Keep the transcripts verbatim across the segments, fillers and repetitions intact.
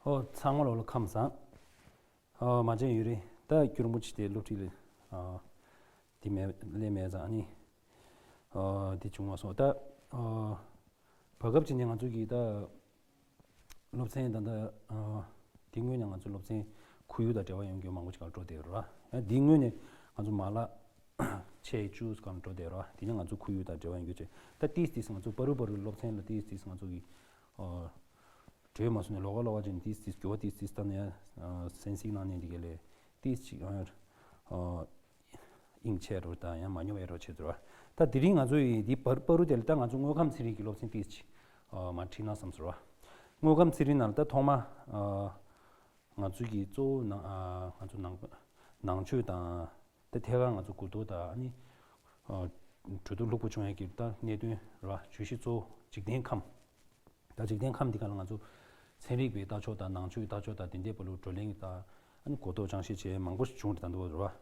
ཨོ་ཚང་མ་ལོ་ལ་ཁམས་བཟང་། ཨོ་མ་བྱན་ཡུན་རིང་། ད་སྐྱུར་མོ་ཆེ་དེ་སློབ་ཁྲིད་ལ་ཨོ་དེ་མེད་ལས་མེད་ཙང་ཨ་ནི་ཨོ་དེ་བྱུང་བ་སོང་ད། ཨོ་བར་སྐབས་ཅིག་ནས་ང་ཚོ་གི་ད་སློབ་ཚན་ད་ད་ཨོ་དེ་སྔོན་ནས་ང་ཚོ་སློབ་ཚན་ཁོར་ཡུག་དང་འབྲེལ་བ་ཡོད་མཁན་མང་པོ་ཅིག་ལ་འགྲོ་བསྡད་ཡོད་རེད་བ། ཡང་དེ་སྔོན་ནས་ང་ཚོ་མ་ལག་ཆེ་བཅུ་སྒང་འགྲོ་བསྡད་ཡོད་རེད་བ། དེ་ནས་ང་ཚོ་ཁོར་ཡུག་དང་འབྲེལ་བ་ཡོད་མཁན་ཅིག་ད་ཏིས་ཏིས་ང་ཚོ་པ་རུ་པ་རུ་སློབ་ཚན་ལ་ཏིས་ཏིས་ང་ཚོ་གི་ཨོ་གྲོས་མ་སོང་ནས་ལོགས་ཀ་ལོགས་ཀ་ཅན་ཏིས་ཏིས་འགྱུར་བ་ཏིས་ཏིས་བཏང་ནས་ཨ་གསན་གཟིགས་གནང་ནས་འདི་ག་ལས་ཏིས་ཅིག་ཨ་ཨ་དབྱིངས་ཆད་འགྲོ་དང་ཡང་མ་ཉོ་བའི་རོ་ཆེ་འགྲོ། ད་དེ་རིང་ང་ཚོ་ཡི་འདི་པར་པ་རུ་དེ་ལ་ད་ང་ཚོ་དངོས་ཁམས་ཚན་རིག་གི་སློབ་ཚན་ཏིས་ཅིག་ཨ་མ་ཁྲིད་ན་བསམ་ཟེར་བ། དངོས་ཁམས་ཚན་རིག་ནང་ལ་ད་ཐོག་མ་ཨ་ང་ཚོ་གི་གཙོ་བོ་ནང་ཨ་ང་ཚོ་ནང་ནང་ཆོས་དང་ད་ཐད་ཀར་ང་ཚོ་གུ་དོ་དང་ཨ་ནི་ཨ་གྲོས་བསྡུར་ལྷུག་པོ་བྱུང་ཡ་གི་ད་གནད་དོན་ར་བརྗོད་གཞི་གཙོ་བོ་འཇིག་རྟེན་ཁམས། ད་འཇིག་རྟེན་ཁམས་འདི་ག་ལ་ང་ཚོ་ཚན་རིག་པའི་ལྟ་ཕྱོགས་དང་ནང་ཆོས་ཀྱི་ལྟ་ཕྱོགས་དང་དེ་འདྲའི་བར་ལུ་བགྲོ་གླེང་དང་ཨ་ནི་གོ་རྟོགས་སྦྱང་བཤད་བྱས་མང་པོ་ཞིག་བྱུང་རེད་ད་འདུག་རེད་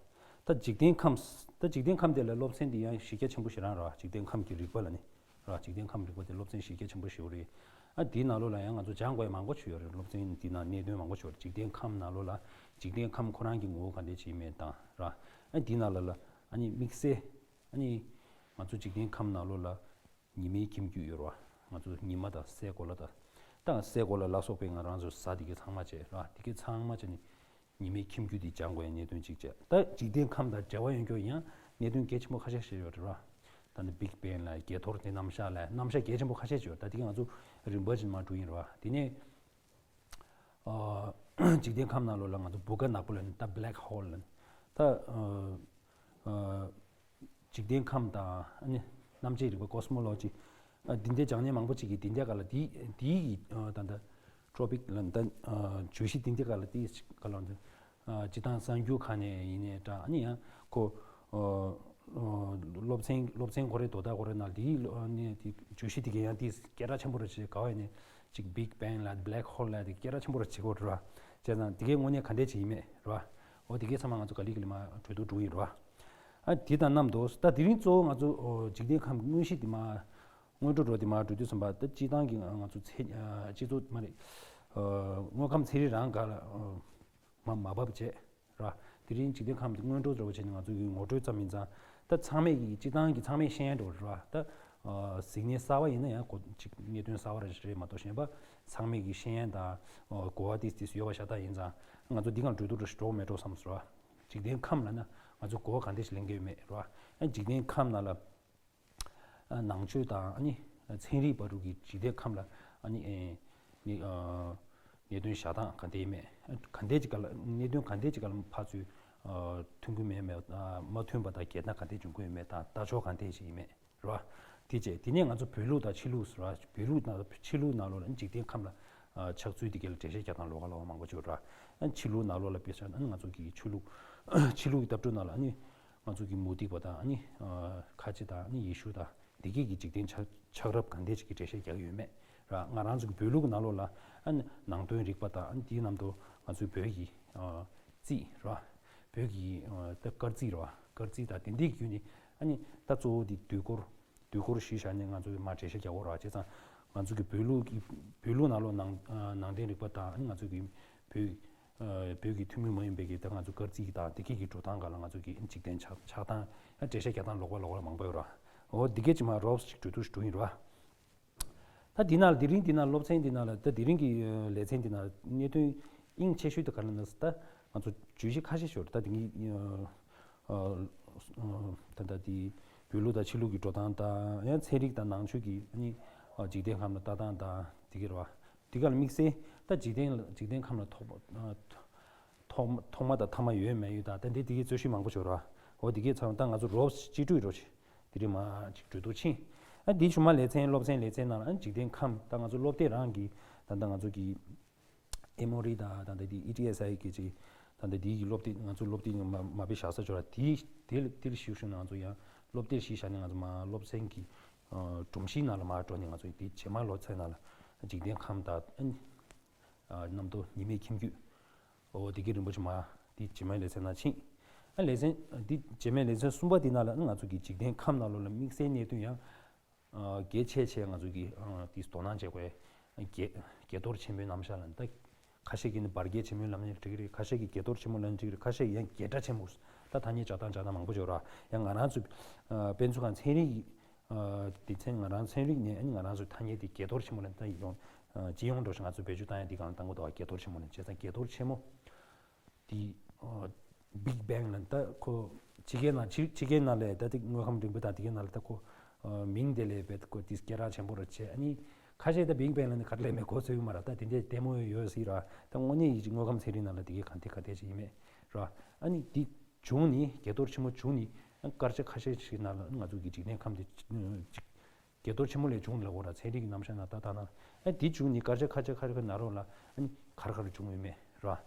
བ། ད་འཇིག་རྟེན་ཁམས་ད་འཇིག་རྟེན་ཁམས་དེ་ལ་སློབ་ཚན་འདི་ཡང་གཞི་རྒྱ་ཆེན་པོ་ཞེ་དྲག་རེད་བ། འཇིག་རྟེན་ཁམས་ཀྱི་རིག་པ་ལ་ནི་ར་འཇིག་རྟེན་ཁམས་རིག་པ་དེ་སློབ་ཚན་གཞི་རྒྱ་ཆེན་པོ་ཞིག་རེད། ཨ་འདིའི་ནང་ལོགས་ལ་ཡང་ང་ཚོ་སྦྱང་དགོས་ཡ་མང་པོ་ཞིག་ཡོད་རེད། སློབ་ཚན་འདི་ནང་གནད་དོན་མང་པོ་ཞིག་ཡོད་རེད། འཇིག་རྟེན་ཁམས་ནང་ལོགས་ལ་འཇིག་རྟེན་ཁམས་ཁོ་རང་གི་ངོ་བོ་ག་འདྲས་ཅིག་ཡིན་མེད་དང་ར། ཨ་འདི་ནང་ལ་ལ་ཨ་ནི་དམིགས་བསལ་ཨ་ནི་ང་ཚོ་འཇིག་རྟེན་ཁམས་ནང་ལོགས་ལ་ཉི་མའི་ཁྱིམ་རྒྱུད་ཡོད་རེད་བ། ང་ཚོ་ཉི་མ་དང་སའི་གོ་ལ་དང་། ད་སའི་གོ་ལ་ལ་སོགས་པའི་ང་རང་ཚོ་གཟའ་དེ་གའི་ཚང་མ་བྱས་ར། དེ་གའི་ཚང་མ་བྱས་ནས་ཉི་མའི་ཁྱིམ་རྒྱུད་དེ་སྦྱང་དགོས་ཡ་གནད་དོན་གཅིག་བྱས། ད་འཇིག་རྟེན་ཁམས་དང་འབྲེལ་བ་ཡོད་མཁན་ཡང་གནད་དོན་གལ་ཆེན་པོ་ཁ་ཤས་ཤིག་ཡོད་རེད་བ། ད་ནི་བིག་བེང་ལ་བརྒྱད་ཐོར་དེ་རྣམ་གཞག་ལ་རྣམ་གཞག་གལ་ཆེན་པོ་ཁ་ཤས་ཤིག་ཡོད། ད་དེ་གའི་ང་ཚོ་རིམ་པ་བཞིན་མར་འགྲོ་ཡིན་རེད་བ། དེ་ནས་ཨ་འཇིག་རྟེན་ཁམས་ནང་ལོགས་ལ་ང་ཚོ་སྦུ་ག་ནག་པོ་ལ་ནི་ད་བྷེ་ལེག་ཧོལ་ལ་ནི་ད་ཨ་ཨ་འཇིག་རྟེན་ཁམས་དང་ཨ་ནི་གནམ་བྱེད་རིག་པ་ཀོ་སི་མོ་ལོ་ཇི། ཨ་འདི་འདྲའི་སྦྱང་མཁན་མང་པོ་ཅིག་གིས་འདི་འདྲའི་སྒང་ལ་འདི་འདིའི་གི་ཨ་ད་ལྟ་ཊོ་པིག་ལ་ད་ཨ་བརྗོད་གཞི་འདི་འདྲའི་སྒང་ལ་འདི་སྒང་ལ་འདི་ཨ་སྤྱི་བཏང་གསར་འགྱུར་ཁག་ནས་ཡིན་ནའི་འདྲ། ཨ་ནི་ཡང་ཁོ་ཨ་ཨ་སློབ་ཚན་སློབ་ཚན་ཁོ་རའི་དོ་བདག་ཁོ་རའི་ནང་འདིའི་ཨ་ནི་འདི་བརྗོད་གཞི་འདི་གའི་ཡང་འདི་སྐད་གྲགས་ཆེན་པོ་རེད་ཅེས་ག་བ་ཡིན་ནའི་ཅིག་བིག་བེང་ལ་བྷེ་ལེག་ཧོལ་ལ་འདི་སྐད་གྲགས་ཆེན་པོ་རེད་ཅེས་གོ་རེད་བ། བྱས་ཙང་འདི་གའི་དངོས་གནས་ག་འདྲས་ཅིག་ཡིན་མེད་རེད་བ། འོ་འདི་གའི་ཚང་མ་ང་ཚོ་ག་ལེ་ག་ལེ་མར་གྲོས་བསྡུར་འགྲོ་གི་ཡིན་རེད་བ། ཨ་དེ་དང་མཉམ་དུ་ད་དེ་རིང་གཙོ་བོ་ང་ཚོ་ཨོ་འཇིག་རྟེན་ཁམས་ཀྱི་དངོས་གཞི་དེ་མར་སྔོན་འགྲོ་འགྲོ་དེ་མར་འགྲོ་དུས་ཙམ་པ་ད་སྤྱི་བཏང་གི་ང་ཚོ་ཚེ་ཨ་སྤྱི་ཚོགས་མ་རེད། ཨ་དངོས་ཁམས་ཚན་རིག་རང་སྒང་ལ་ཨ་མ་མ་བབས་བྱས་ར། དེ་རིང་འཇིག་རྟེན་ཁམས་དེ་སྔོན་འགྲོ་འདྲ་བོ་བྱས་ནས་ང་ཚོ་གི་ངོ་སྤྲོད་ཙམ་ཡིན་ཙང་ད་ཚང་མས་ཀྱི་སྤྱི་བཏང་གི་ཚང་མས་ཤེས་ཡ་འདྲ་བོ་རེད་ར། ད་ཨ་གཟིགས་མཁན་གསར་པ་ཡིན་ན་ཡང་གོ་ཅིག་གནད་དོན་གསར་པ་རེད་མ་གཏོགས་གཞན་པ་ཚང་མས་ཀྱི་ཤེས་ཡ་དང་ཨ་གོ་བ་ཏིས་ཏིས་ཡོད་པ་ཤ་སྟག་ཡིན་ཙང་ང་ཚོ་འདི་སྒང་གྲོས་བསྡུར་འདྲ་ཞིག་འགྲོ་མེད་འགྲོ་བསམ་སོང་ར། འཇིག་རྟེན་ཁམས་ལབ་ན་ང་ཚོ་གོ་བ་ག་འདྲས་ཤིག་ལེན་གྱི་ཡོད་མེད་རེད་བ། ཨ་འཇིག་རྟེན་ཁམས་ནང་ལ་ཨ་ནང་ཆོས་དང་ཨ་ནི་ཚན་རིག་བར་དུ་གི་འཇིག་རྟེན་ཁམས་ལ་ཨ་ནི་ཨེ་ནི་ཨ་གནད་དོན་བཞག་སྟངས་ག་འདྲས་ཡིན་མེད། ག་འདྲས་ཅིག་ག་ལ་གནད་དོན་ག་འདྲས་ཅིག་ག་ལ་ཕར་ཚུར་ཨ་མཐུན་གྱི་མེད་མེད། ཨ་མ་མཐུན་པ་དང་འགལ་ཟླ་ག་འདྲས་འབྱུང་གི་ཡོད་མེད་དང་ལྟ་ཕྱོགས་ག་འདྲས་ཅིག་ཡིན་མེད་རེད་བ། དེ་བྱས་དེ་ནས་ང་ཚོ་བོད་ལུགས་དང་ཕྱི་ལུགས་ཟེར་བ། བོད་ལུགས་ནང་ཕྱི་ལུགས་ནང་ལོགས་ལ་འཇིག་རྟེན་ཁམས་ལ་ཨ་ཆགས་ཚུལ་དེ་ག་ལ་འགྲེལ་བཤད་རྒྱག་སྟངས་ལོགས་ཀ་ལོགས་ཀ་མང་པོ་ཅིག་ཡོད་རེད་བ། ཨ་ཕྱི་ལུགས་ནང་ལོགས་ལ་དཔེ་བཞག་ན་ང་ཚོ་གི་ཆོས་ལུགས་ཕྱི་ལུགས་ཀྱི་ལྟ་གྲུབ་ནང་ལ་ཨ་ནི་ང་ཚོ་གི་མུ་སྟེགས་པ་དང་ཨ་ནི་ཨ་ཁ་ཆེ་དང་ཨ་ནི་ཡེ་ཤུ་དང་འདི་གས་ཀྱི་འཇིག་རྟེན་ཆགས་ཆགས་རབས་ག་འདྲས་ཅིག་གི་འགྲེལ་བཤད་རྒྱག་གི་ཡོད་མེད་ར། ང་རང་ཚོ་གི་བོད་ལུགས་ནང་ལོགས་ལ་ཨ་ནི་ནང་དོན་རིག་པ་དང་ཨ་ནི་དེའི་ནང་དུ་ང་ཚོའི་བོད་ཀྱི་ཨ་རྩིས་ར། བོད་ཀྱི་ཨ་ད་སྐར་རྩིས་ར། སྐར་རྩིས་དང་དེ་འདྲའི་བརྒྱུད་ནས་ཨ་ནི་ད་གཙོ་བོ་དེ་དུས་འཁོར་དུས་འཁོར་གཞི་བཞག་ནས་ང་ཚོ་གི་མར་འགྲེལ་བཤད་རྒྱག་དགོས་ར། བྱས་ཙང་ང་ཚོ་གི་བོད་ལུགས་ཀྱི་བོད་ལུགས་ནང་ལོགས་ནང་ཨ་ནང་བསྟན་རིག་པ་དང་ཨ་ནི་ང་ཚོ་གི་བོད་ཨ་བོད་ཀྱི་ཐུན་མོང་མ་ཡིན་པའི་གི་ད་ང་ཚོ་སྐར་རྩིས་ཀྱི་དང་དེ་གས་ཀྱི་འགྲོ་སྟངས་སྒང་ལ་ང་ཚོ་གི་འཇིག་རྟེན་ཆགས་ཆགས་སྟངས་ཨ་འགྲེལ་བཤད་རྒྱག་སྟངས་ལོགས་ཀ་ལོགས་ཀ་མང་པོ་ཡོད་ར། འོ་འདི་གས་ཅིག་མར་རོབ་ཅིག་གྲོས་བསྡུར་ཞིག་འགྲོ་ཡིན་ར། ད་འདི་ནང་ལ་དེ་རིང་འདི་ནང་སློབ་ཚན་འདི་ནང་ལ་ད་དེ་རིང་གི་ཨ་ལེ་ཚན་འདི་ནང་ལ་གནད་དོན་དབྱིངས་ཆེ་ཤོས་དེ་ག་རེ་ལབ་ན་ད་ང་ཚོ་བརྗོད་གཞི་ཁ་ཤས་ཤིག་ཡོད་རེད། ད་དེ་གི་ཨ་ཨ་ད་ད་དེ་བོད་ལུགས་དང་ཕྱི་ལུགས་ཀྱི་འགྲོ་སྟངས་དང་ཡང་ཚན་རིག་དང་ནང་ཆོས་ཀྱི་ཨ་ནི་ཨ་འཇིག་རྟེན་ཁམས་ལ་ལྟ་སྟངས་དང་དེ་གི་རེད་བ། དེ་ག་ལ་དམིགས་བསལ་ད་འཇིག་རྟེན་ལ་འཇིག་རྟེན་ཁམས་ལ་ཐོག་མ་ཨ་ཐོག་མ་ཐོག་མ་དང་ཐ་མ་ཡོད་མེད་ཡོད་དང་ད་འདི་དེ་གི་རྩོད་གཞི་མང་པོ་ཤོར་བ། འོ་དེ་གས་ཚང་མ་ད་ང་ཚོ་རོབ་སྤྱི་འགྲོས་རོ་ཆེ་དེ་རིང་མ་ཅིག་གྲོས་བསྡུར་ཕྱིན། ཨ་འདི་ཆུ་མ་ལེ་ཚན་སློབ་ཚན་ལེ་ཚན་ནང་ཨ་འཇིག་རྟེན་ཁམས་ད་ང་ཚོ་སློབ་དེབ་རང་གི་ད་ད་ང་ཚོ་གི་ཨེ་མོ་རི་ད་ད་ད་དེ་ཨི་ཊི་ཨེ་སི་ཨའི་གི་ཅིག་ད་ད་དེ་གི་སློབ་དེབ་ང་ཚོ་སློབ་དེབ་མ་མ་པའི་བཞག་ས་ཆོ་ར་དེ་དེ་དེ་ལ་ཞུགས་ཞུགས་ནས་ང་ཚོ་ཡང་སློབ་དེབ་ཞིག་བཞག་ནས་ང་ཚོ་མ་སློབ་ཚན་གི་སྒྲོམ་གཞི་ནང་ལ་མ་འགྲོ་ནས་ང་ཚོ་དེ་རྗེས་མ་སློབ་ཚན་ནང་ལ་འཇིག་རྟེན་ཁམས་ད་ཨ་ཨ་གནམ་རྡོ་ཉི་མའི་ཁྱིམ་རྒྱུད། ཨོ་དེ་གའི་རིམ་པ་ཆུ་མ་དེ་རྗེས་མའི་ལེ་ཚན་ནང་ཕྱིན། ཨ་ལེ་ཚན་དེ་རྗེས་མའི་ལེ་ཚན་གསུམ་པ་དེ་ནང་ལ་ང་ཚོ་གི་འཇིག་རྟེན་ཁམས་ནང་ལོགས་ལ་དམིགས་བསལ་གནད་དོན་ཡང་ཨ་གལ་ཆེ་ཆེ་ང་ཚོ་གི་ཨ་དེ་དོ་སྣང་བྱེད་དགོས་བརྒྱད་བརྒྱད་གཏོར་ཆེན་པོའི་རྣམ་གཞག་ལ་ད་ ཁ་ཤས་ཀྱིས་ནི་འབར་གས་ཆེན་མོ་ལབ་ནའི་འགྲིག་གི་རེད། ཁ་ཤས་ཀྱིས་བརྒྱད་གཏོར་ཆེན་མོ་ལབ་ནའི་འགྲིག་གི་རེད། ཁ་ཤས་ཀྱིས་ཡང་རྒྱས་སྒྲ་ཆེན་མོ། ད་ཐ་སྙད་སྦྱར་སྟངས་སྦྱར་སྟངས་མང་པོ་ཡོད་ར། ཡང་ང་རང་ཚོ་ཨ་དཔེ་མཚོན་གང་ཚན་རིག་ཨ་སྡེ་ཚན། ང་རང་ཚན་རིག་ནས་ཨ་ནི་ང་རང་ཚོའི་ཐ་སྙད་དེ་བརྒྱད་གཏོར་ཆེན་མོ་ལབ་ནའི། ད་ཡོང་ཨ་སྤྱི་ཡོངས་འགྲོ་ཞིང་ང་ཚོ་བེད་སྤྱོད་བཏང་ཡ་འདི་སྒང་ལ་བཏང་དགོས་འདུག་བ། བརྒྱད་གཏོར་ཆེན་མོ་ལབ་ནའི། བྱས་ཙང་བརྒྱད་གཏོར་ཆེན་མོ་དེ་ཨ་Big Bang ལབ་ནའི། ད་ཁོ་ཕྱི་རྒྱལ་ནང་ཕྱི་ཕྱི་རྒྱལ་ནང་ལ་ད་དེ་དངོས་ཁམས་རིག་པ་དང་དེ་གའི་ནང་ལ་ད་ཁོ་ཨ་མིང་དེ་ལ་བེད་ཁོ་དེ་སྐད་གྲགས་ཆེན་པོ་ར་བྱས། ཨ་ནི་ཁ་ཤས་ད་Big Bang ལབ་ནའི་ག་རེ་ལབ་མིན་གོ་ཚོད་ཡོད་མ་རེད། ད་དེ་འདྲའི་ལྟད་མོ་ཡོད་སྲིད་ར། ད་དངོས་གནས་ཡིན་གཅིག་དངོས་ཁམས་ཚན་རིག་ནང་ལ་དེ་གའི་གང་ཐད་ག་ཐད་ཅིག་ཡིན་མེད་ར། ཨ་ནི་དེ་བྱུང་ནས་བརྒྱད་གཏོར་ཆེན་མོ་བྱུང་ནས་ཨ་སྐར་ཆ་ཁ་ཤས་ཤིག་ནང་ལ་ང་ཚོ་གི་འཇིག་རྟེན་ཁམས་དེ་ཅིག་བརྒྱད་གཏོར་ཆེན་མོ་ལས་བྱུང་ལབ་དགོས་ར། ཚན་རིག་གི་རྣམ་གཞག་ནང་ད་ལྟ་ན་ཨ་དེ་བྱུང་ནས་སྐར་ཆ་ཁ་ཤས་ཁ་ཤས་ནང་ལོགས་ལ་ཨ་ནི་ག་རེ་ག་རེ་བྱུང་ཡོད་མེད་ར།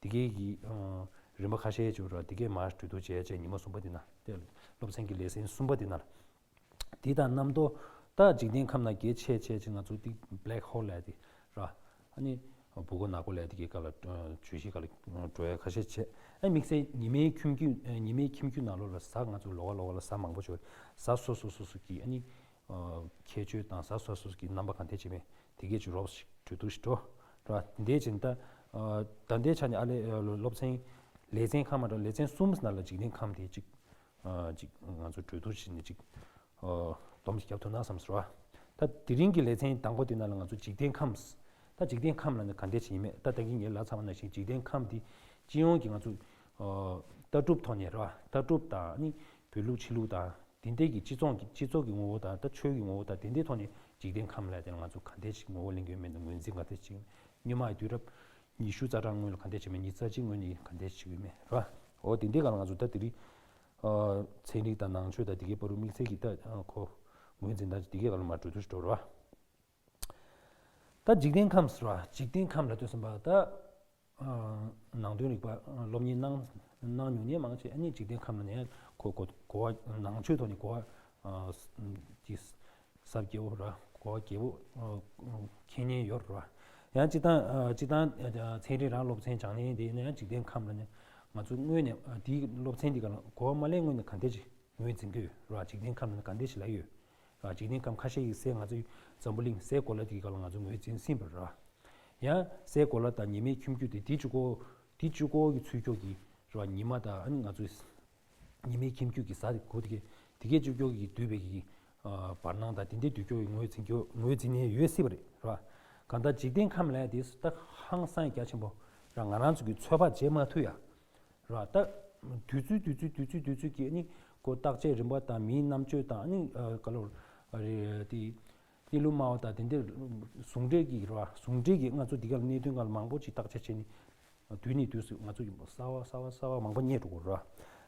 དེ་གའི་གི་ཨ་རིམ་པ་ཁ་ཤས་ཅིག་ཡོད་ར། དེ་གའི་མར་གྲོས་བསྡུར་བྱས་བྱས་ཉི་མ་གསུམ་པ་དེ་ན། དེ་སློབ་ཚན་གྱི་ལེ་ཚན་གསུམ་པ་དེ་ན། དེ་དང་རྣམ་རྟོག་ད་འཇིག་རྟེན་ཁམས་ནང་གལ་ཆེ་ཆེ་ཆེ་ང་ཚོ་དེ་Black Hole ལབ་དེ་ར། ཨ་ནི་བུ་གུ་ནག་པོ་ལབ་དེ་གའི་སྒང་ལ་ཨ་བརྗོད་གཞིའི་སྒང་ལ་འགྲོ་ཡ་ཁ་ཤས་བྱས། ཨ་དམིགས་བསལ་ཉི་མའི་ཁྱིམ་རྒྱུད་ཨ་ཉི་མའི་ཁྱིམ་རྒྱུད་ནང་ལོགས་ལ་གཟའ། ང་ཚོ་ལོ་ག་ལོ་ག་ལ་གཟའ་མང་པོ་ཅིག་ཡོད་རེད། གཟའ་སོ་སོ་སོ་སོ་གི་ཨ་ནི་ཨ་ཁྱད་ཆོས་དང་གཟའ་སོ་སོ་སོ་གི་རྣམ་པ་གང་འདྲ་ཅིག་མེད་དེ་གའི་ཅིག་རོབ་ཅིག་གྲོས་བསྡུར་ཞིག་འགྲོ་ར། དེ་འདྲ་བྱས་ནས་ད་ཨ་ད་ལྟའི་ཆ་ནས་ཨ་ལས་ཨ་སློབ་ཚན་ལེ་ཚན་ཁག་མ་འདྲ་ལེ་ཚན་གསུམ་ནང་ལ་འཇིག་རྟེན་ཁམས་དེ་ཅིག་ཨ་ཅིག་ང་ཚོ་གྲོས་བསྡུར་བྱས་ནས་ཅིག་ཨ་སྡོམ་ཞིག་བརྒྱབ་ཐུབ་ན་བསམ་སོང་ར། ད་དེ་རིང་གི་ལེ་ཚན་དང་པོ་དེ་ནང་ལ་ང་ཚོ་འཇིག་རྟེན་ཁམས། ད་འཇིག་རྟེན་ཁམས་ལབ་ནི་ག་འདྲ་ཅིག་ཡིན་མེད། ད་ད་གིན་ངས་ལབ་ཚར་བ་ནང་བཞིན་འཇིག་རྟེན་ཁམས་དེ་སྤྱི་ཡོངས་ཀྱི་ང་ཚོ་ཨ་ལྟ་གྲུབ་ཐོག་ནས་ར། ལྟ་གྲུབ་དང་ཨ་ནི་བོད་ལུགས་ཕྱི་ལུགས་དང་དེ་འདྲའི་གི་སྤྱི་ཚོགས་ཀྱི་སྤྱི་ཚོགས་ཀྱི་ངོ་བོ་དང་ད་ཆོས་ཀྱི་ངོ་བོ་དང་དེ་འདྲའི་ཐོག་ནས་འཇིག་རྟེན་ཁམས་ལབ་དེ་ལ་ང་ཚོ་ག་འདྲ་ཞིག་ངོ་བོ་ལེན་གྱི་ཡོད་མེད་དང་ངོས་འཛིན་ག་འདྲ་ཞིག་སྔོན་མ་ཡི་དུས་རབས་ཉི་ཤུ་རྩ་གྲངས་སྔོན་ལ་ག་འདྲ་ཞིག་མེད། ཉི་ཤུ་རྩ་གཅིག་སྔོན་ནས་ག་འདྲ་ཞིག་ཡོད་མེད་ར། འོ་དེ་འདྲའི་སྒང་ལ་ང་ཚོ་ད་དེ་རིང་ཨ་ཚན་རིག་དང་ནང་ཆོས་དང་དེ་གའི་བར་དུ་དམིགས་བསལ་གྱི་ད་ཨ་ཁོ་ངོས་འཛིན་དང་དེ་གའི་སྒང་ལ་མར་གྲོས་བསྡུར་ཞིག་འགྲོ་ར། ད་འཇིག་རྟེན་ཁམས་ཟེར་བ། འཇིག་རྟེན་ཁམས་ལབ་དུས་ཙམ་པ་ད་ཨ་ནང་དོན་རིག་པ་ཨ་སློབ་གཉེར་གནང་གནང་མྱོང་མཁན་མང་ཆེ་ཨ་ནི་འཇིག་རྟེན་ཁམས་ལ་ནས་གོ་གོ་གོ་བ། ནང་ཆོས་ཐོག་ནས་གོ་བ་ཨ་ཅིག་ཟབ་རྒྱས་པོ་ར། གོ་བ་རྒྱས་པོ་ཨ་མཁྱེན་མཁན་ཡོད་ར། ཡང་སྤྱིར་བཏང་ཨ་སྤྱིར་བཏང་ཨ་ཚན་རིག་རང་སློབ་ཚན་སྦྱང་མཁན་དེ་ཡིན་ན་ཡང་འཇིག་རྟེན་ཁམས་ལ་ནས་ང་ཚོ་དངོས་གནས་ཨ་དེའི་སློབ་ཚན་འདི་ག་ལ་གོ་བ་མ་ལེན་སྔོན་ནས་ག་འདྲ་ཅིག་ངོས་འཛིན་གྱི་ཡོད་ར། འཇིག་རྟེན་ཁམས་ལ་ནས་ག་འདྲ་ཞིག་ལབ་ཡོད་ར། འཇིག་རྟེན་ཁམས་ཁ་ཤས་ཀྱིས་སའི་ང་ཚོའི་འཛམ་བུ་གླིང་སའི་གོ་ལ་དེ་ག་ལ་ང་ཚོ་ངོས་འཛིན་ཟིན་པ་ར། ཡང་སའི་གོ་ལ་དང་ཉི་མའི་ཁྱིམ་རྒྱུད་དེ་དེ་གཅིག་པོ་དེ་གཅིག་པོ་གི་ཚུར་ཕྱོགས་ཀྱི་ར་ཉི་མ་དང་ཨ་ནི་ང་ཚོའི་ཉི་མའི་ཁྱིམ་རྒྱུད་ཀྱི་གཟའ་དེ་གོ་དེ་གའི་དེ་གའི་གཅིག་པོ་གི་འདུས་པའི་གི་ཨ་བར་སྣང་དང་དེ་འདྲའི་འདུས་ཕྱོགས་ཀྱི་ངོས་འཛིན་རྒྱུ་ངོས་འཛིན་ནས་ཡོད་སྲིད་པ་རེད་ར། གང་ལྟར་འཇིག་རྟེན་ཁམས་ལབ་དེ་ད་ཧང་སང་རྒྱ་ཆེན་པོ་ར། ང་རང་ཚོ་གི་ཚོད་དཔག་བྱེད་མ་ཐུབ་ཡ། ར། ད་དུས་ཚོད་དུས་ཚོད་དུས་ཚོད་དུས་ཚོད་ཀྱི་ཨ་ནི་ཁོ་བརྟག་དཔྱད་རིམ་པ་དང་མིའི་རྣམ་དཔྱོད་དང་ཨ་ནི་ཨ་ག་ལོར་ཨ་རེ་དེ་གནས་ལུགས་སྨྲ་བ་དང་དེ་འདྲའི་ཟུང་འབྲེལ་གྱི་ར། ཟུང་འབྲེལ་གྱི་ང་ཚོ་འདི་ག་ལ་གནད་དོན་སྒང་ལ་མང་པོ་ཅིག་བརྟག་དཔྱད་བྱས་ནས་དུས་ནས་དུས་སུ་ང་ཚོ་གི་གསར་བ་གསར་བ་གསར་བ་མང་པོ་རྙེད་འགྲོ་གི་ར།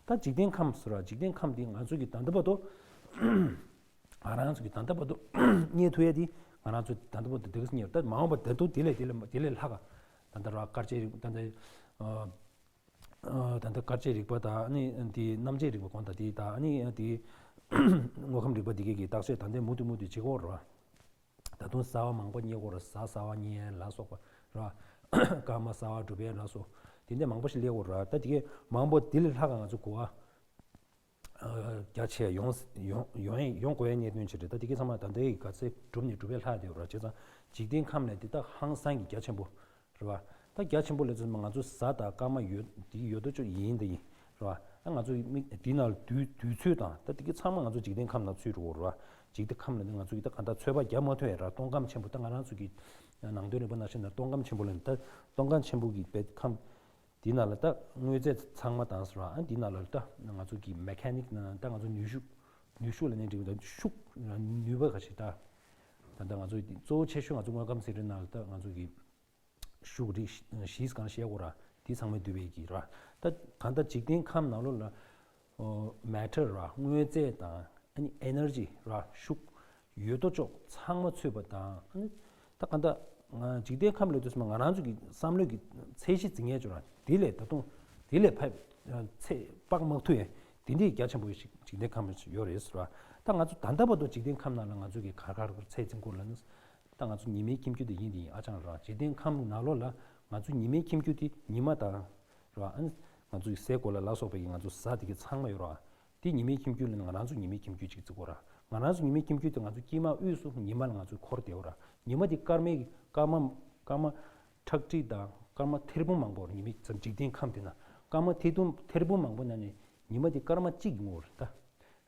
ད་འཇིག་རྟེན་ཁམས་སུ་ར། འཇིག་རྟེན་ཁམས་འདི་ང་ཚོ་གི་ད་ལྟ་བར་དུ་ང་རང་ཚོ་གི་ད་ལྟ་བར་དུ་རྙེད་ཐུབ་ཡ་འདི་ང་རང་ཚོ་ད་ལྟ་བར་དུ་འདི་ག་རྙེད། ད་མ་འོངས་པ་ད་དུང་དེ་ལས་དེ་ལས་དེ་ལས་ལྷག་ག་ད་ལྟ་ར་སྐར་ཆ་རིག་ད་ལྟ་ཨ། ཨ་ད་ལྟ་སྐར་ཆའི་རིག་པ་དང་ཨ་ནི་དེའི་གནམ་དཔྱད་རིག་པ་གོང་དང་དེ་དང་ཨ་ནི་དེའི་དངོས་ཁམས་རིག་པ་དེ་གའི་གི་བརྟག་དཔྱད་ད་ལྟའི་མུ་མཐུད་མུ་མཐུད་བྱེད་ཀྱི་ཡོད་རེད་བ། ད་དུང་གསར་བ་མང་པོ་རྙེད་ཀྱི་ཡོད་རེད། གཟའ་གསར་བ་རྙེད་ལ་སོགས་པ་རེད་བ། སྐར་མ་གསར་བ་གྲུབ་ཡས་ལ་སོགས་དེ་འདྲ་མང་པོ་ཞིག་སླེབས་ཀྱི་ཡོད་རེད་བ། ད་དེ་གའི་མང་པོ་དེ་ལས་ལྷག་ག་ང་ཚོ་གོ་བ་རྒྱ་ཆེ་ཡོང་ཡོང་ཡོང་ཡོང་དགོས་ཡ་གནད་དོན་ཅིག་རེད། ད་དེ་གའི་ཚང་མ་ད་ལྟའི་ག་ཚད་གྲུབ་ནས་གྲུབ་པའི་ལྷག་བསྡད་ཡོད་རེད། བྱས་ཙང་འཇིག་རྟེན་ཁམས་ལ་དེ་ད་ཧང་སང་གི་རྒྱ་ཆེན་པོ་རེད་བ། ད་རྒྱ་ཆེན་པོ་ལ་ཚོད་མ་ང་ཚོ་གཟའ་དང་སྐར་མ་ཡོད་དེ་ཡོད་དོ་ཅོག་ཡིན་དེ་ཡིན་རེད་བ། ད་ང་ཚོ་མིག་དེ་ནང་དུས་དུས་ཚོད་དང་ད་དེ་གའི་ཚང་མ་ང་ཚོ་འཇིག་རྟེན་ཁམས་ནང་ཚུད་འགྲོ་གི་རེད་བ། འཇིག་རྟེན་ཁམས་ལ་ནི་ང་ཚོ་གི་ད་ག་འདྲ་ཚོད་དཔག་རྒྱག་མ་ཐུབ་ཡ་ར། སྟོང་ཁམས་ཆེན་པོ་ད་ང་རང་ཚོ་གི་ནང་དོན་རིག་པ་ནང་བཞིན་ན་སྟོང་ཁམས་ཆེན་པོ་ལ་ནི་ད་སྟོང་ཁམས་ཆེན་པོ་གི་བེད་ཁམས་འདི་ནང་ལ་ད་དངོས་རྫས་ཚང་མ་དང་ཟེར་བ། ཨ་འདི་ནང་ལ་ད་ང་ཚོ་གི་མེ་ཁ་ནིག་ནང་ད་ང་ཚོ་ནུས་ཤུགས་ནུས་ཤུགས་ལ་ནི་འགྲིག་ད་ཤུགས་ནུས་པ་ག་ཞིག་ད་ད་ད་ང་ཚོ་གཙོ་བོ་ཆེ་ཤོས་ང་ཚོ་དངོས་ཁམས་ཟེར་དུས་ནང་ལ་ད་ང་ཚོ་གི་ཤུགས་རིགས་བཞི་སྒང་བཤད་དགོས་ར། དེ་ཚང་མས་བསྡུས་པའི་གི་ར། ད་གང་ལྟར་འཇིག་རྟེན་ཁམས་ནང་ལོགས་ལ་ཨོ་མེ་ཊར་ར། དངོས་རྫས་དང་ཨ་ནི་ཨེ་ནར་ཇི་ར། ཤུགས་ཡོད་དོ་ཅོག་ཚང་མ་ཚུད་པ་དང་ཨ་ནི་ད་གང་ལྟར་ང་འཇིག་རྟེན་ཁམས་ལ་དུས་སུ་ང་རང་ཚོ་གི་བསམ་བློ་གི་ཚད་གཞི་འཛིན་ཡས་ཅོག་ར། དེ་ལས་ད་དུང་དེ་ལས་ཕེབས་ཚད་དཔག་མ་ཐུབ་ཡས་དེ་འདྲའི་རྒྱ་ཆེན་པོ་ཞིག་འཇིག་རྟེན་ཁམས་ལ་ཡོད་རེད་ཟེར་བ། ད་ང་ཚོ་ད་ལྟ་བར་དུ་འཇིག་རྟེན་ཁམས་ནང་ལ་ང་ཚོ་གི་ག་རེ་ག་རེ་ཚད་འཛིན་དགོས་ལབ་ན། ད་ང་ཚོ་ཉི་མའི་ཁྱིམ་རྒྱུད་དེ་ཡིན་དེ་ཡིན། ཨ་ཅང་ར་འཇིག་རྟེན་ཁམས་ནང་ལོགས་ལ་ང་ཚོ་ཉི་མའི་ཁྱིམ་རྒྱུད་དེ་ཉི་མ་དང་ར། ཨ་ནི་ང་ཚོའི་སའི་གོ་ལ་ལ་སོགས་པའི་གི་ང་ཚོ་གཟའ་དེ་གི་ཚང་མ་ཡོད་ར། དེ་ཉི་མའི་ཁྱིམ་རྒྱུད་ལ་ང་རང་ཚོ་ཉི་མའི་ཁྱིམ་རྒྱུད་ཅིག་བརྩི་དགོས་ར། ང་རང་ཚོ་ཉི་མའི་ཁྱིམ་རྒྱུད་དེ་ང་ཚོ་དཀྱིལ་མ་དབུས་སུ་ཉི་མ་ལ་ང་ཚོ་འཁོར་བསྡད་ཡོད་ར། ཉི་མ་དེ་སྐར་མའི་སྐར་མ་སྐར་མ་ཁྲག་ཁྲིག་དང་ སྐར་མ་ཐེར་འབུམ་མང་པོ་རེད། ཉི་མའི་འཇིག་རྟེན་ཁམས་དེ་ན་སྐར་མ་ཐེར་འབུམ་ཐེར་འབུམ་མང་པོ་ན་ནི་ཉི་མ་དེ་སྐར་མ་གཅིག་གི་ངོ་བོ་རེད་ད།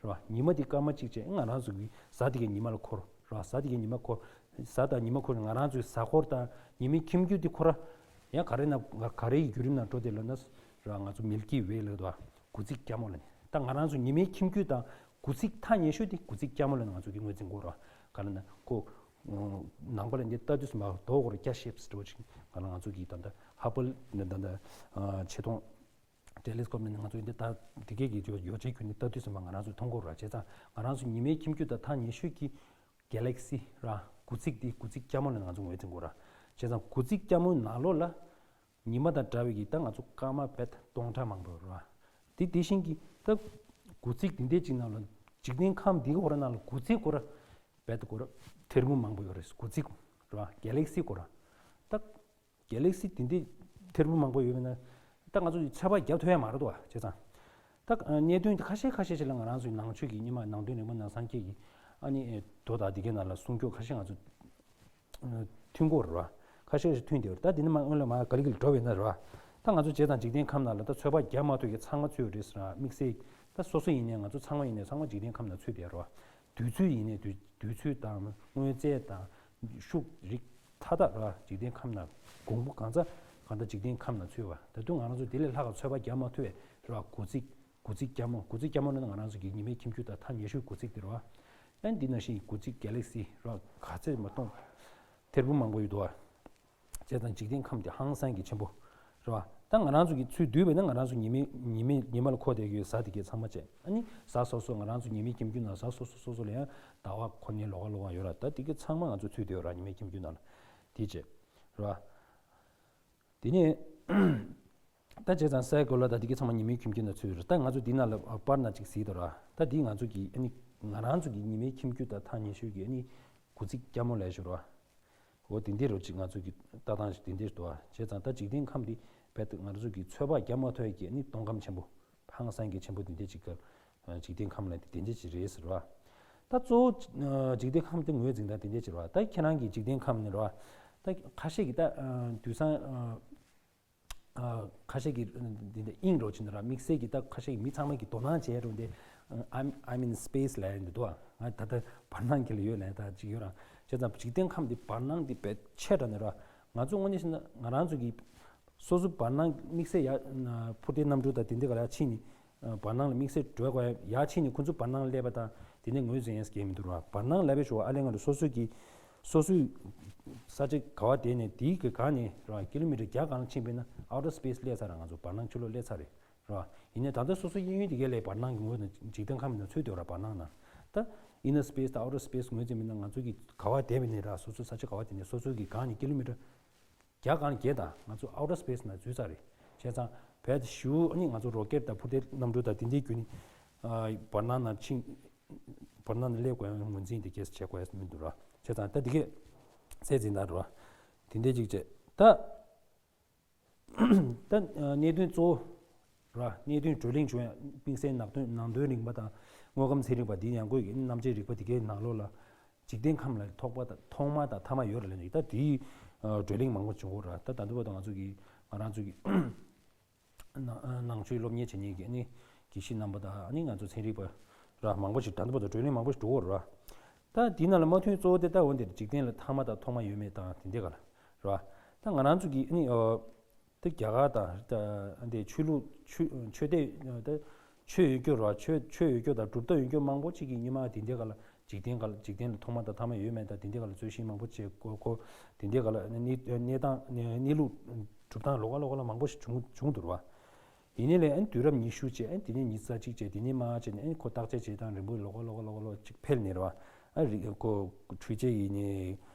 རེད་བ། ཉི་མ་དེ་སྐར་མ་གཅིག་བྱས་ང་རང་ཚོ་གི་གཟའ་དེ་གའི་ཉི་མ་ལ་འཁོར་རེད་བ། གཟའ་དེ་གའི་ཉི་མ་འཁོར། གཟའ་དང་ཉི་མ་འཁོར་ང་རང་ཚོའི་གཟའ་འཁོར་དང་ཉི་མའི་ཁྱིམ་རྒྱུད་དེ་འཁོར་ར། ཡང་ག་རེ་ན་ག་རེ་ཡི་བརྒྱུད་རིམ་ནང་འགྲོ་དེ་ལ་ན་ར་ང་ཚོ་མིལ་ཀི་ཝེ་ལ་དོ། དགུ་ཚིགས་སྐྱ་མོ་ལ་ནི་ད་ང་རང་ཚོ་ཉི་མའི་ཁྱིམ་རྒྱུད་དང་དགུ་ཚིགས་ཐག་ཉེ་ཤོས་དེ་དགུ་ཚིགས་སྐྱ་མོ་ལ་ནི་ང་ཚོ་གི་ངོས་འཛིན་དགོས་ར། ག་རེ་ན་ཁོ་ནང་པ་ལ་འདི་ལྟ་དུས་སུ་མ་རྡོ་སྐོར་སྐྱ་ཤེབ་སི་འགྲོ་ཅིག་ག་རེ་ང་ཚོ་གི་ད་ལྟ་ཧ་བལ་ད་ལྟ་ཆེ་མཐོང་ཊེ་ལི་སི་ཀོབ་ནས་ང་ཚོ་འདི་ལྟ་འདི་གས་ཀྱི་ཡོ་ཡོ་ཆས་ཁྱོན་ནས་ལྟ་དུས་ཙམ་པ་ང་རང་ཚོས་མཐོང་གི་རེད་བ། བྱས་ཙང་ང་རང་ཚོ་ཉི་མའི་ཁྱིམ་རྒྱུད་དང་ཐག་ཉེ་ཤོས་ཀྱི་གེ་ལེག་སི་ར་དགུ་ཚིགས་འདི་དགུ་ཚིགས་སྐྱ་མོ་ལ་ང་ཚོ་ངོས་འཛིན་དགོས་ར། བྱས་ཙང་དགུ་ཚིགས་སྐྱ་མོའི་ནང་ལོགས་ལ་ཉི་མ་དང་འདྲ་བའི་གི་ད་ང་ཚོ་སྐར་མ་བེད་སྟོང་ཕྲག་མང་པོ་ཡོད་ར། དེ་དེ་བཞིན་གྱི་ད་དགུ་ཚིགས་འདི་འདྲའི་ཅིག་ནང་ལ་འཇིག་རྟེན་ཁམས་འདི་གི་ཧོ་ར་ནང་ལ་དགུ་ཚིགས་གོ་ར་བེད་གོ་ར་ཐེར་འབུམ་མང་པོ་ཡོད་རེད། དགུ་ཚིགས་ར་གེ་ལེག་སི་གོ་ར་ད། གེ་ལེག་སི་དེ་འདྲའི་ཐེར་འབུམ་མང་པོ་ཡོད་པས་ན། ད་ང་ཚོ་ཡི་ཚོད་དཔག་རྒྱབ་ཐུབ་ཡ་མ་རེད་དོ། བྱས་ཙང་། ད་གནད་དོན་ཁ་ཤས་ཁ་ཤས་ཤིག་ལ་ང་རང་ཚོའི་ནང་ཆོས་ཀྱི་སྙེ་མ་ནང་དོན་རིག་པ་ནང་སངས་རྒྱས་ཀྱི་ཨ་ནི་མདོ་དང་དེ་གའི་ནང་ལ་གསུང་སྐྱོ་ཁ་ཤས་ང་ཚོ་མཐུན་གོ་རེད་བ། ཁ་ཤས་ཤིག་མཐུན་དེ་རེད། ད་དེ་ནི་མ་སྔོན་ལ་མ་ག་ལི་ག་ལི་འགྲོ་བས་ན་རེད་བ། ད་ང་ཚོ་བྱས་ཙང་འཇིག་རྟེན་ཁམས་ནང་ལ་ད་ཚོད་དཔག་རྒྱབ་མ་ཐུབ་ཀྱི་ཚང་མ་ཚུད་ཡོད་རེད་ཟེར་ན་དམིགས་བསལ་ད་སོ་སོ་ཡིན་ནའི་ང་ཚོ་ཚང་མ་ཡིན་ནའི་ཚང་མ་འཇིག་རྟེན་ཁམས་ནང་ཚུད་དེ་རེད་བ། དུས་ཚོད་ཡིན་ནའི་དུས་དུས་ཚོད་དང་དངོས་རྫས་དང་ཤུགས་རིགས་མཐའ་དག་ར་འཇིག་རྟེན་ཁམས་ན་གོང་བུ་གང་ཚ་གང་ལྟར་འཇིག་རྟེན་ཁམས་ན་ཚུད་པ། ད་དུང་ང་རང་ཚོ་དེ་ལས་ལྷག་ག་ཚོད་དཔག་རྒྱག་མ་ཐུབ་པས་ར། དགུ་ཚིགས་དགུ་ཚིགས་སྐྱ་མོ་དགུ་ཚིགས་སྐྱ་མོ་ནི་ང་རང་ཚོ་གི་ཉི་མའི་ཁྱིམ་རྒྱུད་དང་ཐག་ཉེ་ཤོས་དགུ་ཚིགས་དེ་ར། ཨ་ནི་འདི་ནང་བཞིན་དགུ་ཚིགས་གེ་ལེག་སི་ར་ག་ཚད་མ་གཏོང་ཐེར་འབུམ་མང་པོ་ཡོད་དོ། བྱས་ཙང་འཇིག་རྟེན་ཁམས་དེ་ཧང་སང་གི་ཆེན་པོ་རེད་བ། ད་ང་རང་ཚོ་གི་ཚུལ་བསྡུས་པས་ན་ང་རང་ཚོ་ཉི་མའི་ཉི་མའི་ཉི་མ་ལ་འཁོར་བསྡད་ཡོད་གཟའ་དེ་གའི་ཚང་མ་བྱས། ཨ་ནི་གཟའ་སོ་སོ་ང་རང་ཚོ་ཉི་མའི་ཁྱིམ་རྒྱུད་ནང་གཟའ་སོ་སོ་སོ་སོ་ལ་ཡང་ཟླ་བ་ཁོ་ནའི་ལོགས་ཀ་ལོགས་ཀ་ཡོད་ར། ད་དེ་གའི་ཚང་མ་ང་ཚོ་ཚུལ་བསྡུས་ཡོད་ར་ཉི་མའི་ཁྱིམ་རྒྱུད་ནང་ལ་དེ་བྱས་རེད་བ། དེ་ནས་ད་བྱས་ཙང་སའི་གོ་ལ་ད་དེ་གའི་ཚང་མ་ཉི་མའི་ཁྱིམ་རྒྱུད་ནང་ཚུད་ཡོད་ར། ད་ང་ཚོ་འདི་ནང་ལ་པར་ན་ཅིག་གཟིགས་དང་ར། ད་འདི་ང་ཚོ་གི་ཨ་ནི་ང་རང་ཚོ་གི་ཉི་མའི་ཁྱིམ་རྒྱུད་དང་ཐག་ཉེ་ཤོས་ཀྱི་ཨ་ནི་དགུ་ཚིགས་སྐྱ་མོ་ལས་ཤོར་བ། འོ་དེ་འདྲའི་རོ་ཅིག་ང་ཚོ་གི་ལྟ་སྟངས་ཤིག་དེ་འདྲའི་འདུག་བ། བྱས་ཙང་ད་འཇིག་རྟེན་ཁམས་འདི་རྦད་དེ་ང་ཚོ་གི་ཚོད་དཔག་རྒྱག་མ་ཐུབ་ཡ་གི་ནི་སྟོང་ཁམས་ཆེན་པོ་ཧང་སང་གི་ཆེན་པོ་དེ་འདྲའི་ཅིག་ག་འཇིག་རྟེན་ཁམས་ལ་དེ་འདྲའི་ཅིག་རེད་ཟེར་བ། ད་གཙོ་བོ་འཇིག་རྟེན་ཁམས་དེ་ངོས་འཛིན་སྟངས་དེ་འདྲའི་ཅིག་རེད་བ། ད་ཁྱེད་རང་གི་འཇིག་རྟེན་ཁམས་ནི་རེད་བ། ད་ཁ་ཤས་ཀྱི་ད་དུས་སང་ཁ་ཤས་ཀྱིས་འདི་འདྲ་དབྱིངས་རོ་ཅིག་འདི་ར་དམིགས་བསལ་གྱི་ད་ཁ་ཤས་ཀྱིས་མི་ཚང་མ་གིས་དོ་སྣང་བྱས་རུང་དེ་I'm I'm in space ལབ་ཡ་འདི་འདུག་ང་ད་ལྟ་བར་སྣང་གི་ལ་ཡོད་ལབ་ཡ་ད་ཅིག་ཡོད་ར། བྱས་ཙང་འཇིག་རྟེན་ཁམས་འདི་བར་སྣང་འདི་བས་ཆེ་དྲགས་ནས་ར། ང་ཚོ་དངོས་གནས་བཤད་ན་ང་རང་ཚོ་གི་སོ་སོ་བར་སྣང་དམིགས་བསལ་ཡ་འཕུར་མདེལ་གནམ་གྲུ་དང་དེ་འདྲ་ག་ལ་ཕྱིན་ནས་བར་སྣང་ལ་དམིགས་བསལ་འགྲོ་དགོས་ཡ་ཕྱིན་ནས་ཁོ་ཚོ་བར་སྣང་སླེབས་པ་དང་དེ་ནས་ངོས་འཛིན་ཡས་སྐྱེ་མི་འདུག་ར། བར་སྣང་ལབ་པའི་ཞོར་ཨ་ལས་ང་ཚོ་སོ་སོ་གི་སོ་སོའི་ས་ཆ་ག་བ་བསྡད་ནས་དེའི་གི་སྒང་ནས་རང་ཀི་ལོ་མི་ཊར་བརྒྱ་སྒང་ཕྱིན་པས་ན་outer space སླེབས་ཚར་ར། ང་ཚོ་བར་སྣང་ཕྱི་ལོགས་སླེབས་ཚར་རེད་ར། ཡིན་ནའི་ད་ལྟ་སོ་སོ་གཡས་གཡོན་དེ་གའི་ལས་བར་སྣང་གི་ངོས་ནས་འཇིག་རྟེན་ཁམས་ནང་ཚུད་བསྡད་ཡོད་ར། བར་སྣང་ནང་ད་inner space དང་outer space ངོས་འཛིན་པས་ན་ང་ཚོ་གི་ག་བ་བསྡད་པས་ནས་ར། སོ་སོའི་ས་ཆ་ག་བ་བསྡད་ནས་སོ་སོ་གི་སྒང་ནས་ཀི་ལོ་མི་ཊར་བརྒྱ་སྒང་བརྒྱད་དང་ང་ཚོ་outer space ནང་འཛུལ་ཚར་རེད། བྱས་ཙང་བལ་ཞུ་ཨ་ནི་ང་ཚོ་རོ་ཀེཊ་དང་འཕུར་མདེལ་གནམ་གྲུ་དང་དེ་འདྲའི་བརྒྱུད་ནས་བར་སྣང་ནང་ཕྱིན། བར་སྣང་ནང་སླེབས་དགོས་ཡ་ངོས་འཛིན་དེ་གས་བྱེད་དགོས་ཡ་མི་འདུག་ར། བྱས་ཙང་ད་དེ་གས་ཚད་འཛིན་སྟངས་རེད་བ། དེ་འདྲའི་ཅིག་བྱས་ད། ད་གནད་དོན་གཙོ་བོ་ར། གནད་དོན་བགྲོ་གླེང་བྱུང་ཡ་དམིགས་བསལ་ནང་དོན་ནང་དོན་རིག་པ་དང་དངོས་ཁམས་ཚན་རིག་པ་འདི་ཡང་སྒོས་ཀྱི་རྣམ་འབྱེད་རིག་པ་དེ་གའི་ནང་ལོགས་ལ་འཇིག་རྟེན་ཁམས་ལ་ཐོག་པ་དང་ཐོག་མ་དང་ཐ་མ་ཡོད་རེད་ལབ་ནས། ད་དེའི་བགྲོ་གླེང་མང་པོ་བྱུང་གི་ར། ད་ད་འདི་བར་དུ་ང་ཚོ་གི་ང་རང་ཚོ་གི་ནང་ནང་ཆོས་སློབ་གཉེར་བྱེད་མཁན་གྱི་ཨ་ནི་དགེ་བཤེས་རྣམ་པ་དང་ཨ་ནི་ང་ཚོ་ཚན་རིག་པ་ར་མང་པོ་ཞིག་ད་ལྟ་བར་དུ་བགྲོ་གླེང་མང་པོ་ཞིག་འགྲོ་གི་རེད་བ། ད་དེའི་ནང་ལ་མ་མཐུན་གཙོ་བོ་དེ་ད་འོན་ཏེ་འཇིག་རྟེན་ལ་ཐ་མ་དང་ཐོག་མ་ཡོད་མེད་དང་དེ་འདྲ་ག་ལ་རེད་བ། ད་ང་རང་ཚོ་གི་ཨ་ནི་ཨ་ད་རྒྱ་གར་དང་ད་འདི་ཆོས་ལུགས་ཆོས་ཆོས་དད་ད་ཆོས་ཡོད་རྒྱུ་རེད་བ། ཆོས་ཆོས་ཡོད་རྒྱུ་དང་གྲུབ་མཐའ་ཡོད་རྒྱུ་མང་པོ་ཅིག་གིས་སྔོན་མ་དེ་འདྲ་ག་ལ་འཇིག་རྟེན་ག་ལ་འཇིག་རྟེན་ལ་ཐོག་མ་དང་ཐ་མ་ཡོད་མེད་དང་དེ་འདྲ་ག་ལ་རྩོད་གཞི་མང་པོ་བྱས་གོ་གོ་དེ་འདྲ་ག་ལ་གནས་གནས་སྟངས་གནས་ལུགས་གྲུབ་སྟངས་ལོགས་ཀ་ལོགས་ཀ་ལ་མང་པོ་ཞིག་བྱུང་བྱུང་འདུག་རེད་བ། ཡིན་ནའི་ལས་ཨ་ནི་དུས་རབས་ཉི་ཤུ་བྱས། ཨ་ནི་དེ་ནས་ཉི་ཤུ་རྩ་གཅིག་བྱས། དེ་ནས་མར་བྱས་ནས་ཨ་ནི་ཁོ་བརྟག་དཔྱད་བྱེད་སྟངས་རིམ་པས་ལོགས་ཀ་ལོགས་ཀ་ལོགས་ཀ་ལོགས་ཅིག་འཕེལ་ནས་རེད་བ། ཨ་རི་ཁོ་འཕྲུལ་ཆས་ཡིན་ནའི་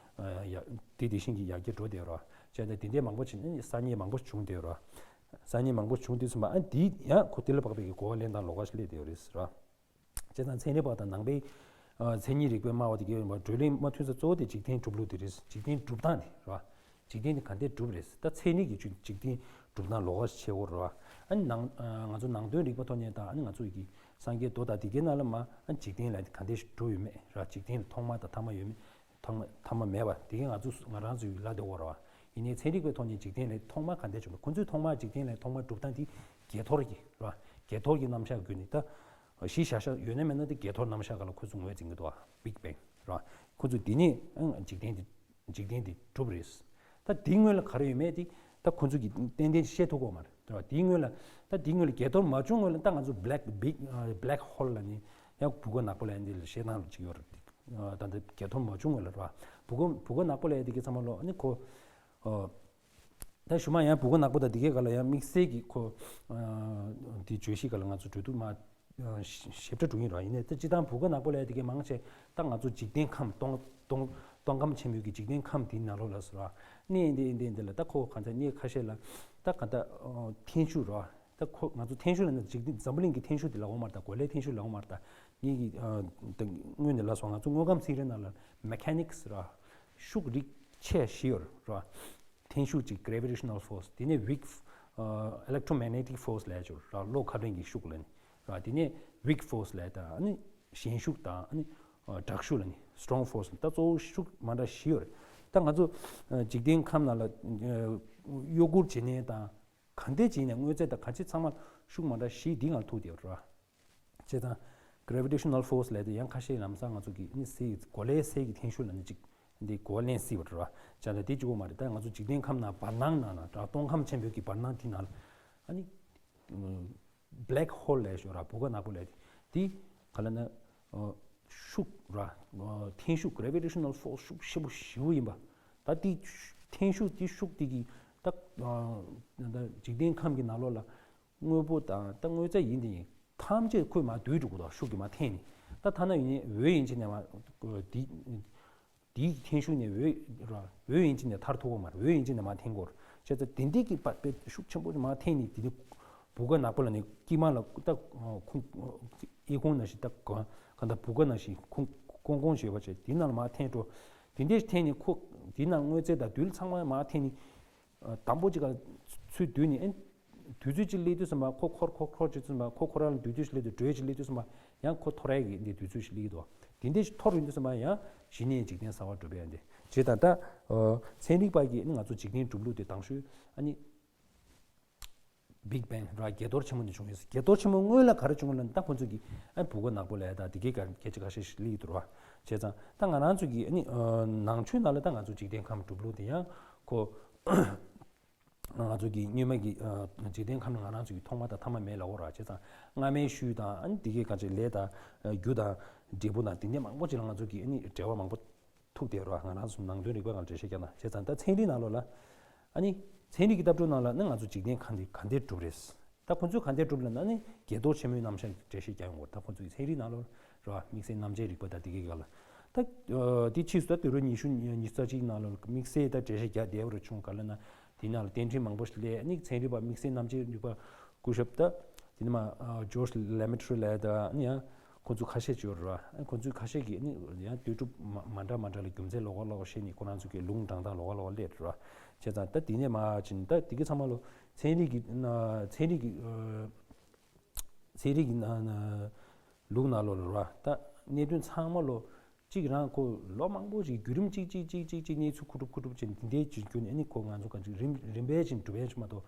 ཡ་དེ་དེ་བཞིན་གྱི་ཡར་རྒྱས་འགྲོ་བསྡད་རེད་བ། བྱས་ནས་དེ་འདྲས་མང་པོ་བྱས་ནས་ཨ་ནི་གསར་རྙེད་མང་པོ་བྱུང་བསྡད་རེད་བ། གསར་རྙེད་མང་པོ་བྱུང་དུས་ཙམ་པ་ཨ་ནི་དེ་ཡང་ཁོ་དེ་ལ་དཔག་པའི་གི་གོ་བ་ལེན་སྟངས་ལོགས་ཀ་ཞིག་སླེབས་བསྡད་ཡོད་རེད་ཟེར་བ། བྱས་ཙང་ཚན་རིག་པ་དང་ནང་པའི་ཨ་མཚན་ཉིད་རིག་པའི་སྨྲ་བ་དེ་གའི་བར་བགྲོ་གླེང་མ་མཐུན་ས་གཙོ་བོ་དེ་འཇིག་རྟེན་གྲུབ་ལུགས་དེ་རེད། འཇིག་རྟེན་གྲུབ་སྟངས་དེ་རེད་བ། འཇིག་རྟེན་དེ་ག་འདྲས་གྲུབ་རེད། ད་མཚན་ཉིད་ཀྱི་ཆོས་འཇིག་རྟེན་གྲུབ་སྟངས་ལོགས་ཀ་ཕྱེ་དགོས་རེད་བ། ཨ་ནི་ནང་ཨ་ང་ཚོ་ནང་དོན་རིག་པ་ཐོག་ནས་དང་ཨ་ནི་ང་ཚོ་གི་སངས་རྒྱས་མདོ་དང་དེ་གའི་ནང་ལ་མ་ཨ་འཇིག་རྟེན་ལ་ག་འདྲས་ཞིག་གྲུབ་ཡོད་མེད་རེད་བ། འཇིག་རྟེན་ལ་ཐོག་མ་དང་ཐ་མ་ཡོད་མེད། ཐོག་མ་ཐ་མ་མེད་པ་དེ་གའི་ང་ཚོ་ང་རང་ཚོའི་ལ་བསྡད་དགོས་རེད་བ། ཡིན་ནའི་ཚན་རིག་པའི་ཐོག་ནས་འཇིག་རྟེན་ལས་ཐོག་མ་ག་འདྲ་བྱུང་མེད། ཁོ་ཚོས་ཐོག་མར་འཇིག་རྟེན་ལས་ཐོག་མར་གྲུབ་སྟངས་དེ་བརྒྱད་ཐོར་གྱི་རེད་བ། བརྒྱད་ཐོར་གྱི་རྣམ་གཞག་བརྒྱུད་ནས་ད་གཞི་བཞག་བཞག་ཡོད་ན་མེད་ན་དེ་བརྒྱད་ཐོར་རྣམ་གཞག་སྒང་ལ་ཁོ་ཚོས་ངོས་འཛིན་གྱི་འདུག་བ། Big Bang རེད་བ། ཁོ་ཚོས་དེ་ནས་ཨང་འཇིག་རྟེན་དེ་འཇིག་རྟེན་དེ་གྲུབ་རེད། ད་དེའི་སྔོན་ལ་ག་རེ་ཡོད་མེད་དེ་ད་ཁོ་ཚོས་ཀྱིས་ཏན་ཏན་བཤད་ཐུབ་ཀྱི་ཡོད་མ་རེད་བ། དེའི་སྔོན་ལ་ད་དེའི་སྔོན་ལ་བརྒྱད་ཐོར་མ་བྱུང་སྔོན་ལ་ད་ང་ཚོ་Black Big Black Hole ལབ་ནས་ཡང་བུ་ག་ནག་པོ་ལབ་ཡ་འདི་ལ་བཤད་སྟངས་ཅིག་ཡོད་རེད། ད་ལྟ་བརྒྱད་ཐོར་མ་བྱུང་སྔོན་ལ་རེད་བ། བུ་ག་བུ་ག་ནག་པོ་ལབ་ཡ་དེ་གི་ཚང་མ་ལོ་ཨ་ནི་ཁོ། ཨ། ད་གཞུག་མ་ཡང་བུ་ག་ནག་པོ་དང་དེ་གའི་སྒང་ལ་ཡང་དམིགས་བསལ་གྱི་ཁོ། ཨ། དེ་བརྗོད་གཞི་སྒང་ལ་ང་ཚོ་གྲོས་བསྡུར་མ། ཨ། ཞིབ་ཕྲ་འགྲོ་གི་ཡིན་ར། ཡིན་ནའི་ད་སྤྱིར་བཏང་བུ་ག་ནག་པོ་ལབ་ཡ་དེ་གའི་མང་ཆེ་ད་ང་ཚོ་འཇིག་རྟེན་ཁམས་སྟོང་སྟོང་སྟོང་ཁམས་ཆེན་མོའི་གི་འཇིག་རྟེན་ཁམས་དེའི་ནང་ལོགས་ལ་ཟེར་བ། གནས་འདི་འདི་འདི་ལ་ད་ཁོ་གང་ཚ་གནས་ཁ་ཤས་ལ་ད་ག་ད་ཨ། ཐན་ཤུགས་ར། ད་ཁོ་ང་ཚོ་ཐན་ཤུགས་ལབ་ན་འཇིག་རྟེན་འཛམ་བུ་གླིང་གི་ཐན་ཤུགས་དེ་ལབ་ཡོད་མ་རེད། ད་གོ་ལའི་ཐན་ཤུགས་ལབ་ཡོད་མ་རེད། ད་ངེད་ཀྱི་ཨ། ད་སྔོན་ནས་ལབ་སོང་། ང་ཚོ་དངོས་ཁམས་ཚན་རིག་ནང་ལ་མེ་ཁ་ནིག་སི་ར། ཤུགས་རིག་ཆེ་བཞི་ཡོད་རེད་བ། ཐན་ཤུགས་གཅིག gravitational force། དེ་ནས་weak ཨ། electromagnetic force ལབ་ཡ་ཅིག་ཡོད་རེད། གློག་ཁ་འཕྲིན་གྱི་ཤུགས་ལབ་ནས་ར། དེ་ནས་weak force ལབ་ཡ་དང་ཨ་ནི་ཞན་ཤུགས་དང་ཨ་ནི་ཨ། དྲག་ཤུགས་ལབ་ནས་strong force ལབ། ད་གཙོ་བོ་ཤུགས་མ་འདྲ་བཞི་ཡོད་རེད། ད་ང་ཚོ་ཨ། འཇིག་རྟེན་ཁམས་ནང་ལ་ཨ། གཡོ་འགུལ་བྱེད་མཁན་དང་ག་འདྲས་བྱས་ནས་དངོས་རྫས་དང་ག་ཅི་ཚང་མ་ཤུགས་མ་འདྲ་བཞི་འདི་ནང་ཐུག་བསྡད་ཡོད་རེད་བ། བྱས་ཙང་gravitational force ལབ་དེ་ཡང་ཁ་ཤས་ལམ་སང་ང་ཚོ་གི་ནི་གསེར་གོ་ལའི་གསེར་གྱི་འཐེན་ཤུགས་ལབ་ནི་གཅིག་འདི་གོ་བ་ལེན་སྲིད་པ་རེད་བ། བྱས་ཙང་དེ་གཅིག་པོ་མ་རེད། ད་ང་ཚོ་འཇིག་རྟེན་ཁམས་ནང་བར་སྣང་ནང་ན་ད་སྟོང་ཁམས་ཆེན་པོའི་གི་བར་སྣང་དེ་ནང་ཨ་ནི་black hole ལབ་ཤོག་ར། བུ་ག་ནག་པོ་ལབ་དེ་དེ་ག་ལ་ན་ཤུགས་ར་འཐེན་ཤུགས་gravitational force ཤུགས་ཆེན་པོ་ཞེ་པོ་ཡིན་པ། ད་དེ་འཐེན་ཤུགས་དེ་ཤུགས་དེ་གི་ད་འཇིག་རྟེན་ཁམས་ཀྱི་ནང་ལོགས་ལ། དངོས་པོ་དང་ད་དངོས་རྫས་ཡིན་དེ་ཡིན་ཐམས་ཅད་ཁོས་མར་བསྡུས་འགྲོ་གི་འདུག་ཤུགས་ཀྱིས་མར་འཐེན་ནས། ད་ཐ་ན་ཡིན་ནའི་འོད་ཡན་ཆད་ནས་མར་འདི་འདིའི་འཐེན་ཤུགས་ནས་འོད་ར་འོད་ཡན་ཆད་ནས་ཐར་ཐུབ་ཀྱི་མ་རེད། འོད་ཡན་ཆད་ནས་མར་འཐེན་དགོས་རེད། བྱས་ཙང་དེ་འདྲའི་གི་པ་དཔེ་ཤུགས་ཆེན་པོ་མར་འཐེན་ནས་དེ་ནི་བུ་ག་ནག་པོ་ལབ་ནས་དཀྱིལ་མ་ལ་ད་ཁུང་ཨི་ཁུང་ནང་བཞིན་ད་ག་ག་ད་བུ་ག་ནང་བཞིན་ཁུང་ཀོང་ཀོང་ཞེས་པ་བྱས་དེ་ནང་ལ་མར་འཐེན་འགྲོ། དེ་འདྲའི་འཐེན་ནས་ཁོ་དེ་ནང་དངོས་རྫས་དང་རྡུལ་ཚང་མ་མར་འཐེན་ནས། དང་པོ་གཅིག་ག་ཚུར་བསྡུས་ནས་ཨེ། དུས་ཚོད་གཅིག་སླེབས་དུས་ཙམ་པ་ཁོ་འཁོར་འཁོར་འཁོར་བྱེད་དུས་ཙམ་པ་ཁོ་འཁོར་ར་ལ་སྡུད་དུས་སླེབས་དུས་འགྲོས་གཅིག་སླེབས་དུས་ཙམ་པ་ཡང་ཁོ་འཐོར་ཡ་གི་འདི་དུས་ཚོད་ཞིག་སླེབས་ཀྱི་འདུག་དེ་འདྲས་ཞིག་འཐོར་ཡོང་དུས་ཙམ་པ་ཡང་གཞི་ནས་འཇིག་རྟེན་གསར་པ་གྲུབ་ཡ་འདི་བྱས་ཙང་ད། ཚན་རིག་པ་གིས་ང་ཚོ་འཇིག་རྟེན་གྲུབ་ལུགས་དེ་དང་ཤོས་ཨ་ནི། Big Bang ར་བརྒྱད་གཏོར་ཆེན་མོ་ནས་བྱུང་ཡོད། བརྒྱད་གཏོར་ཆེན་མོ་སྔོན་ལ་ག་རེ་བྱུང་ལབ་ན་ད་ཁོ་ཚོས་ཀྱིས་ཨ་བུ་ག་ནག་པོ་ལབ་ཡ་ད་དེ་གའི་ག་སྐད་ཆ་ཁ་ཤས་ཤིག་སླེབས་ཀྱི་འདུག་ར། བྱས་ཙང་ད་ང་རང་ཚོ་གིས་ཨ་ནི་ནང་ཆོས་ནང་ལ་ད་ང་ཚོ་འཇིག་རྟེན་ཁམས་གྲུབ་ལུགས་དེ་ཡང་ཁོ། ང་ཚོ་གི་སྔོན་མ་གི་ཨ། འཇིག་རྟེན་ཁམས་ལ་ང་རང་ཚོ་གི་ཐོག་མ་དང་ཐ་མ་མེད་ལབ་ཡོད་ར། བྱས་ཙང་སྔ་མའི་ཤུལ་དང་ཨ་ནི་དེ་གའི་ག་ཅིག་ལས་དང་རྒྱུ་དང་འབྲས་བུ་དང་དེ་འདྲའི་མང་པོ་ཅིག་ལ་ང་ཚོ་གི་ཨ་ནི་འབྲེལ་བ་མང་པོ་ཐུག་བསྡད་ཡོད་ར། ང་རང་ཚོ་ནང་དོན་རིག་པའི་སྒང་འགྲེལ་བཤད་རྒྱག་ན། བྱས་ཙང་ད་ཚན་རིག་ནང་ལོགས་ལ་ཨ་ནི་ཚན་རིག་གི་ལྟ་གྲུབ་ནང་ལ་ནི་ང་ཚོ་འཇིག་རྟེན་ག་འདྲ་ག་འདྲ་གྲུབ་རེད། ད་ཁོ་ཚོས་ག་འདྲ་གྲུབ་ལབ་ན་ནི་བརྒྱད་གཏོར་ཆེན་མོའི་རྣམ་གཞག་འགྲེལ་བཤད་རྒྱག་ཡོང་གི་རེད། ད་ཁོ་ཚོས་ཚན་རིག་ནང་ལོགས་ར་དམིགས་བསལ་གནམ་དཔྱད་རིག་པ་དང་དེ་གའི་སྒང་ལ། ད་ཨ། དེ་ཕྱིས་སུ་ད་དུས་རབས་ཉི་ཤུ་ཉི་ཤུ་རྩ་གཅིག་ནང་ལ་དམིགས་བསལ་ད་འགྲེལ་བཤད་རྒྱག་བསྡད་པ་རུ་བྱུང་། ག་ལབ་ན་དེ་ནང་ལ་བརྟན་ཁྲིད་མང་པོ་ཞིག་སླེབས། ཨ་ནི་ཚན་རིག་པ་དམིགས་བསལ་གནམ་དཔྱད་རིག་པ་སྐུ་ཞབས་ད་དེ་ནས་མ་ཨ། George Lemaitre ལབ་ཡ་ད་ཨ་ནི་ཡང་ཁོ་ཚོ་ཁ་ཤས་ཅིག་ཡོད་རེད་བ། ཨ་ཁོ་ཚོའི་ཁ་ཤས་ཀྱིས་ཨ་ནི་ཡང་ལྟོས་གྲུབ་མ་མ་འདྲ་མ་འདྲ་ལ་རྒྱུ་མཚན་ལོགས་ཀ་ལོགས་ཀ་བཤད་ནས་ཁོ་རང་ཚོ་གི་ལུང་དྲངས་སྟངས་ལོགས་ཀ་ལོགས་ཀ་སླེབས་རེད་བ། བྱས་ཙང་ད་དེ་ནས་མ་ཕྱིན་ད་དེ་གི་ཚང་མ་ལོ་ཚན་རིག་གི་ཚན་རིག་གི་ཨ། ཚན་རིག་གི་ན་ན་ལུགས་ནང་ལོགས་ལ་ར། ད་གནད་དོན་ཚང་མ་ལོ་གཅིག་རང་ཁོ་ལོ་མང་པོ་ཞིག་བརྒྱུད་རིམ་གཅིག་གཅིག་གཅིག་གཅིག་གཅིག་གནས་ཚུལ་མཁོ་སྒྲུབ་མཁོ་སྒྲུབ་བྱས་ནས་དེ་འདྲའི་ཅིག་བརྒྱུད་ནས་ཨ་ནི་ཁོ་ང་ཚོ་ག་ཅིག་རིམ་རིམ་པས་ཅིག་གྲུབ་ཡ་ཅིག་མ་གཏོགས།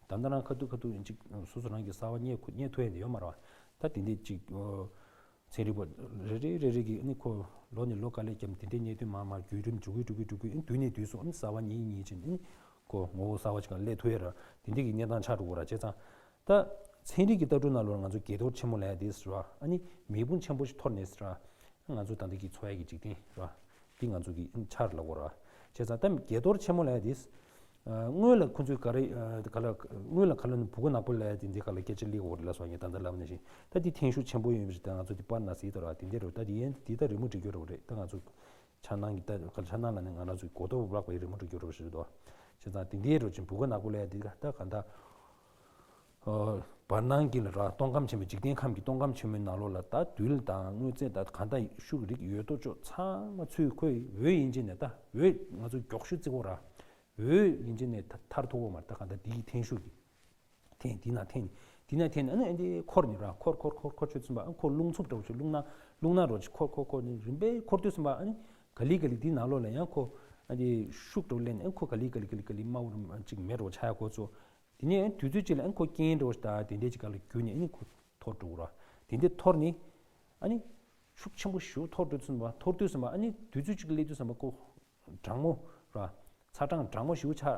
ད་ལྟ་རང་ཁ་ཐུག་ཁ་ཐུག་ཅིག་སོ་སོ་རང་གི་གསར་པ་རྙེད་ཁོ་རྙེད་ཐུབ་ཡ་དེ་ཡོད་མ་རེད་བ། ད་དེ་འདྲའི་ཅིག་ཚན་རིག་པ་རེ་རེ་རེ་རེ་གིས་ཨ་ནི་ཁོ་ལོ་ནས་ལོ་ག་ལེར་བརྒྱབ་དེ་འདྲའི་གནད་དོན་མར་མར་བརྒྱུད་རིམ་འགྲོ་གི་འགྲོ་གི་འགྲོ་གི་ཨ་ནི་དུས་ནས་དུས་སུ་ཨ་ནི་གསར་པ་རྙེད་རྙེད་ཅིག་ཨ་ནི་ཁོ་ངོ་བོ་གསར་པ་ཅིག་ག་སླེབས་ཐུབ་ཡ་ར། དེ་འདྲའི་གི་གནས་སྟངས་ཆགས་འགྲོ་གི་ར། བྱས་ཙང་། ད་ཚན་རིག་གི་ལྟ་གྲུབ་ནང་ལོགས་ང་ཚོ་བརྒྱད་གཏོར་ཆེན་མོ་ལབ་ཡ་དེ་ཟེར་བ། ཨ་ནི་མེ་དཔུང་ཆེན་པོ་ཞིག་འཐོར་ནས་ཟེར་བ། ང་ཚོ་ད་ལྟ་གི་འཚོ་བ་གི་འཇིག་རྟེན་ར། འདི་ང་ཚོ་གི་ཨ་ནི་ཆགས་ལབ་དགོས་ར། བྱས་ཙང་ད་བརྒྱད་གཏོར་ཆེན་མོ་ལབ་ཡ་དེ། ཨ་སྔོན་ལ་ཁོ་ཚོས་ག་རེ་ཨ་ག་ལ་སྔོན་ལ་ག་ལ་ནི་བུ་ག་ནག་པོ་ལབ་ཡ་དེ་འདི་ག་ལ་སྐད་ཆ་སླེབས་དགོས་རེད་ལབ་སོང་། ངས་ད་ལྟ་ལབ་ནང་བཞིན་ད་འདི་འཐེན་ཤུགས་ཆེན་པོ་ཡོད་པ་ཞིག་ད་ང་ཚོ་འདི་པར་ན་ཟེར་དོ་ར། དེ་འདྲ་རེད། ད་འདི་ཡན་འདི་ད་རི་མོ་འབྲི་རྒྱུ་རེད། ད་ང་ཚོ་འཆར་སྣང་གི་ད་ག་འཆར་སྣང་ལ་ནི་ང་རང་ཚོའི་གོ་རྟོགས་ལྷག་པའི་རི་མོ་འབྲི་རྒྱུ་རེད་ཟེར་དོ། བྱས་ཙང་དེ་འདྲའི་རོ་ཅན་བུ་ག་ནག་པོ་ལབ་ཡ་དེ་ད་ག་འདྲ། ཨ་བར་སྣང་གི་ལ་ར་སྟོང་ཁམས་ཆེན་མོའི་འཇིག་རྟེན་ཁམས་ཀྱི་སྟོང་ཁམས་ཆེན་མོའི་ནང་ལོགས་ལ་ད་རྡུལ་དང་དངོས་རྫས་དང་ག་འདྲ་ཤུགས་རིག་ཡོད་དོ་ཅོག་ཚང་མ་ཚུར་ཁོའི་འོད་ཡན་ཆད་ནས་ད་འོད་ང་ཚོ་མགྱོགས་ཤུགས་བརྩི་གོ་ར། འོད་ཡན་ཆད་ནས་ད་ཐར་ཐུབ་གོ་མ་རེད། ད་ག་འདྲ་དེའི་འཐེན་ཤུགས་ཀྱིས། འཐེན་དེ་ན་འཐེན། དེ་ན་འཐེན་ཨ་ནི་ཨ་འདི་འཁོར་ནི་ར། འཁོར་འཁོར་འཁོར་འཁོར་ཆོད་ཙམ་པ་ཨ་འཁོར་རླུང་འཚུབ་འདྲ་བོ་ཆོད། རླུང་ནག་རླུང་ནག་རོ་ཅིག་འཁོར་འཁོར་འཁོར་ནི་རིམ་པས་འཁོར་དུས་ཙམ་པ་ཨ་ནི་ག་ལི་ག་ལི་དེའི་ནང་ལོགས་ལ་ཡང་ཁོ་ ཨ་དེ་ཤུགས་འགྲོ་ལེན་ཨ་ཁོ་ག་ལི་ག་ལི་ག་ལི་ག་ལི་དམའ་བོ་ཅིག་མེད་འགྲོ་ཆགས་ཡ་ཁོ་ཚོ། དེ་ནས་དུས་ཚོད་ཅིག་ལ་ཨ་ཁོ་རྐྱེན་འགྲོ་ད་དེ་འདྲས་ཅིག་ག་ལ་གྱུར་ནས་ཨ་ནི་ཁོ་འཐོར་འགྲོ་ར། དེ་འདྲས་འཐོར་ནས་ཨ་ནི་ཤུགས་ཆེན་པོ་ཞིག་འཐོར་འགྲོ་ཚུན་པ་འཐོར་དུས་ཙམ་པ་ཨ་ནི་དུས་ཚོད་ཅིག་སླེབས་དུས་ཙམ་པ་ཁོ་གྲང་མོ་ར། ཚ་གྲང་གྲང་མོ་ཞིག་ཆགས་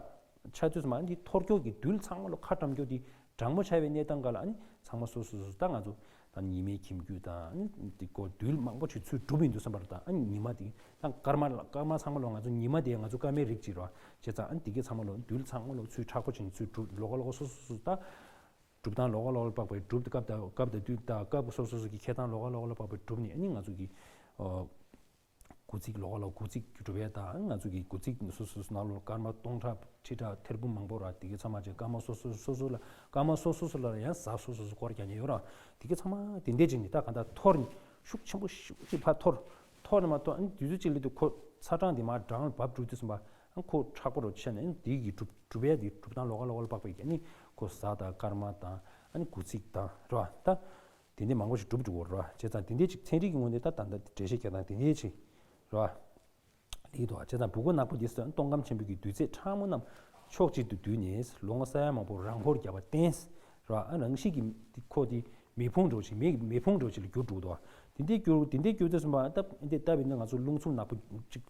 ཆགས་དུས་ཙམ་པ་ཨ་ནི་འཐོར་སྐྱོ་གི་རྡུལ་ཚང་མ་ལོ་ཁ་གྲམ་སྐྱོ་དེ་གྲང་མོ་ཆགས་པའི་གནས་སྟངས་ག་ལ་ཨ་ནི་ཚང་མ་སོ་སོ་སོ་ད་ང་ཚོ་ད་ཉི་མའི་ཁྱིམ་རྒྱུད་དང་ཨ་ནི་དེ་ཀོ་རྡུལ་མང་པོ་ཞིག་ཚུར་གྲུབ་ཡིན་དུས་ཙམ་པར་ད་ཨ་ནི་ཉི་མ་དེ་ད་སྐར་མ་སྐར་མ་ཚང་མ་ལོ་ང་ཚོ་ཉི་མ་དེ་ང་ཚོ་སྐར་མའི་རིགས་གཅིག་ར། བྱས་ཙང་ཨ་ནི་དེ་གའི་ཚང་མ་ལོ་རྡུལ་ཚང་མ་ལོ་ཚུར་མཁྲེགས་པོ་ཅན་ཚུར་གྲུབ་ལོ་ག་ལོ་ག་སོ་སོ་སོ་ད་གྲུབ་སྟངས་ལོ་ག་ལོ་ག་ལ་དཔག་པའི་གྲུབ་སྐབས་དང་སྐབས་དང་དུས་དང་སྐབས་སོ་སོ་སོ་གི་འཁྱེར་སྟངས་ལོ་ག་ལོ་ག་ལ་དཔག་པའི་གྲུབ་ནས་ཨ་ནི་ང་ཚོ་གི་དགུ་ཚིགས་ལོ་ག་ལོ་དགུ་ཚིགས་གྲུབ་ཡས་དང་ང་ཚོ་གི་དགུ་ཚིགས་སོ་སོ་སོ་ནང་ལོ་སྐར་མ་སྟོང་ཕྲག་ཁྲི་ཕྲག་ཐེར་འབུམ་མང་པོ་ར། དེ་གའི་ཚང་མ་བྱས་སྐར་མ་སོ་སོ་སོ་སོ་ལ་སྐར་མ་སོ་སོ་སོ་ལ་ཡང་གཟའ་སོ་སོ་སོ་སྐོར་རྒྱག་མཁན་ཡོད་ར། དེ་གའི་ཚང་མ་དེ་འདྲས་བྱས་ནས་ད་ག་ད་འཐོར་ནས་ཤུགས་ཆེན་པོ་ཞིག་ཅིག་ཕར་འཐོར། འཐོར་ནས་མ་འཐོར་ཨ་ནི་དུས་ཚོད་ཅིག་སླེབས་དུས་ཁོ་ཚ་གྲང་དེ་མར་གྲང་ལ་བབས་འགྲོ་དུས་ཙམ་པ་ཨ་ཁོ་མཁྲེགས་པོ་རུ་ཆགས་ནས་ཨ་ནི་དེ་གི་གྲུབ་གྲུབ་ཡས་དེ་གྲུབ་སྟངས་ལོ་ག་ལོ་ག་ལ་དཔག་པའི་གི་ཨ་ནི་ཁོ་གཟའ་དང་སྐར་མ་དང་ཨ་ནི་དགུ་ཚིགས་དང་ར་ད། དེ་འདྲའི་མང་པོ་ཞིག་གྲུབ་འགྲོ་གི་རེད་བ། བྱས་ཙང་དེ་འདྲའི་ཅིག་ཚན་རིག་གི་ངོས་ནས་ད་ད་ལྟ་འགྲེལ་བཤད་རྒྱག་སྟངས་དེ་འདྲའི་ཅིག་རེད་བ། ལེགས་འདུག་བ། བྱས་ཙང་སྦུ་གུ་ནག་པོ་འདི་སྟོན་སྟོང་སྐམ་ཆེན་པོའི་གི་རྡུལ་རྫས་ཕྲ་མོ་རྣམས་ཕྱོགས་གཅིག་ཏུ་བསྡུས་ནས་ལོ་ངོ་ས་ཡ་མང་པོར་རང་འཁོར་བརྒྱབ་པར་བརྟེན། རེད་བ། རང་བཞིན་གྱིས་ཁོ་དེ་མེ་ཕུང་འདྲ་ཞིག་མེ་མེ་ཕུང་འདྲ་ཞིག་ལ་འགྱུར་འགྲོ་འདུག་བ། དེ་འདྲའི་འགྱུར་དེ་འདྲའི་འགྱུར་དུས་ཙམ་པ་སྟབས་འདི་སྟབས་ཡིན་ན་ང་ཚོ་རླུང་འཚུབ་ནག་པོ་ཅིག་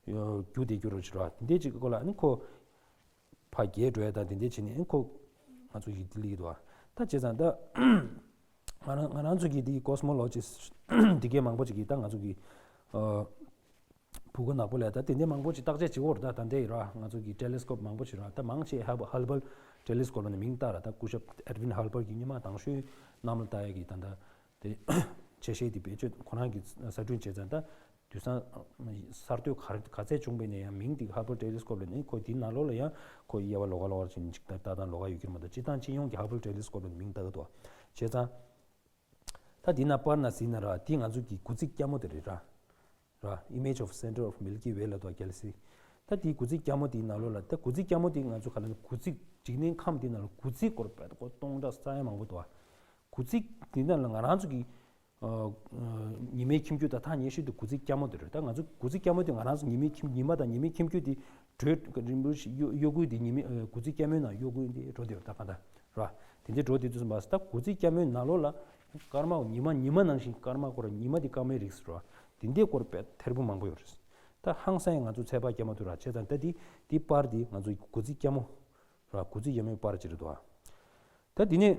རྒྱུ་དེ་འགྱུར་རོ་ཞིག་རེད་བ། དེ་འདྲའི་ཅིག་གི་སྐོར་ལ་ཨ་ནི་ཁོ། ཕར་རྒྱས་འགྲོ་ཡ་དང་དེ་འདྲས་བྱས་ནས་ཁོ་ང་ཚོ་ཡིག་འདི་ལ་ཡིག་འདུག་ཨ། ད་བྱས་ཙང་ད་ང་རང་ང་རང་ཚོ་གི་འདི་ཀོ་སི་མོ་ལོ་ཇིས་འདི་གའི་མང་པོ་ཅིག་གིས་ད་ང་ཚོ་གི་ཨ་སྦུ་གུ་ནག་པོ་ལ་ད་དེ་འདྲས་མང་པོ་ཅིག་བརྟག་དཔྱད་བྱེད་འོར་ད་ད་འདྲས་ཡིན་ར། ང་ཚོ་གི་ཊེ་ལི་སི་ཀོབ་མང་པོ་ཞིག་ར། ད་མང་ཆེ་ཧབ་ཧལ་བལ་ཊེ་ལི་སི་ཀོབ་ལ་ནི་མིང་བཏགས་ར། ད་སྐུ་ཞབས་ཨེ་ཌི་ཝིན་ཧལ་བལ་གྱིས་སྔོན་མ་དང་ཤོས་གནམ་ལ་བཏགས་ཡ་གི་ད་ད་དེ་ཆེ་ཤེལ་དེ་བེད་སྤྱོད་ཁོ་རང་གི་གསར་སྐྲུན་བྱས་ཙང་ད། དུས་སང་གསར་གཏོད་ག་ག་ཚད་བྱུང་བས་ན་ཡང་མིང་དེ་ཧབ་བལ་ཊེ་ལི་སི་ཀོབ་ལ་ནི་ཁོ་དེའི་ནང་ལོགས་ལ་ཡང་ཁོ་དབྱེ་བ་ལོགས་ཀ་ལོགས་ཀ་ཅིག་ཅིག་ལྟ་སྟངས་ལོགས་ཀ་ཡོད་ཀྱི་རེད་མ་གཏོགས་སྤྱིར་བཏང་སྤྱི་ཡོངས་ཀྱི་ཧབ་བལ་ཊེ་ལི་སི་ཀོབ་ལ་ནི་མིང་བཏགས་ཀྱི་འདུག་བྱས་ཙང་། ད་འདི་ན་པར་ན་གཟིགས་ན་ར་དེ་ང་ཚོ་གི་དགུ་ཚིགས་སྐྱ་མོ་དེ་རེད་ར། ར། Image of Center of Milky Way ལབ་འདུག་གལ་སྲིད། ད་དེའི་དགུ་ཚིགས་སྐྱ་མོ་དེའི་ནང་ལོགས་ལ་ད་དགུ་ཚིགས་སྐྱ་མོ་དེ་ང་ཚོ་ག་ལ་ནི་དགུ་ཚིགས་འཇིག་རྟེན་ཁམས་དེའི་ནང་ལ་དགུ་ཚིགས་སྐོར་དཔེ་ཁོ་སྟོང་ཕྲག་ས་ཡ་མང་པོ་འདུག་བ། དགུ་ཚིགས་དེའི་ནང་ལ་ང་རང་ཚོ་གི་ཨ། ཨ། ཉི་མའི་ཁྱིམ་རྒྱུད་དང་ཐག་ཉེ་ཤོས་དེ་དགུ་ཚིགས་སྐྱ་མོ་དེ་རེད། ད་ང་ཚོ་དགུ་ཚིགས་སྐྱ་མོ་དེ་ང་རང་ཚོ་ཉི་མའི་ཁྱིམ་ཉི་མ་དང་ཉི་མའི་ཁྱིམ་རྒྱུད་དེ་དྲོད་རིམ་པར་གཡོ་གཡོ་འགུལ་དེ་ཉི་མའི་ཨ། དགུ་ཚིགས་སྐྱ་མོའི་ནང་གཡོ་འགུལ་དེ་འགྲོ་དེ་རེད། ད་གང་ལྟར་ར། དེ་འདྲའི་འགྲོ་དེ་དུས་སུ་མ་ཟད་ད་དགུ་ཚིགས་སྐྱ་མོའི་ནང་ལོགས་ལ་སྐར་མ་ཉི་མ་ཉི་མ་ནང་བཞིན་སྐར་མ་སྐོར་ཉི་མ་དེ་སྐར་མའི་རིགས་སུ་ར། དེ་འདྲའི་སྐོར་དཔེ་ཐེར་འབུམ་མང་པོ་ཡོད་རེད། ད་ཧང་སང་ཡང་ང་ཚོས་ཚོད་དཔག་རྒྱག་མ་ཐུབ་ར། བྱས་ཙང་ད་དེ་དེ་པར་དེ་ང་ཚོ་དགུ་ཚིགས་སྐྱ་མོ་ར། དགུ་ཚིགས་སྐྱ་མོའི་པར་ཅིག་རེད་འདུག་ཨ། ད་དེ་ནས།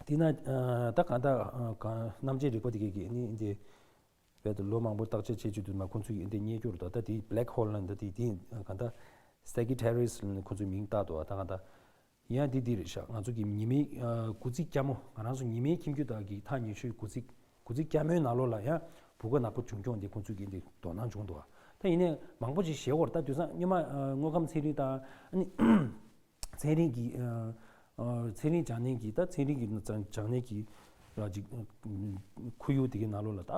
དེས་ན་ད་གང་ལྟར་གང་རྣམ་འབྱེད་རིག་པ་དེ་གས་ཀྱིས་ནི་འདི་རྦད་དེ་ལོ་མང་པོ་བརྟག་དཔྱད་བྱེད་བཅུག་དུས་མ་ཁོང་ཚོས་ཀྱིས་འདི་རྙེད་རྒྱུ་རེད། ད་ད་དེ་བྷི་ལེག་ཧོལ་ལ་འདི་དེ་དེ་གང་ལྟར་སེ་ཀི་ཊེ་རི་ཡས་ལ་ནི་ཁོང་ཚོས་མིང་བཏགས་འདུག་ད་གང་ལྟར་ཡང་འདི་འདི་རེད་ཤག་ང་ཚོ་གི་ཉི་མའི་དགུ་ཚིགས་སྐྱ་མོ་ང་རང་ཚོ་ཉི་མའི་ཁྱིམ་རྒྱུད་དག་གི་ཐག་ཉེ་ཤོས་དགུ་ཚིགས་དགུ་ཚིགས་སྐྱ་མོའི་ནང་ལོགས་ལ་ཡང་སྦུ་གུ་ནག་པོ་བྱུང་ཁྱོང་འདི་ཁོང་ཚོས་ཀྱིས་འདི་དོ་སྣང་བྱུང་འདུག་ད་ཡིན་ནའི་མང་པོ་ཅིག་བཤད་ཡོད་རེད། ད་དུས་སང་སྔོན་མ་དངོས་ཁམས་ཚན་རིག་དང་ཨ་ནི། ཚན་རིག་གི་ཚན་རིག་སྦྱང་ནས་ཀྱི་ད་ཚན་རིག་གི་སྦྱང་ནས་ཀྱི་ར་ཅིག་ཁོར་ཡུག་དེ་གའི་ནང་ལོགས་ལ་ད་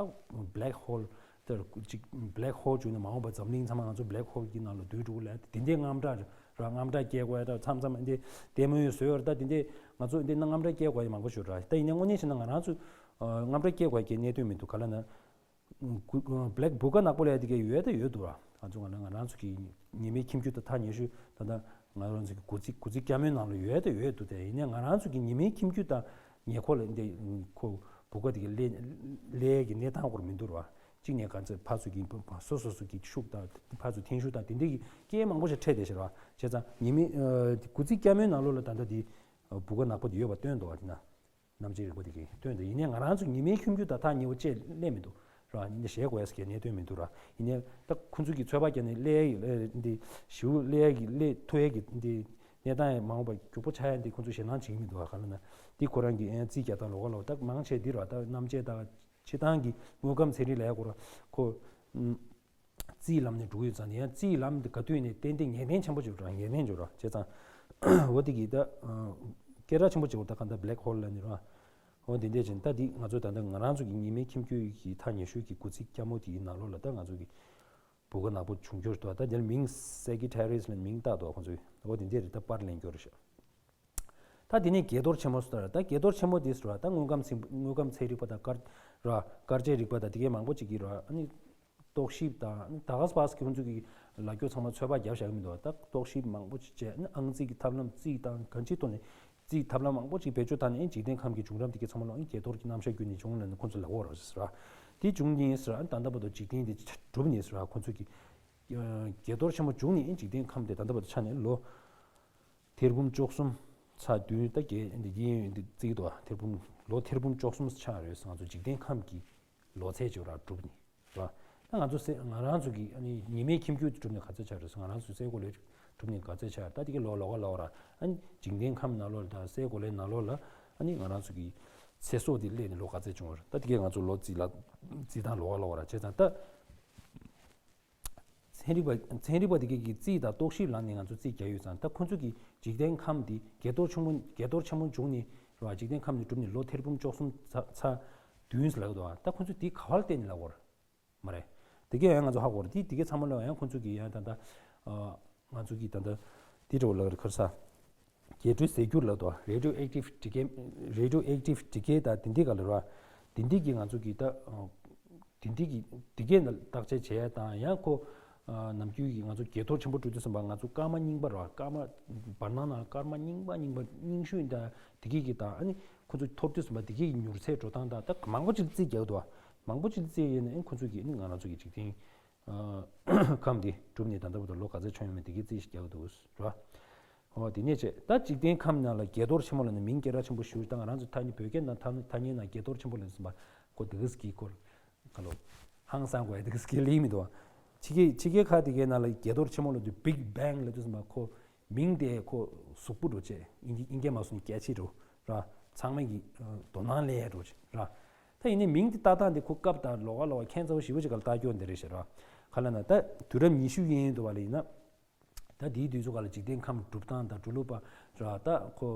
བྷི་ལེག་ཧོལ་དེར་ཅིག་བྷི་ལེག་ཧོལ་བྱུང་ནས་མ་འོངས་པ་འཛམ་གླིང་ཚང་མ་ང་ཚོ་བྷི་ལེག་ཧོལ་གྱི་ནང་ལ་སྡོད་འགྲོ་གི་ལ་དེ་འདྲའི་དངངས་སྐྲག་ར་དངངས་སྐྲག་སྐྱེ་དགོས་ཡ་ད་མཚམས་མཚམས་འདི་ལྟད་མོ་ཡོད་བཟོས་ཡོད་ར། ད་དེ་འདྲའི་ང་ཚོ་འདི་ན་དངངས་སྐྲག་སྐྱེ་དགོས་ཡ་མང་པོ་ཞིག་ར། ད་ཡིན་ནའི་དངོས་གནས་བྱས་ན་ང་རང་ཚོ་དངངས་སྐྲག་སྐྱེ་དགོས་ཡ་གི་གནད་དོན་མི་འདུག་ག་ལ་ན། བྷི་ལེག་སྦུ་གུ་ནག་པོ་ལབ་ཡ་དེ་ག་ཡོད་ད་ཡོད་འདུག་ར། ང་ཚོ་ང་ང་རང་ཚོ་གི་ཉི་མའི་ཁྱིམ་རྒྱུད་དང་ཐག་ཉེ་ཤོས་ད་ལྟ་ང་རང་ཚོ་གི་དགུ་ཚིགས་དགུ་ཚིགས་སྐྱ་མོའི་ནང་ལ་ཡོད་ད་ཡོད་འདུག་དེ་ཡིན་ནའི་ང་རང་ཚོ་གི་ཉི་མའི་ཁྱིམ་རྒྱུད་དང་ཉེ་འཁོར་ལ་འདི་ཁོ་སྦུ་གུ་དེ་ག་སླེབས་སླེབས་ཡ་གི་གནས་སྟངས་སྐོར་མི་འདུག་ར། གཅིག་ནས་ག་ཚོད་ཕར་ཚུར་གྱི་སོ་སོ་སོ་གི་ཤུགས་དང་ཕར་ཚུར་འཐེན་ཤུགས་དང་དེ་འདྲ་གི་རྐྱེན་མང་པོ་ཞིག་འཕྲད་བསྡད་ཤག་ར། བྱས་ཙང་ཉི་མའི་དགུ་ཚིགས་སྐྱ་མོའི་ནང་ལོགས་ལ་ད་ལྟ་དེ་སྦུ་གུ་ནག་པོ་དེ་ཡོད་པ་སྟོན་འདུག་བ་དེ་ན། རྣམ་འབྱེད་རིག་པ་དེ་གིས་སྟོན་ཏེ་ཡིན་ནའི་ང་རང་ཚོ་ཉི་མའི་ཁྱིམ་རྒྱུད་དང་ཐག་ཉེ་བོ་བཅས་སླེབས་མི་འདུག་ར། ཡིན་ནའི་བཞེས་དགོས་ཟེར་གྱི་གནད་དོན་མི་འདུག་ར། ཡིན་ནའི་ད་ཁོང་ཚོ་གིས་ཚོད་དཔག་བརྒྱབ་ནས་སླེབས་ཡ་འདི་ཞེ་པོ་སླེབས་ཡ་གི་སླེབས་ཐུབ་ཡ་གི་འདི་གནས་སྟངས་ཡང་མ་འོངས་པ་མགྱོགས་པོ་ཆགས་ཡ་འདི་ཁོང་ཚོ་ཞེད་སྣང་བྱེད་ཀྱི་མི་འདུག་ར། ག་ལ་ན་འདི་ཁོ་རང་གི་ཨེ་རྩིས་རྒྱག་སྟངས་ལོགས་ཀ་ལོགས་ད་མང་ཆེ་འདི་ར། ད་རྣམ་འབྱེད་དང་སྤྱིར་བཏང་གི་དངོས་ཁམས་ཚན་རིག་ལབ་ཡ་ཁོ་ར་ཁོ། རྩིས་ལམ་ནས་འགྲོ་གི་ཡོད་ཙང་ནས་ཡང་རྩིས་ལམ་འདི་ག་དུས་ནས་ཏན་ཏན་ངེས་གཏན་ཆེན་པོ་ཅིག་ར། ངེས་གཏན་ཅིག་ར། བྱས་ཙང་འོ་དེ་གི་ད་སྐད་གྲགས་ཆེན་པོ་ཅིག་འོ་ད་གང་ལྟར་བྷི་ལེག་ཧོལ་ལ་ནི་ར། འོ་དེ་འདྲས་ཅིག་ད་འདི་ང་ཚོ་ད་ལྟ་ང་རང་ཚོ་གི་ཉི་མའི་ཁྱིམ་རྒྱུད་ཀྱི་ཐག་ཉེ་ཤོས་ཀྱི་དགུ་ཚིགས་སྐྱ་མོ་དེའི་ནང་ལོགས་ལ་ད་ང་ཚོ་གི་སྦུ་གུ་ནག་པོ་བྱུང་རྒྱུ་རེད་འདུག་ད་དེར་མིང་སེ་ཀི་ཊེ་རི་ཡས་ལ་མིང་བཏགས་འདུག་ཁོང་ཚོས། འོ་དེ་འདྲས་རེད། ད་པར་ལེན་རྒྱུ་རེད་ཤག་ད་དེ་ནས་དགྱེས་རྡོར་ཆེན་མོ་ཟེར་ད་དགྱེས་རྡོར་ཆེན་མོ་དེ་ཟེར་བ་ད་དངོས་ཁམས་ཚན་དངོས་ཁམས་ཚན་རིག་པ་དང་སྐར་ར་སྐར་ཆའི་རིག་པ་དང་དེ་གའི་མང་པོ་ཅིག་གིས་ར་ཨ་ནི་ རྟོག་ཞིབ་དང་ད་ག་སྤ་སི་ཁོང་ཚོ་གི་ལ་རྒྱོ་ཚང་མ་ཚོད་དཔག་རྒྱབ་བཞག་གི་མི་འདུག་ད་རྟོག་ཞིབ་མང་པོ་ཅིག་བྱས་ཨང་རྩིས་ཀྱི་ཐབས་ལམ་རྩིས་དང་གང་ཅིའི་ཐོག་ནས་རྩིས་ཐབས་ལམ་མང་པོ་ཅིག་བེད་སྤྱོད་བཏང་ནས་འཇིག་རྟེན་ཁམས་ཀྱི་བྱུང་རབས་དེ་གའི་ཚང་མ་ལོ་ཨང་བརྒྱད་གཏོར་གྱི་རྣམ་གཞག་བརྒྱུད་ནས་བྱུང་ལ་ནི་ཁོང་ཚོ་ལབ་ཡོད་རེད་ཟེར་བ། དེ་བྱུང་ནས་ཟེར་ཨང་ད་ལྟ་བར་དུ་འཇིག་རྟེན་དེ་གྲུབ་ནས་ཟེར་བ་ཁོང་ཚོ་གི་བརྒྱད་གཏོར་ཆེན་མོ་བྱུང་ནས་འཇིག་རྟེན་ཁམས་དེ་ད་ལྟ་བར་དུ་ཆ་ནས་ལོ་ཐེར་འབུམ་བཅུ་གསུམ་ཚེག་བདུན་ད་བརྒྱད་འདི་ཡིན་འདི་རྩིས་དོ་ཐེར་འབུམ་ལོ་ཐེར་འབུམ་བཅུ་གསུམ་ཆགས་རེད་ང་ཚོ་འཇིག་རྟེན་ཁམས་ཀྱི་ལོ་ཚད་ཅིག་ར་གྲུབ་ནས་ར། ད་ང་ཚོ་སེ་ང་རང་ཚོ་གི་ཨ་ནི་ཉི་མའི་ཁྱིམ་རྒྱུད་གྲུབ་ནས་ག་ཚོད་ཆགས་རེད་ང་རང་ཚོ་སའི་གོ་ལའི་གྲུབ་ནས་ག་ཚོད་ཆགས་ད་དེ་གི་ལོ་ལོ་ག་ལོ་ར་ཨ་ནི་འཇིག་རྟེན་ཁམས་ནང་ལོགས་ལ་ད་སའི་གོ་ལའི་ནང་ལོགས་ལ་ཨ་ནི་ང་རང་ཚོ་གི་ཚེ་སྲོག་དེ་སླེབས་ནས་ལོ་ག་ཚོད་བྱུང་བ་རེད་ད་དེ་གི་ང་ཚོ་ལོ་རྩིས་ལ་རྩིས་སྟངས་ལོ་ག་ལོ་ར་བྱས་ཙང་ད། ཚན་རིག་པ་ཚན་རིག་པ་དེ་གས་ཀྱིས་རྩིས་དང་རྟོག་ཞིབ་ལམ་ནས་ང་ཚོ་རྩིས་རྒྱག་ཡོད་ཙང་ད་ཁོ་ཚོ་གིས་འཇིག་རྟེན་ཁམས་འདི་བརྒྱད་གཏོར་ཆེན་མོ་བརྒྱད་གཏོར་ཆེན་མོ་བྱུང་ནས་རེད་བ། འཇིག་རྟེན་ཁམས་ནས་གྲུབ་ནས་ལོ་ཐེར་འབུམ་བཅུ་གསུམ་ཚ་ཚ་བདུན་ཟེར་ལབ་ཀྱི་འདུག་བ། ད་ཁོ་ཚོས་འདི་ག་བར་བལྟས་ནས་ལབ་ཀྱི་ཡོད་རེད་མ་རེད། དེ་གས་ཡང་ང་ཚོ་ཧ་གོ་རེད། དེ་དེ་གས་ཚང་མ་ལ་ཡང་ཁོ་ཚོ་གིས་ཡང་ད་ལྟ་ང་ཚོ་གིས་ད་ལྟ་འདི་འདྲ་བོ་ལབ་ཀྱི་རེད་ཁ་ས། རྒྱས་སྤྲོས་ཟད་འགྱུར་ལབ་དོ། Radioactive decay Radioactive decay ད་དེ་འདི་ག་ལ་ར། དེ་འདི་གི་ང་ཚོ་གི་ད་དེ་འདི་གི་decay ན་བརྟག་དཔྱད་བྱས་དང་ཡང་ཁོ་ནམ་རྒྱུན་གྱི་ང་ཚོ་བརྒྱད་གཏོར་ཆེན་པོ་འགྲོ་དུས་ཙམ་པ་ང་ཚོ་སྐར་མ་རྙིང་པ་ར་སྐར་མ་བར་སྣང་ན་སྐར་མ་རྙིང་པ་རྙིང་པ་རྙིང་ཤོས་ད་decay གི་ད་ཨ་ནི་ཁོ་ཚོ་འཐོར་དུས་ཙམ་པ་decay གི་མྱུར་ཚད་འགྲོ་སྟངས་ད་ད་མང་པོ་ཅིག་རྩིས་རྒྱག་འདུག་བ། མང་པོ་ཅིག་རྩིས་ཡིན་ན་ཨ་ནི་ཁོ་ཚོ་གི་ཨ་ནི་ང་རང་ཚོ་གི་འཇིག་རྟེན། ཁམས་འདི་གྲུབ་ནས་ད་ལྟ་བར་དུ་ལོ་ག་ཚོད་བྱུང་ཡོད་མེད་དེ་གའི་རྩིས་ཤིག་རྒྱག་འདུག་ར། འོ་དེ་ནས་བྱས་ད་འཇིག་རྟེན་ཁམས་ནང་ལ་བརྒྱད་གཏོར་ཆེན་པོ་ལ་ནི་མིང་སྐད་གྲགས་ཆེན་པོ་ཞུ་ད་ང་རང་ཚོ་ཐ་སྙད་བོད་སྐད་ནང་ཐ་ཐ་སྙད་ནང་བརྒྱད་གཏོར་ཆེན་པོ་ལ་ཟིན་པ་ཁོ་དེ་ག་སྐྱིད་ཁོ་ག་ལོ་ཧང་སང་གོ་ཡ་དེ་ག་སྐྱིད་ལེགས་མི་འདུག་བ། ཕྱི་རྒྱལ་ཕྱི་རྒྱལ་ཁག་དེ་གའི་ནང་ལ་བརྒྱད་གཏོར་ཆེན་མོ་ལ་དུ་Big Bang ལ་དུ་ཟིན་པ་ཁོ་མིང་དེ་ཁོ་གཟུགས་པོ་འགྲོ་བྱས་དབྱིན་སྐད་མ་སུ་ནི་སྐད་ཆེ་འགྲོ་ར་ཚང་མ་གི་དོ་སྣང་ལས་འགྲོ་བྱས་ར། ད་ཡིན་ནའི་མིང་འདི་བཏགས་སྟངས་འདི་ཁོ་སྐབས་དང་ལོ་ག་ལོ་ག་ཁྱད་མཚར་པོ་ཞེ་པོ་ཅིག་ག་ལ་བཏགས་ཀྱོག་འདི་རེད་ཤག་ར། ག་ལ་ན་ད་དུས་རབས་ཉི་ཤུ་ཡིན་འདུག་བ་ལ་ཡིན་ན། ད་དེའི་དུས་ཚོད་ག་ལ་འཇིག་རྟེན་ཁམས་གྲུབ་སྟངས་དང་གྲུབ་ལུགས་པ་ར་ད་ཁོ་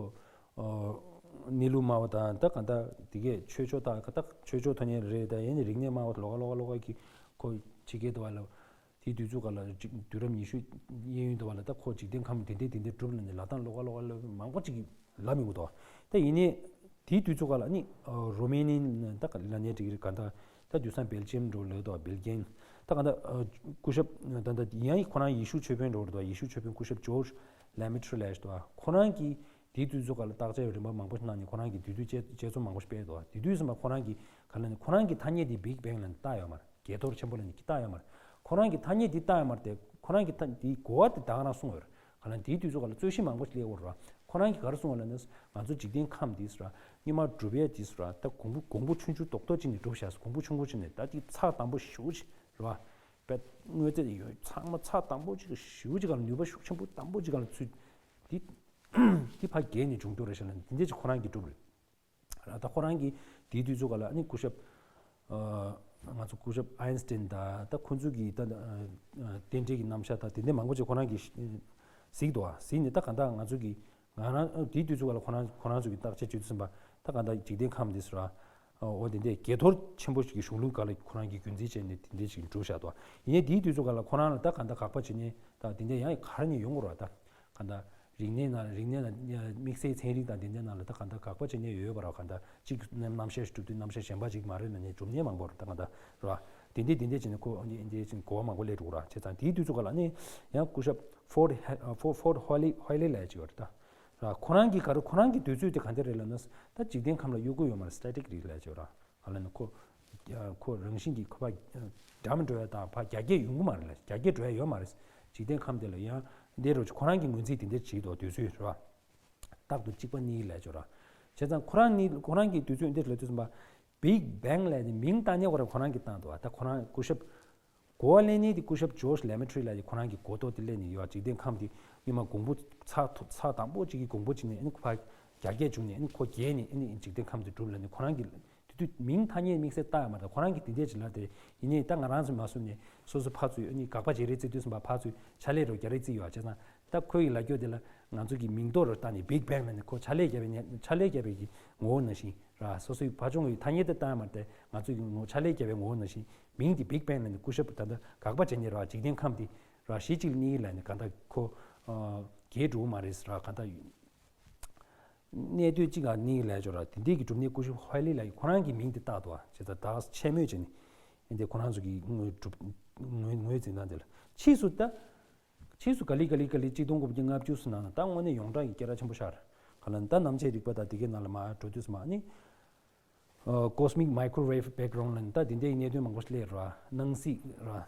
གནས་ལུགས་སྨྲ་བ་དང་ད་ག་ད་དེ་གས་ཆོས་ཕྱོགས་དང་ག་ད་ཆོས་ཕྱོགས་ཐོན་ཡས་རེད་ད་ཡིན་ནའི་རིག་གནས་སྨྲ་བ་ལོ་ག་ལོ་ག་ལོ་ག་གི་ཁོ་ཕྱི་རྒྱལ་འདུག་བ་ལ། དེའི་དུས་ཚོད་ག་ལ་ཅིག་དུས་རབས་ཉི་ཤུ་གཡས་གཡོན་དུ་བ་ལ་ད་ཁོ་འཇིག་རྟེན་ཁམས་དེ་འདྲས་དེ་འདྲས་གྲུབ་ལ་ནི་ལ་དང་ལོ་ག་ལོ་ག་ལ་མང་པོ་ཅིག་ལབ་མི་འདུག་ད་ཡིན་ནའི་དེའི་དུས་ཚོད་ག་ལ་ནི་རོ་མེ་ནི་ད་ག་ལ་ནས་ཅིག་ག་ད་ད་དུས་སང་བེལ་ཇིམ་འགྲོ་ལོས་དོ་བེལ་ཇན་ད་ག་ད་སྐུ་ཞབས་ད་ད་ཡང་ཁོ་རང་ཡེ་ཤུ་ཆོས་དཔོན་འགྲོ་རེད་དོ་ཡེ་ཤུ་ཆོས་དཔོན་སྐུ་ཞབས་ཇོར་ཇ་ལེ་མེ་ཊི་རི་ལས་དོ་ཁོ་རང་གིས་དེའི་དུས་ཚོད་ག་ལ་བརྟག་དཔྱད་རིམ་པ་མང་པོ་གནང་ནས་ཁོ་རང་གིས་དུས་ཚོད་དཔྱད་དཔྱད་རྩོམ་མང་པོ་སྤེལ་དོ་དེ་དུས་ཙམ་པ་ཁོ་རང་གིས་ག་ལ་ནི་ཁོ་རང་གི་ཐ་སྙད་དེ་Big Bang ལ་ནི་བཏགས་ཡོད་མ་རེད། བརྒྱད་གཏོར་ཆེན་པོ་ལ་ནི་ཀི་བཏགས་ཡོད་མ་རེད། ཁོ་རང་གི་ཐ་སྙད་འདི་བཏགས་ཡོད་མ་རེད་དེ་ཁོ་རང་གི་ཐ་འདིའི་གོ་བ་དེ་ད་ག་རང་གསུངས་ཡོད་རེད། ག་ལ་དེའི་དུས་ཚོད་ག་ལ་རྩོད་གཞི་མང་པོ་ཞིག་སླེབས་ཡོད་རེད། ཁོ་རང་གིས་ག་རེ་གསུངས་ཡོད་ལབ་ན་ང་ཚོ་འཇིག་རྟེན་ཁམས་འདི་ཟེར་ར་སྔོན་མ་གྲུབ་ཡས་འདི་ཟེར་ར་ད་གོང་བུ་གོང་བུ་ཆུང་ཆུང་རྡོག་རྡོག་ཅིག་ནས་གྲུབ་བཞག་གོང་བུ་ཆུང་ཆུང་ཅིག་ནས་ད་འདི་ཚགས་དམ་པོ་ཞེ་པོ་ཅིག་རེད་བ། དཔེ་དངོས་རྫས་ཡོད་ཚང་མ་ཚགས་དམ་པོ་ཅིག་ཞེ་པོ་ཅིག་ག་ལ་ནུས་པ་ཤུགས་ཆེན་པོ་དམ་པོ་ཅིག་ག་ལ་ཚུད་འདི་འདི་ཕ་རྒྱལ་ནས་བྱུང་རྒྱུ་རེད་ཤག་ལབ་ནས་འདི་འདྲས་ཅིག་ཁོ་རང་གིས་གྲུབ་རེད། ར་ད་ཁོ་རང་གིས་དེའི་དུས་ཚོད་ག་ལ་ཨ་ནི་སྐུ་ཞབས་ང་ཚོ་སྐུ་ཞབས་ཨའིན་སི་ཏིན་དང་ད་ཁོ་ཚོ་གིས་ད་རྟེན་འབྲེལ་གྱི་རྣམ་གཞག་དང་དེ་འདྲ་མང་པོ་ཅིག་ཁོ་རང་གིས་གཟིགས་འདུག་ཨ། གཟིགས་ནས་ད་ག་ད་ང་ཚོ་གིས་ང་རང་དེའི་དུས་ཚོད་ག་ལ་ཁོ་རང་ཁོ་རང་ཚོ་གིས་བརྟག་དཔྱད་བྱེད་དུས་ཙམ་པ་ད་ག་ད་འཇིག་རྟེན་ཁམས་འདི་ཟེར་བ་འོ་དེ་འདྲའི་བརྒྱད་གཏོར་ཆེན་པོ་ཞིག་གི་གཞུང་ལུགས་ག་ལ་ཁོ་རང་གིས་རྒྱུན་འཛིན་བྱས་ནས་དེ་འདྲ་ཞིག་འགྲུབ་བཞག་འདུག་ཨ། ཡིན་ནའི་དེའི་དུས་ཚོད་ག་ལ་ཁོ་རང་ལ་ད་ག་ད་དགག་པ་བྱེད་ནས་ད་དེ་འདྲ་ཡང་ག་རེ་ནས་ཡོང་དགོས་རེད་བ་ད། ག་འདྲ། རིག་གནས་ནང་རིག་གནས་ནང་དམིགས་བསལ་ཚན་རིག་དང་དེ་འདྲའི་ནང་ལ་ད་ག་འདྲ་དགག་པ་བྱེད་མཁན་ཡོད་པ་ར་ག་འདྲ་གཅིག་རྣམ་གཞག་ཞིག་གྲུབ་དུས་རྣམ་གཞག་གཞན་པ་ཅིག་མ་རེད་ལབ་ནས་གྲུབ་མཁན་མང་པོ་རེད་ད་ག་འདྲ་ར། དེ་འདྲའི་དེ་འདྲའི་བྱས་ནས་ཁོ་འདི་འདྲའི་ཅིག་གོ་བ་མང་པོ་སླེབས་འགྲོ་གི་ར་བྱས་ཙང་དེའི་དུས་ཚོད་ག་ལ་ནི་ཡང་སྐུ་ཞབས་ཕོར་ཧེ་ཕོར་ཕོར་ཧོ་ལི་ཧོ་ལི་ལབ་ཅིག་ཡོད་རེད་ད། ར་ཁོ་རང་གིས་ག་རེ་ཁོ་རང་གི་དུས་ཚོད་དེ་ག་འདྲ་རེད་ལབ་ན་ད་འཇིག་རྟེན་ཁམས་ལ་གཡོ་འགུལ་ཡོད་མ་རེད་སི་ཊེ་ཊིག་རེད་ལབ་ཅིག་ཡོད་ར། ག་ལ་ནི་ཁོ། ཁོ་རང་བཞིན་གྱིས་ཁོ་པ། འགྲམ་འགྲོ་ཡ་དང་ཕ་རྒྱ་སྐྱེད་ཡོང་གི་མ་རེད་ལ་རྒྱ་སྐྱེད་འགྲོ་ཡ་ཡོད་མ་རེད། འཇིག་རྟེན་ཁམས་དེ་ལ་ཡང་འདི་རུ་ཁོ་རང་གི་ངོས་འཛིན་དེ་འདྲ་བྱེད་དོ་དུས་ཚོད་རེད་བ། རྟག་ཏུ་གཅིག་པ་གཉིས་ལས་ཅོ་ར། བྱས་ཙང་ཁོ་རང་ནི་ཁོ་རང་གི་དུས་ཚོད་འདི་ལ་དུས་ཙམ་པ། Big Bang ལས་ནི་མིང་བཏགས་ནས་ཁོ་རང་ཁོ་རང་གིས་བཏགས་འདུག་བ་ད་ཁོ་རང་སྐུ་ཞབས། གོ་བ་ལེན་ནི་དེ་སྐུ་ཞབས་ཇོརྗ་ལེ་མེ་ཊི་རི་ལགས་ཀྱིས་ཁོ་རང་གི་གོ་རྟོགས་དེ་ལེན་ནས་ཡོད་འཇིག་རྟེན་ཁམས་དེ་སྔོན་མ་གོང་བུ་ཚགས་ཐུབ་ཚགས་དམ་པོ་གཅིག་གི་གོང་བུ་གཅིག་ནས་ཨ་ནི་ཁོ་ཕར་རྒྱ་སྐྱེད་བྱུང་ནས་ཨ་ནི་ཁོ་རྒྱས་ནས་ཨ་ནི་འཇིག་རྟེན་ཁམས་དེ་གྲུབ་ལ་ནི་ཁོ་རང་གི་དེ་དུས་མིང་ཐ་སྙད་དམིགས་བསལ་བཏགས་ཡོད་མ་རེད། ཁོ་རང་གིས་དེ་འདྲས་ཅིག་ལབ་དེ་ཡིན་ནའི་ད་ང་རང་ཚོ་མ་སུ་ནས་སོ་སོ་ཕར་ཚུར་ཨ་ནི་དགག་པ་བྱེད་རེས་བརྩི་དུས་ཙམ་པ་ཕར་ཚུར་ཕྱག་ལས་རོ་རྒྱག་རེས་བརྩི་ཡོད་བྱས་ཙང་། ད་ཁོའི་ལབ་རྒྱུ་དེ་ལ་ང་ཚོ་གི་མིང་འདོགས་རུ་བཏང་ནས་Big Bang ལབ་ནས་ཁོ་ཕྱག་ལས་བརྒྱབ་པའི་ཕྱག་ལས་བརྒྱབ་པའི་གི་ངོ་བོ་ནང་བཞིན་ར་སོ་སོའི་ཕ་ཆུང་གི་ཐ་སྙད་དེ་བཏང་ཡ་མ་རེད། ང་ཚོ་གི་ངོ་ཕྱག་ལས་བརྒྱབ་པའི་ངོ་བོ་ནང་བཞིན་མིང་དེ་Big Bang ལབ་ནས་སྐུ་ཞབས་ད་ལྟ་དགག་པ་བྱས་ནས་ར་འཇིག་རྟེན་ཁམས་དེ་ར་གཞི་གཅིག་གཉིས་ལབ་ནས་ག་འདྲ་ཁོ་རྒྱས་འགྲོ་གི་མ་རེད་ར་ག་འདྲ་གནས་སྡོད་གཅིག་ག་གཉིས་ལབ་ཆོག་ར་དེ་འདྲས་ཀྱི་གྲུབ་གནས་སྐུ་ཞབས་ཧོ་ལི་ལགས་ཀྱིས་ཁོ་རང་གི་མིང་དེ་བཏགས་འདུག་བ་བྱས་ཙང་ད་ཆེན་མོས་བྱས་ནས། འདི་ཁོ་རང་ཚོ་གི་ངོས་གྲུབ་ངོས་ངོས་འཛིན་སྟངས་དེ་ལ་ཕྱིས་སུ་ད། ཕྱིས་སུ་ག་ལེ་ག་ལེ་ག་ལེ་གཅིག་སྟོང་དགུ་བརྒྱ་ལྔ་བཅུ་ནང་ད་དངོས་གནས་ཡོངས་གྲགས་ཀྱི་སྐད་གྲགས་ཆེན་པོ་ཆགས། ག་ལ་ད་རྣམ་འབྱེད་རིག་པ་དང་དེ་གའི་ནང་ལ་མར་འགྲོ་དུས་སུ་མར་ནི། Cosmic Microwave Background ལ་ནི་ད་དེ་འདྲའི་གནད་དོན་མང་པོ་ཞིག་སླེབས་ར། སྣང་སྲིད་ར།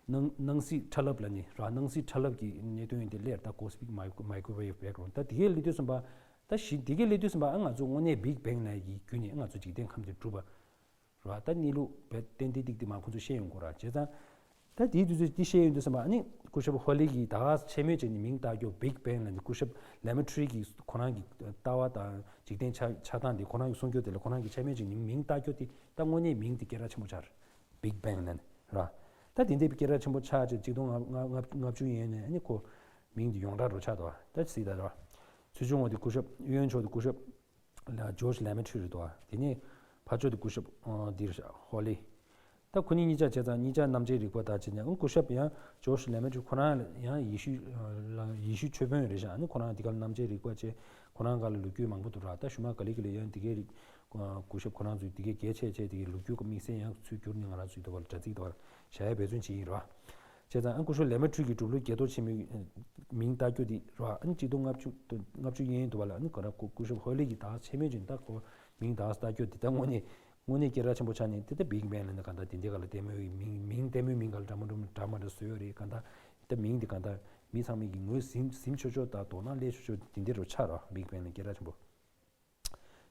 སྣང་སྣང་སྲིད་ཁྲ་ལབ་ལ་ནི་ར། སྣང་སྲིད་ཁྲ་ལབ་ཀྱི་གནད་དོན་དེ་སླེབས་ད། Cosmic Micro- Microwave Background ད་དེ་གའི་སླེབས་དུས་སུ་མར་ད་གཞི་དེ་གའི་སླེབས་དུས་སུ་མར་ཨ་ང་ཚོ་དངོས་གནས་Big Bang ལབ་ཀྱི་བརྒྱུད་ནས་ཨ་ང་ཚོ་འཇིག་རྟེན་ཁམས་དེ་གྲུབ་པ། ར། ད་གནས་ལུགས་བས་ཏན་ཏིག་ཏིག་དེ་མ་ཁོང་ཚོས་བཤད་ཡོང་གོ་ར། བྱས་ཙང་། ད་དེའི་དུས་ཚོད་དེ་བཤད་ཡོང་དུས་ཙམ་པ་ཨ་ནི་སྐུ་ཞབས་ཧོ་ལི་གིས་ད་ག་ཆེན་མོ་བྱས་ནས་མིང་བཏགས་རྒྱུ་Big Bang ལ་ནི་སྐུ་ཞབས་Lemaitre གིས་ཁོ་རང་གི་ལྟ་བ་དང་འཇིག་རྟེན་ཆགས་ཆགས་སྟངས་དེ་ཁོ་རང་གིས་གསུང་རྒྱུ་དེ་ལ་ཁོ་རང་གིས་ཆེན་མོ་བྱས་ནས་མིང་བཏགས་རྒྱུ་དེ་ད་དངོས་གནས་མིང་དེ་སྐད་གྲགས་ཆེན་པོ་ཆགས་ར། Big Bang ལ་ནི་ར། ད་དེ་འདྲའི་སྐད་གྲགས་ཆེན་པོ་ཆགས་བྱས་གཅིག་སྟོང་ལྔ་བཅུ་ཡན་ནས་ཨ་ནི་ཁོ་མིང་དེ་ཡོངས་གྲགས་རུ་ཆགས་འདུག་ད་སྲིད་ད་ར། ཚུལ་ཆུང་བ་དེ་སྐུ་ཞབས་གཡོན་ཕྱོགས་དེ་སྐུ་ཞབས། George Lemaitre རེད་དོ། དེ་ནས་ཕར་ཕྱོགས་དེ་སྐུ་ཞབས་འདིར་ཧོ་ལི། ད་ཁོ་གཉིས་གཉིས་ཆ་བྱས་ཙང་གཉིས་ཆ་རྣམ་འབྱེད་རིག་པ་དང་བྱས་ནས་སྐུ་ཞབས་ཡང་George Lemaitre ཁོ་རང་ཡང་ཡེ་ཤུ་ཡེ་ཤུ་ཆོས་དཔོན་རེད་ཤག་ཨ་ནི་ཁོ་རང་འདི་ག་ལ་རྣམ་འབྱེད་རིག་པ་བྱས། ཁོ་རང་སྒང་ལ་ལོ་རྒྱུས་མང་པོ་འདུག་ར། ད་གཞུག་མ་ག་ལེ་ག་ལེ་ཡང་འདི་གའི་རིག་སྐུ་ཞབས་ཁོ་རང་ཚོས་འདི་གའི་གལ་ཆེ་ཆེ་འདི་གའི་ལོ་རྒྱུས་དམིགས་བསལ་ཡང་ཚུར་བསྒྱུར་ནས་ང་རང་ཚོའི་འདི་བ་ལ་དྲ་ཚིགས་འདི་བ་ལ་བཞག་ཡ་འབད་བརྩོན་བྱེད་ཡིན་ར། བྱས་ཙང་ཨ་སྐུ་ཞབས་Lemaitre གི་གྲུབ་ལུགས་བརྒྱད་སྟོང་ཆེན་མོའི་མིང་བཏགས་རྒྱུ་དེ་ར། ཨ་ནི་གཅིག་སྟོང་ལྔ་བཅུ་ལྔ་བཅུ་ཡན་དུ་བ་ལ་ཨ་ནི་ག་ར་སྐུ་སྐུ་ཞབས་ཧོ་ལི་གི་ད་ཆེན་མོའི་ཅིང་ད་ཁོ་མིང་ད་བཏགས་རྒྱུ་དེ་ད་དངོས་གནས་དངོས་གནས་སྐད་གྲགས་ཆེན་པོ་ཆགས་ནས་དེ་ད་Big Bang ལ་ནི་ག་ད་དེ་འདྲའི་ག་ལ་ལྟད་མོའི་མིང་མིང་ལྟད་མོའི་མིང་ག་ལ་འདྲ་མ་འདྲ་འདྲ་མ་འདྲ་བཟོས་ཡོད་རེད། ག་ད་ད་མིང་དེ་ག་ད་མི་ཚང་མས་ཀྱི་ངོས་ཟིན་ཟིན་ཆོག་ཆོག་ད་དོ་སྣང་སླེབས་ཆོག་ཆོག་དེ་འདྲའི་རུ་ཆགས་ར། Big Bang ལ་སྐད་གྲགས་ཆེན་པོ།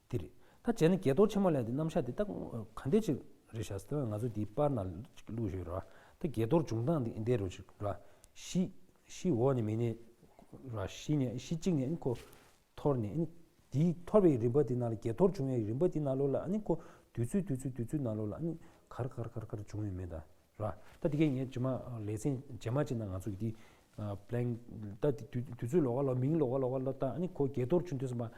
དེ་རེད། ད་བྱས་ན་བརྒྱད་སྟོང་ཆེན་མོ་ལབ་དེ་རྣམ་གཞག་དེ་ད་ག་འདྲ་ཅིག་རེད་ཤག་ཟེར་ན་ང་ཚོ་འདིའི་པར་ནང་ཅིག་བླུགས་ཡོད་ར། ད་བརྒྱད་སྟོང་བྱུང་སྟངས་འདི་འདི་རུ་ཅིག་ར། བཞི་བཞི་འོག་ནས་མི་ནས་ར། བཞི་ནས་བཞི་གཅིག་ནས་ཨ་ནི་ཁོ་འཐོར་ནས་ཨ་ནི་དེའི་འཐོར་བའི་རིམ་པ་དེ་ནང་ལ་བརྒྱད་སྟོང་བྱུང་བའི་རིམ་པ་དེ་ནང་ལོགས་ལ་ཨ་ནི་ཁོ་དུས་ཚོད་དུས་ཚོད་དུས་ཚོད་ནང་ལོགས་ལ་ཨ་ནི་ག་རེ་ག་རེ་ག་རེ་ག་རེ་བྱུང་ཡོད་མེད་ད། ར། ད་དེ་གས་ངས་རྗེས་མ་ལེ་ཚན་རྗེས་མ་ཅིག་ན་ང་ཚོ་གི་དེ་Planck ད་དེ་དུས་དུས་ཚོད་ལོགས་ཀ་ལོགས་མིང་ལོགས་ཀ་ལོགས་ཀ་ལོགས་ད་ཨ་ནི་ཁོ་བརྒྱད་སྟོང་བྱུང་དུས་ཙམ་པ་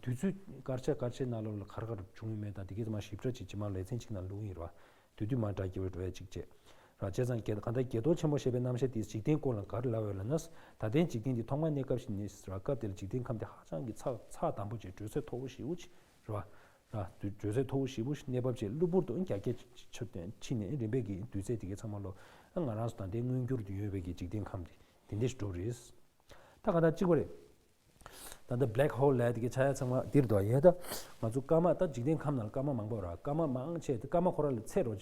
དུས་ཚོད་སྐར་ཆ་སྐར་ཆའི་ནང་ལོགས་ལ་ག་རེ་ག་རེ་བྱུང་ཡོད་མེད་ད་དེ་གས་ཙམ་པ་ཞིབ་ཕྲ་ཅིག་རྗེས་མ་ལེ་ཚན་ཅིག་ན་བླུག་ཡིན་ར། དུས་དུས་མ་འདྲ་སྐྱེ་བའི་འགྲོ་ཡ་ཅིག་བྱས། ར་བྱས་ཙང་ག་ད་བརྒྱད་སྟོང་ཆེན་པོ་ཞེས་པའི་རྣམ་གཞག་དེ་འཇིག་རྟེན་སྐོར་ལ་ག་རེ་ལབ་ཡོད་ལབ་ན། ད་ལྟའི་འཇིག་རྟེན་འདི་ཐོག་མར་གནས་སྐབས་ཤིག་ནས་ར་སྐབས་དེ་ལ་འཇིག་རྟེན་ཁམས་དེ་ཧ་ཅང་གི་ཚགས་ཚགས་དམ་པོ་བྱས་དྲོད་ཚད་མཐོ་བོ་ཞེ་པོ་ཅིག་ར། ར། དྲོད་ཚད་མཐོ་བོ་ཞེ་པོ་ཞིག་གནས་བབ་བཅས་གློ་བུར་དུ་རྒྱ་སྐྱེད་ཕྱིན་ནས་རིམ་པས་ཀྱི་དུས་ཚད་དེ་གའི་ཚང་མ་ལོ། ང་རང་ཚོ་ད་ལྟའི་མངོན་གྱུར་དུ་ཡོད་པའི་གི་འཇིག་རྟེན་ཁམས་དེ་དེ་འདྲ་ཞིག་འགྲོ་རེད། ད་ག་ད་གཅིག་པ་རེད། ད་ལྟ་Black Hole ལབ་དེ་གའི་ཆགས་ཡ་ཚང་མ་འདིར་འདུག་ཡ། ད་ང་ཚོ་སྐར་མ་ད་འཇིག་རྟེན་ཁམས་ནང་ལ་སྐར་མ་མང་པོ་ར། སྐར་མ་མང་ཆེ་དེ་སྐར་མ་ཁོ་ར་ལ་ཚད་རོ་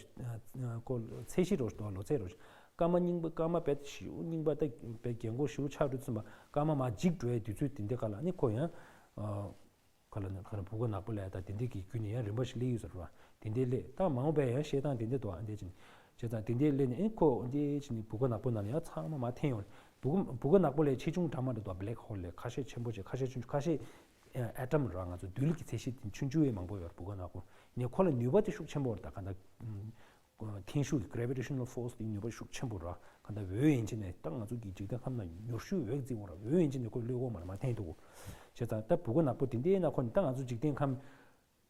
ཁོ་ཚད་གཞི་རོ་འདུག་ལོ་ཚད་རོ། སྐར་མ་རྙིང་པ་སྐར་མ་དཔེ་ཞེ་པོ་རྙིང་པ་ད་དཔེ་རྒན་གོག་ཞེ་པོ་ཆགས་འགྲོ་ཙམ་པ་སྐར་མ་མར་འཇིག་འགྲོ་ཡའི་དུས་ཚོད་དེ་འདྲ་ག་ལ་ནི་ཁོ་ཡང་། ག་ལ་ནི་ག་ལ་བུ་ག་ནག་པོ་ལས་ད་དེ་འདྲས་ཀྱི་རྒྱུ་ནི་ཡང་རིམ་པ་ཞིག་སླེབས་ཡོད་ཟེར་བ། དེ་འདྲས་སླེབས་ད་མ་འོངས་པའི་ཡང་བཤད་སྟངས་དེ་འདྲས་འདུག་ཨ་འདྲས་ཅིག་བྱས་ཙང་དེ་འདྲས་སླེབས་ནས་ཨེ་ཁོ་འདྲས་ཅིག་ནི་བུ་ག་ནག་པོ་ནང་ལ་ཡང་ཚང་མ་མ་འཐེན་ཡོང་། བུ་ག་བུ་ག་ནག་པོ་ལས་ཆེ་ཆུང་འདྲ་མ་འདྲ་འདུག Black Hole ལས་ཁ་ཤས་ཆེན་པོ་ཆེ་ཁ་ཤས་ཆུང་ཆུང་ཁ་ཤས་atom ར་ང་ཚོ་རྡུལ་གྱི་ཚད་གཞི་དེ་ཆུང་ཆུང་བས་མང་པོ་ཡོད་བུ་ག་ནག་པོ་ནས་ཁོ་ལ་ནུས་པ་དེ་ཤུགས་ཆེན་པོ་རེད་ད་ག་འདྲ། འཐེན་ཤུགས་ཀྱི་gravitational force དེའི་ནུས་པ་ཤུགས་ཆེན་པོ་ར། ག་འདྲ་འོད་ཡན་ཆད་ནས་ད་ང་ཚོ་གི་འཇིག་རྟེན་ཁམས་ན་ཉུར་ཤུགས་འོད་བརྩི་འོང་ར། འོད་ཡན་ཆད་ནས་ཁོ་གློད་འོང་མ་ར་མ་འཐེན་འདུག་གོ། བྱས་ཙང་ད་བུ་ག་ནག་པོ་དེ་འདྲའི་ན་ཁོ་ནི་ད་ང་ཚོ་འཇིག་རྟེན་ཁམས་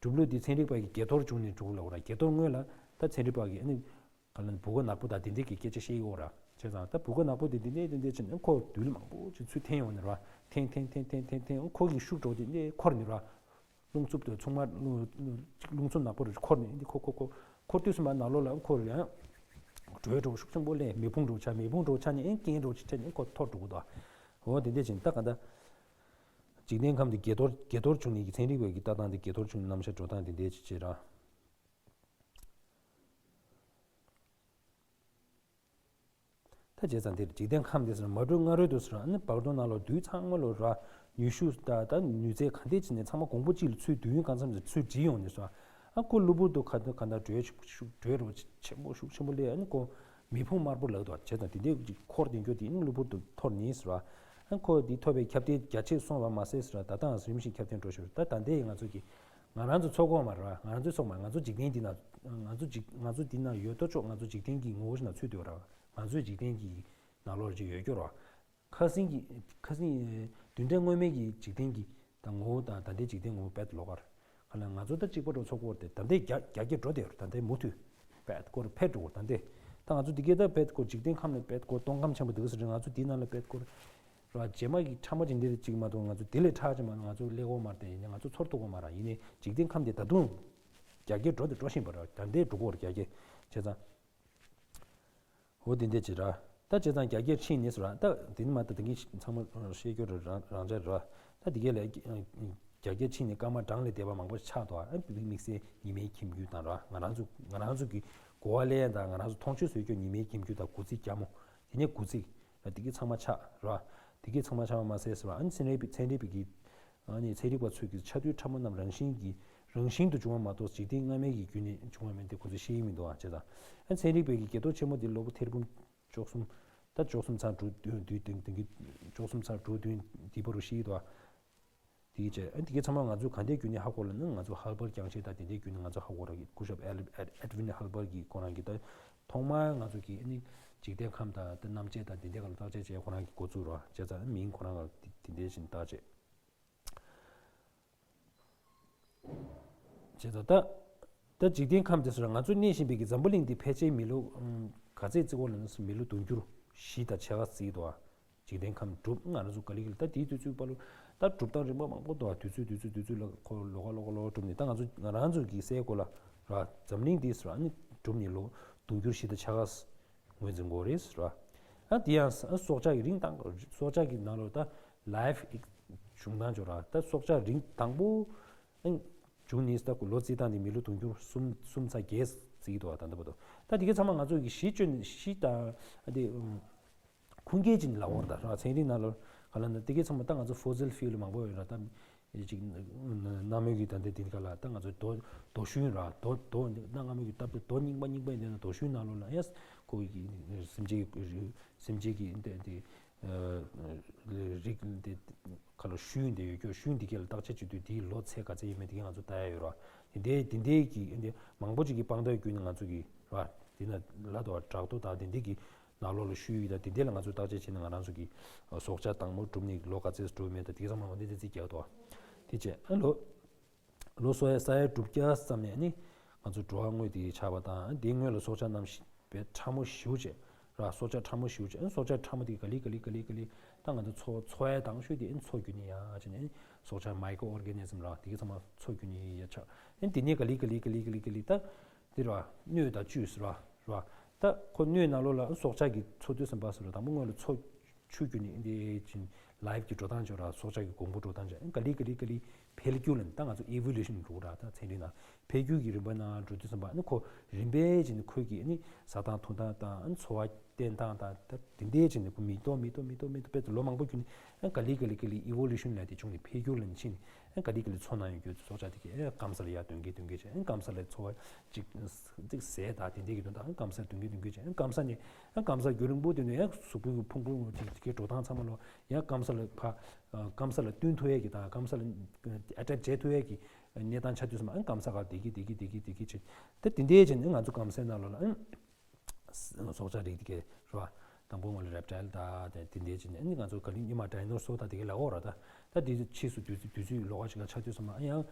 གྲུབ་ལུགས་དེ་ཚན་རིག་པ་གི་བརྒྱད་སྟོང་བྱུང་ནས་གྲུབ་ལ་འོ་ར། བརྒྱད་སྟོང་སྔོན་ལ་ད་ཚན་རིག་པ་གི་ཨ་ནི་ག་ལ་ནི་བུ་ག་ནག་པོ་ད་དེ་འདྲའི་གི་སྐད་ཆ་བཤད་ཡོད་ར། བྱས་ཙང་ད་བུ་ག་ནག་པོ་དེ་འདི་འདྲའི་འདི་འདྲའི་བྱས་ནས་ཁོ་རྡུལ་མང་པོ་ཅིག་ཚུར་འཐེན་ཡོང་ནས་ར། འཐེན་འཐེན་འཐེན་འཐེན་འཐེན་འཐེན་ཁོ་གི་ཤུགས་འགྲོ་དེ་འདྲའི་འཁོར་ནས་ར། རླུང་འཚུབ་དེ་ཚུགས་མ་རླུང་རླུང་འཚུབ་ནག་པོ་རུ་འཁོར་ནས་འདི་ཁོ་ཁོ་ཁོ་འཁོར་དུས་སུ་མ་ནང་ལོགས་ལ་འཁོར་ཡང་། དྲོད་འགྲོ་ཤུགས་ཆེན་པོ་ལས་མེ་ཕུང་འགྲོ་ཆ་མེ་ཕུང་འགྲོ་ཆ་ནས་ཨེ་རྐྱེན་འགྲོ་ཆ་ནས་ཁོ་འཐོར་འགྲོ་གི་འདུག་འོ་དེ་འདྲས་ཅིག་ད་ག་ད། འཇིག་རྟེན་ཁམས་འདི་བརྒྱད་སྟོང་བརྒྱད་སྟོང་བྱུང་ནས་ཀྱི་ཚན་རིག་པའི་གི་ལྟ་སྟངས་འདི་བརྒྱད་སྟོང་བྱུང་ནས་རྣམ་གཞག་འགྲོ་སྟངས་འདི་འདྲས་ཅིག་བྱེད་ར། ད་བྱས་ཙང་འདིར་འཇིག་རྟེན་ཁམས་འདི་ཟེར་ན་མ་གྲོས་སྔ་རོལ་དུ་ཟེར་ན་ཨ་ནི་བར་དོ་ནང་ལོགས་རྡུལ་ཚང་མ་ལོ་ར། ནུས་ཤུགས་ད་ད་ནུས་རྩལ་ག་འདྲས་བྱས་ནས་ཚང་མ་གོང་བུ་གཅིག་ལ་ཚུར་བསྡུས་ཡོང་གང་འཚམ་ཚུར་བསྒྲིལ་ཡོང་ནས་སོ། ཨ་ཁོ་གློ་བུར་དུ་ག་ད་ག་ད་དྲོད་ཤུགས་ཤུགས་དྲོད་རོ་ཆེན་པོ་ཤུགས་ཆེན་པོ་སླེབས་ཨ་ནི་ཁོ་མེ་ཕུང་དམར་པོ་ལག་ཏུ་བྱས་ཙང་དེ་འདྲས་ཀྱི་འཁོར་དེ་འགྱོ་དེ་ནི་གློ་བུར་དུ་འཐོར་ནས་ཟེར་བ། ཨ་ཁོ་དེ་ཐོབ་པའི་ཁྱབ་གདལ་རྒྱ་ཆེ་སོང་བ་མ་ཟད་ཟེར་བ་ད་ལྟའང་རིམ་བཞིན་ཁྱབ་གདལ་འགྲོ་ཞོར་ད་ད་ལྟའི་ང་ཚོ་གི་ང་རང་ཚོ་ཚོགས་གོ་མ་རེད་བ། ང་རང་ཚོའི་ཚོགས་མ་ང་ཚོ་འཇིག་རྟེན་འདི་ན་ང་ཚོ་འཇིག་ང་ཚོ་འདི་ན་ཡོད་དོ་ཅོག་ང་ཚོ་འཇིག་རྟེན་གྱི་ངོ་བོ་ཞིག་ན་ཚུད་འདུག་ར། ང་ཚོའི་འཇིག་རྟེན་གྱི་ནང་ལོགས་ཅིག་ཡོད་རྒྱུ་ར། ཁ་སང་གི་ཁ་སང་རྡུལ་ཕྲན་སྔོན་མའི་གི་འཇིག་རྟེན་གྱི་ད་ངོ་བོ་དང་ད་ལྟའི་འཇིག་རྟེན་ངོ་བོ་དཔེ་ལོགས་ཀར་ག་ལ་ང་ཚོ་ད་གཅིག་པ་འགྲོ་ཚོགས་པོ་དེ་ད་ལྟའི་རྒྱ་རྒྱ་སྐྱེད་འགྲོ་དེ་ད་ལྟའི་མུ་མཐུད་དཔེ་སྐོར་འཕེལ་འགྲོ་ད་ལྟའི་ད་ང་ཚོ་འདི་གའི་ད་དཔེ་སྐོར་འཇིག་རྟེན་ཁམས་ནས་དཔེ་སྐོར་སྟོང་ཁམས་ཆེན་པོ་འདི་ག་ཟེར་ང་ཚོ་འདི་ནང་ལ་དཔེ་སྐོར། ར་རྗེས་མ་གི་ཕྲ་མོ་ཅིག་འདིར་ཅིག་མ་གཏོགས་ང་ཚོ་དེ་ལས་ཕྲ་ཅིག་མ་ང་ཚོ་ཀླད་ཀོར་མར་དེ་ཡིན་ན་ང་ཚོ་ཚོར་ཐུབ་ཀོ་མ་ར། ཡིན་ནའི་འཇིག་རྟེན་ཁམས་དེ་ད་དུང་ རྒྱ་སྐྱེད་འགྲོ་དེ་འགྲོ་བཞིན་པ་རེད། ད་ལྟའི་འགྲོ་གི་ཡོད་རེད་རྒྱ་སྐྱེད་བྱས་ཙང་། འོ་དེ་འདྲ་ཅིག་ར། ད་བྱས་ཙང་རྒྱ་སྐྱེད་ཕྱིན་ནས་སུ་ར། ད་དེ་ནི་མ་ད་དེང་གི་ཚང་མ་ཤེས་རྒྱུ་རེད། རང་རང་ཅག་ར། ད་དེ་གས་ལས་རྒྱ་སྐྱེད་ཕྱིན་ནས་སྐར་མ་གྲངས་ལས་འདས་པ་མང་པོ་ཆགས་འདུག་ཨ། དམིགས་བསལ་ཉི་མའི་ཁྱིམ་རྒྱུད་དང་ར། ང་རང་ཚོ་ང་རང་ཚོ་གི་གོ་བ་ལེན་དང་ང་རང་ཚོ་མཐོང་ཆོས་བཟོ་རྒྱུ་ཉི་མའི་ཁྱིམ་རྒྱུད་དང་དགུ་ཚིགས་རྒྱ་མོ། དེ་ནས་དགུ་ཚིགས་ར། དེ་གས་ཚང་མ་ཆགས་ར། དེ་གས་ཚང་མ་ཆགས་པ་མ་ཟད་སུ་ར། ཨ་ནི་ཚན་རིག་པའི་ཚན་རིག་པའི་གི་ཨ་ནི་ཚན་རིག་པ་ཚོས་ཀྱི་ཆ་རྡུལ་ཕྲ་མོ་རྣམས་རང་བཞིན་གྱིས་རང་བཞིན་དུ་འབྱུང་བ་མ་གཏོགས་འཇིག་རྟེན་སྔ་མའི་གི་རྒྱུ་ནས་འབྱུང་བ་མིན་ཏེ་ཁོ་ཚོས་ཤེས་ཀྱི་མི་འདུག་ཨ། བྱས་ཙང་ཨ་ཚན་རིག་པའི་གི་རྒྱལ་ཐོ་ཆེན་མོ་འདི་ལོ་ཐེར་འབུམ་བཅུ་གསུམ། ད་བཅུ་གསུམ་ཚར་དྲུག་བདུན་བདུན་བདུན་གྱི་བཅུ་གསུམ་ཚར་དྲུག་བདུན་འདི་བར་དུ་ཤེས་ཀྱི་འདུག་ཨ། དེ་གི་བྱས་ཨ་དེ་གི་ཚང་མ་ང་ཚོས་ག་འདྲའི་བརྒྱུད་ནས་ཧ་གོ་ལབ་ན། ང་ཚོ་ཧལ་བར་རྐྱང་ཤེས་དང་དེ་འདྲའི་བརྒྱུད་ནས་ང་ཚོ་ཧ་གོ་ར་གི། སྐུ་ཞབས་ཨེ་ཨེ་ཨེ་ཌ་ཝིན་ཧལ་བར་གྱི་ཁོ་རང་གི་ད་ཐོག་མར་ང་ཚོ་གི་ཨ་ནི་འཇིག་རྟེན་ཁམས་དང་ད་གནམ་དཔྱད་དང་དེ་འདྲའི་སྒང་ལ་བརྟག་དཔྱད་བྱས་ཁོ་རང་གིས་འགོ་བཙུགས་ར། བྱས་ཙང་མིང་ཁོ་རང་ལ་དེ་དེ་འདྲའི་བཞིན་བཏགས་བྱས། བྱས་ཙང་ད་ད་འཇིག་རྟེན་ཁམས་དེ་ཚོ་ལ་ང་ཚོ་གནས་བཞིན་པའི་གི་འཛམ་བུ་གླིང་འདི་ཕལ་ཆེར་མི་ལོ་ཨམ་ག་ཚད་བརྩི་གོ་ལབ་ན་མི་ལོ་དུང་ཕྱུར་བཞི་དང་ཕྱེད་ཀ་བརྩིས་འདུག་ཨ། འཇིག་རྟེན་ཁམས་གྲུབ་ང་རང་ཚོ་ག་ལེ་ག་ལེ་ད་དེའི་དུས་ཚོད་བར་ལ་ད་གྲུབ་སྟངས་རིམ་པ་མང་པོ་འདུག་ཨ། དུས་ཚོད་དུས་ཚོད་དུས་ཚོད་ལ་ཁོ་ལོགས་ཀ་ལོགས་ཀ་ལོགས་ཀ་གྲུབ་ནས། ད་ང་ཚོ་ང་རང་ཚོ་གི་སའི་གོ་ལ་ར་འཛམ་གླིང་འདི་ཟེར་ཨ་ནི་གྲུབ་ནས་ལོ་དུང་ཕྱུར་བཞི་དང་ཕྱེད་ཀ་ངོས་འཛིན་དགོས་རེད་ཟེར་བ། ཨ་དེ་ཡང་ས་སྲོག་ཆགས་ཀྱི་རིང་དང་སྲོག་ཆགས་ཀྱི་ནང་ལོགས་ད་ལའིཕ་བྱུང་སྟངས་ཅིག་ར། ད་སྲོག་ཆགས་རིང་དང་པོ་ཨ་བྱུང་ནས་ད་ལོ་བརྩིས་སྟངས་དེ་མི་ལོ་དུང་ཕྱུར་གསུམ་གསུམ་ཚེག་བརྒྱད་བརྩིས་འདུག་བ། ད་ལྟ་བར་དུ་ད་དེ་གའི་ཚང་མ་ང་ཚོ་གི་གཞི་བཅོལ་ནས་གཞི་དང་ཨ་དེ་ཁུངས་སྐྱེལ་ཅིག་ལབ་དགོས་རེད་ད་ར། ཚན་རིག་ནང་ལོགས་ག་ལབ་ན་དེ་གའི་ཚང་མ་ད་ང་ཚོ་ཕོ་སིལ་ཕིའུལ་མང་པོ་ཡོད་ར། ད་ཅིག་གནའ་མོའི་གི་ད་ལྟ་དེ་ག་ལ་ད་ང་ཚོ་རྡོ་རྡོ་ཤུན་ར། རྡོ་རྡོ་གནའ་སྔ་མོའི་གི་སྟབས་བདེ་རྡོ་རྙིང་པ་རྙིང་པ་ཡིན་ན་རྡོ་ཤུན་ནང་ལོགས་ལ་ཡང་ཁོ་གི་སེམས་ཅན་གི་སེམས་ཅན་གི་འདི་འདི་རིགས་འདི་ག་ལ་ཤུན་འདི་ཡོད་རྒྱུ། ཤུན་འདི་ག་ལ་བརྟག་དཔྱད་བྱེད་དུས་དེའི་ལོ་ཚད་ག་ཚད་ཡིན་མིན་དེ་ག་ང་ཚོ་ལྟ་ཡ་ཡོད་ར། དེ་འདྲའི་དེ་འདྲའི་གི་འདི་མང་པོ་ཅིག་གི་དཔང་རྟགས་བརྒྱུད་ནས་ང་ཚོ་གི་ར་དེ་ན་ལ་དོ་བ་བྲག་རྡོ་དང་དེ་འདྲའི་གི་ནང་ལོགས་ལ་ཤུལ་ཡིག་དང་དེ་འདྲ་ལ་ང་ཚོས་བརྟག་དཔྱད་བྱས་ནས་ང་རང་ཚོ་གི་སྲོག་ཆགས་དང་པོ་གྲུབ་ནས་ལོ་ག་ཚོད་གྲུབ་མེད་དང་དེ་ག་ཚང་མ་འོ་འདི་འདི་རྩིས་རྒྱག་ཏོ། དེ་བྱས་ཨ་ལོ་ལོ་སོ་ཡ་ས་ཡ་དྲུག་བརྒྱ་ཙམ་ནས་ནི་ང་ཚོ་འགྲོ་བ་དངོས་དེ་ཆགས་པ་དང་། དེའི་སྔོན་ལ་སྲོག་ཆགས་རྣམས་ཤི་བའི་ཕྲ་མོ་ཞེ་པོ་ཅིག་ར། སྲོག་ཆགས་ཕྲ་མོ་ཞེ་པོ་ཅིག་ཨ་སྲོག་ཆགས་ཕྲ་མོ་དེ་ག་ལེ་ག་ལེ་ག་ལེ་ག་ལེ་ད་ང་ཚོ་འཚོ་འཚོ་བའི་སྟེང་ཤོས་དེ་ཨ་འཚོ་རྒྱུ་ནི་ཡ་བྱས་ནས་སྲོག་ཆགས་མའི་ཀྲོ་ཨོར་ག་ནི་ཛམ་ར་དེ་ག་ཚང་མ་འཚོ་རྒྱུ་ནི་ཡ་ཆགས། ཨ་དེ་ནས་ག་ལེ་ག་ལེ་ག་ལེ་ག་ལེ་ག་ལེ་ད། འདི་ར་བ། སྣོད་དང་བཅུད་ཟེར་བ་ར་བ། ད་ཁོ་སྣོད་ནང་ལོགས་ལ་སྲོག་ཆགས་ཀྱི་འཚོ་དུས་ཙམ་པ་ཟེར་བ་དང་པོ་སྔོན་ལ་འཚོ་བཅུག་རྒྱུ་ནི་འདི་ཅིན་ལའིཕ་གི་འགྲོ་སྟངས་ཅིག་ཡོད་ར། སྲོག་ཆགས་ཀྱི་གོང་བུ་འགྲོ་སྟངས་ཅིག་ག་ལེ་ག་ལེ་ག་ལེ་འཕེལ་འགྱུར་ལ་ནི་ད་ང་ཚོ་ཨི་ཝོ་ལུ་ཤན་འགྲོ་གི་ར། ད་ཚན་རིག་ནང་འཕེལ་འགྱུར་གྱི་རིམ་པ་ནང་འགྲོ་དུས་ཙམ་པ་ནི་ཁོ་རིམ་པས་ཅིག་ནི་ཁོས་ཀྱི་ནི་ཟ་སྟངས་འཐུང་སྟངས་དང་འཚོ་བ་བསྟེན་སྟངས་དང་ད་དེ་འདྲའི་ཅིག་ནི་ཁོ་མི་ཏོག་མི་ཏོག་མི་ཏོག་མི་ཏོག་དཔེ་ལོ་མང་པོ་རྒྱུན་ནི་ག་ལེ་ག་ལེ་ག་ལེ་ཨི་ཝོ་ལུ་ཤན་ལ་དེ་བྱུང་ནས་འཕེལ་འགྱུར་ལ་ནི་ཕྱིན་ནས། ཨ་ག་ལེ་ག་ལེ་འཚོ་ནང་ཡོད་རྒྱུ་སྲོག་ཆགས་དེ་གས་ཨ་སྐམ་ས་ལ་ཡར་འདོན་གི་འདོན་གི་བྱས། ཨ་སྐམ་ས་ལ་འཚོ་བ་ཅིག་ཅིག་ཟས་དང་དེ་འདྲས་ཀྱི་དོན་དག་ཨ་སྐམ་སར་འདོན་གི་འདོན་གི་བྱས། ཨ་སྐམ་ས་ནས་ཨ་སྐམ་ས་རྒྱུན་རིང་པོ་དེ་ནས་ཡང་གཟུགས་པོའི་ཕུང་པོ་དེ་གས་འགྲོ་སྟངས་ཚང་མ་ལོ་ཡང་སྐམ་ས་ལ་ཕ་སྐམ་ས་ལ་བསྟུན་ཐུབ་ཡས་ཀྱི་དང་སྐམ་ས་ལ་ཨ་ཌེབ་བྱེད་ཐུབ་ཡས་ཀྱི་གནས་སྟངས་ཆགས་དུས་ཙམ་ཨ་སྐམ་ས་ག་བསྡད་གི་བསྡད་གི་བསྡད་གི་བསྡད་གི་བྱས། ད་དེ་འདྲས་བྱས་ནས་ང་ཚོ་སྐམ་སའི་ནང་ལོགས་ལ་ཨ། སྲོག་ཆགས་རིགས་དེ་གས་རེད་བ། དང་པོ་ང་ལ་རེབ་ཊལ་དང་དེ་དེ་འདྲས་བྱས་ནས་ཨ་ནི་ང་ཚོ་ག་ལེ་སྔོན་མ་ཌའི་ནོ་སོར་དང་དེ་གས་ལབ་ཡོད་ར། ད་ད་དེ་ཕྱིས་སུ་དུས་ཚོད་དུས་ཚོད་ལོགས་ཀ་ཅིག་ལ་ཆགས་དུས་ཙམ་ཨ་ཡང་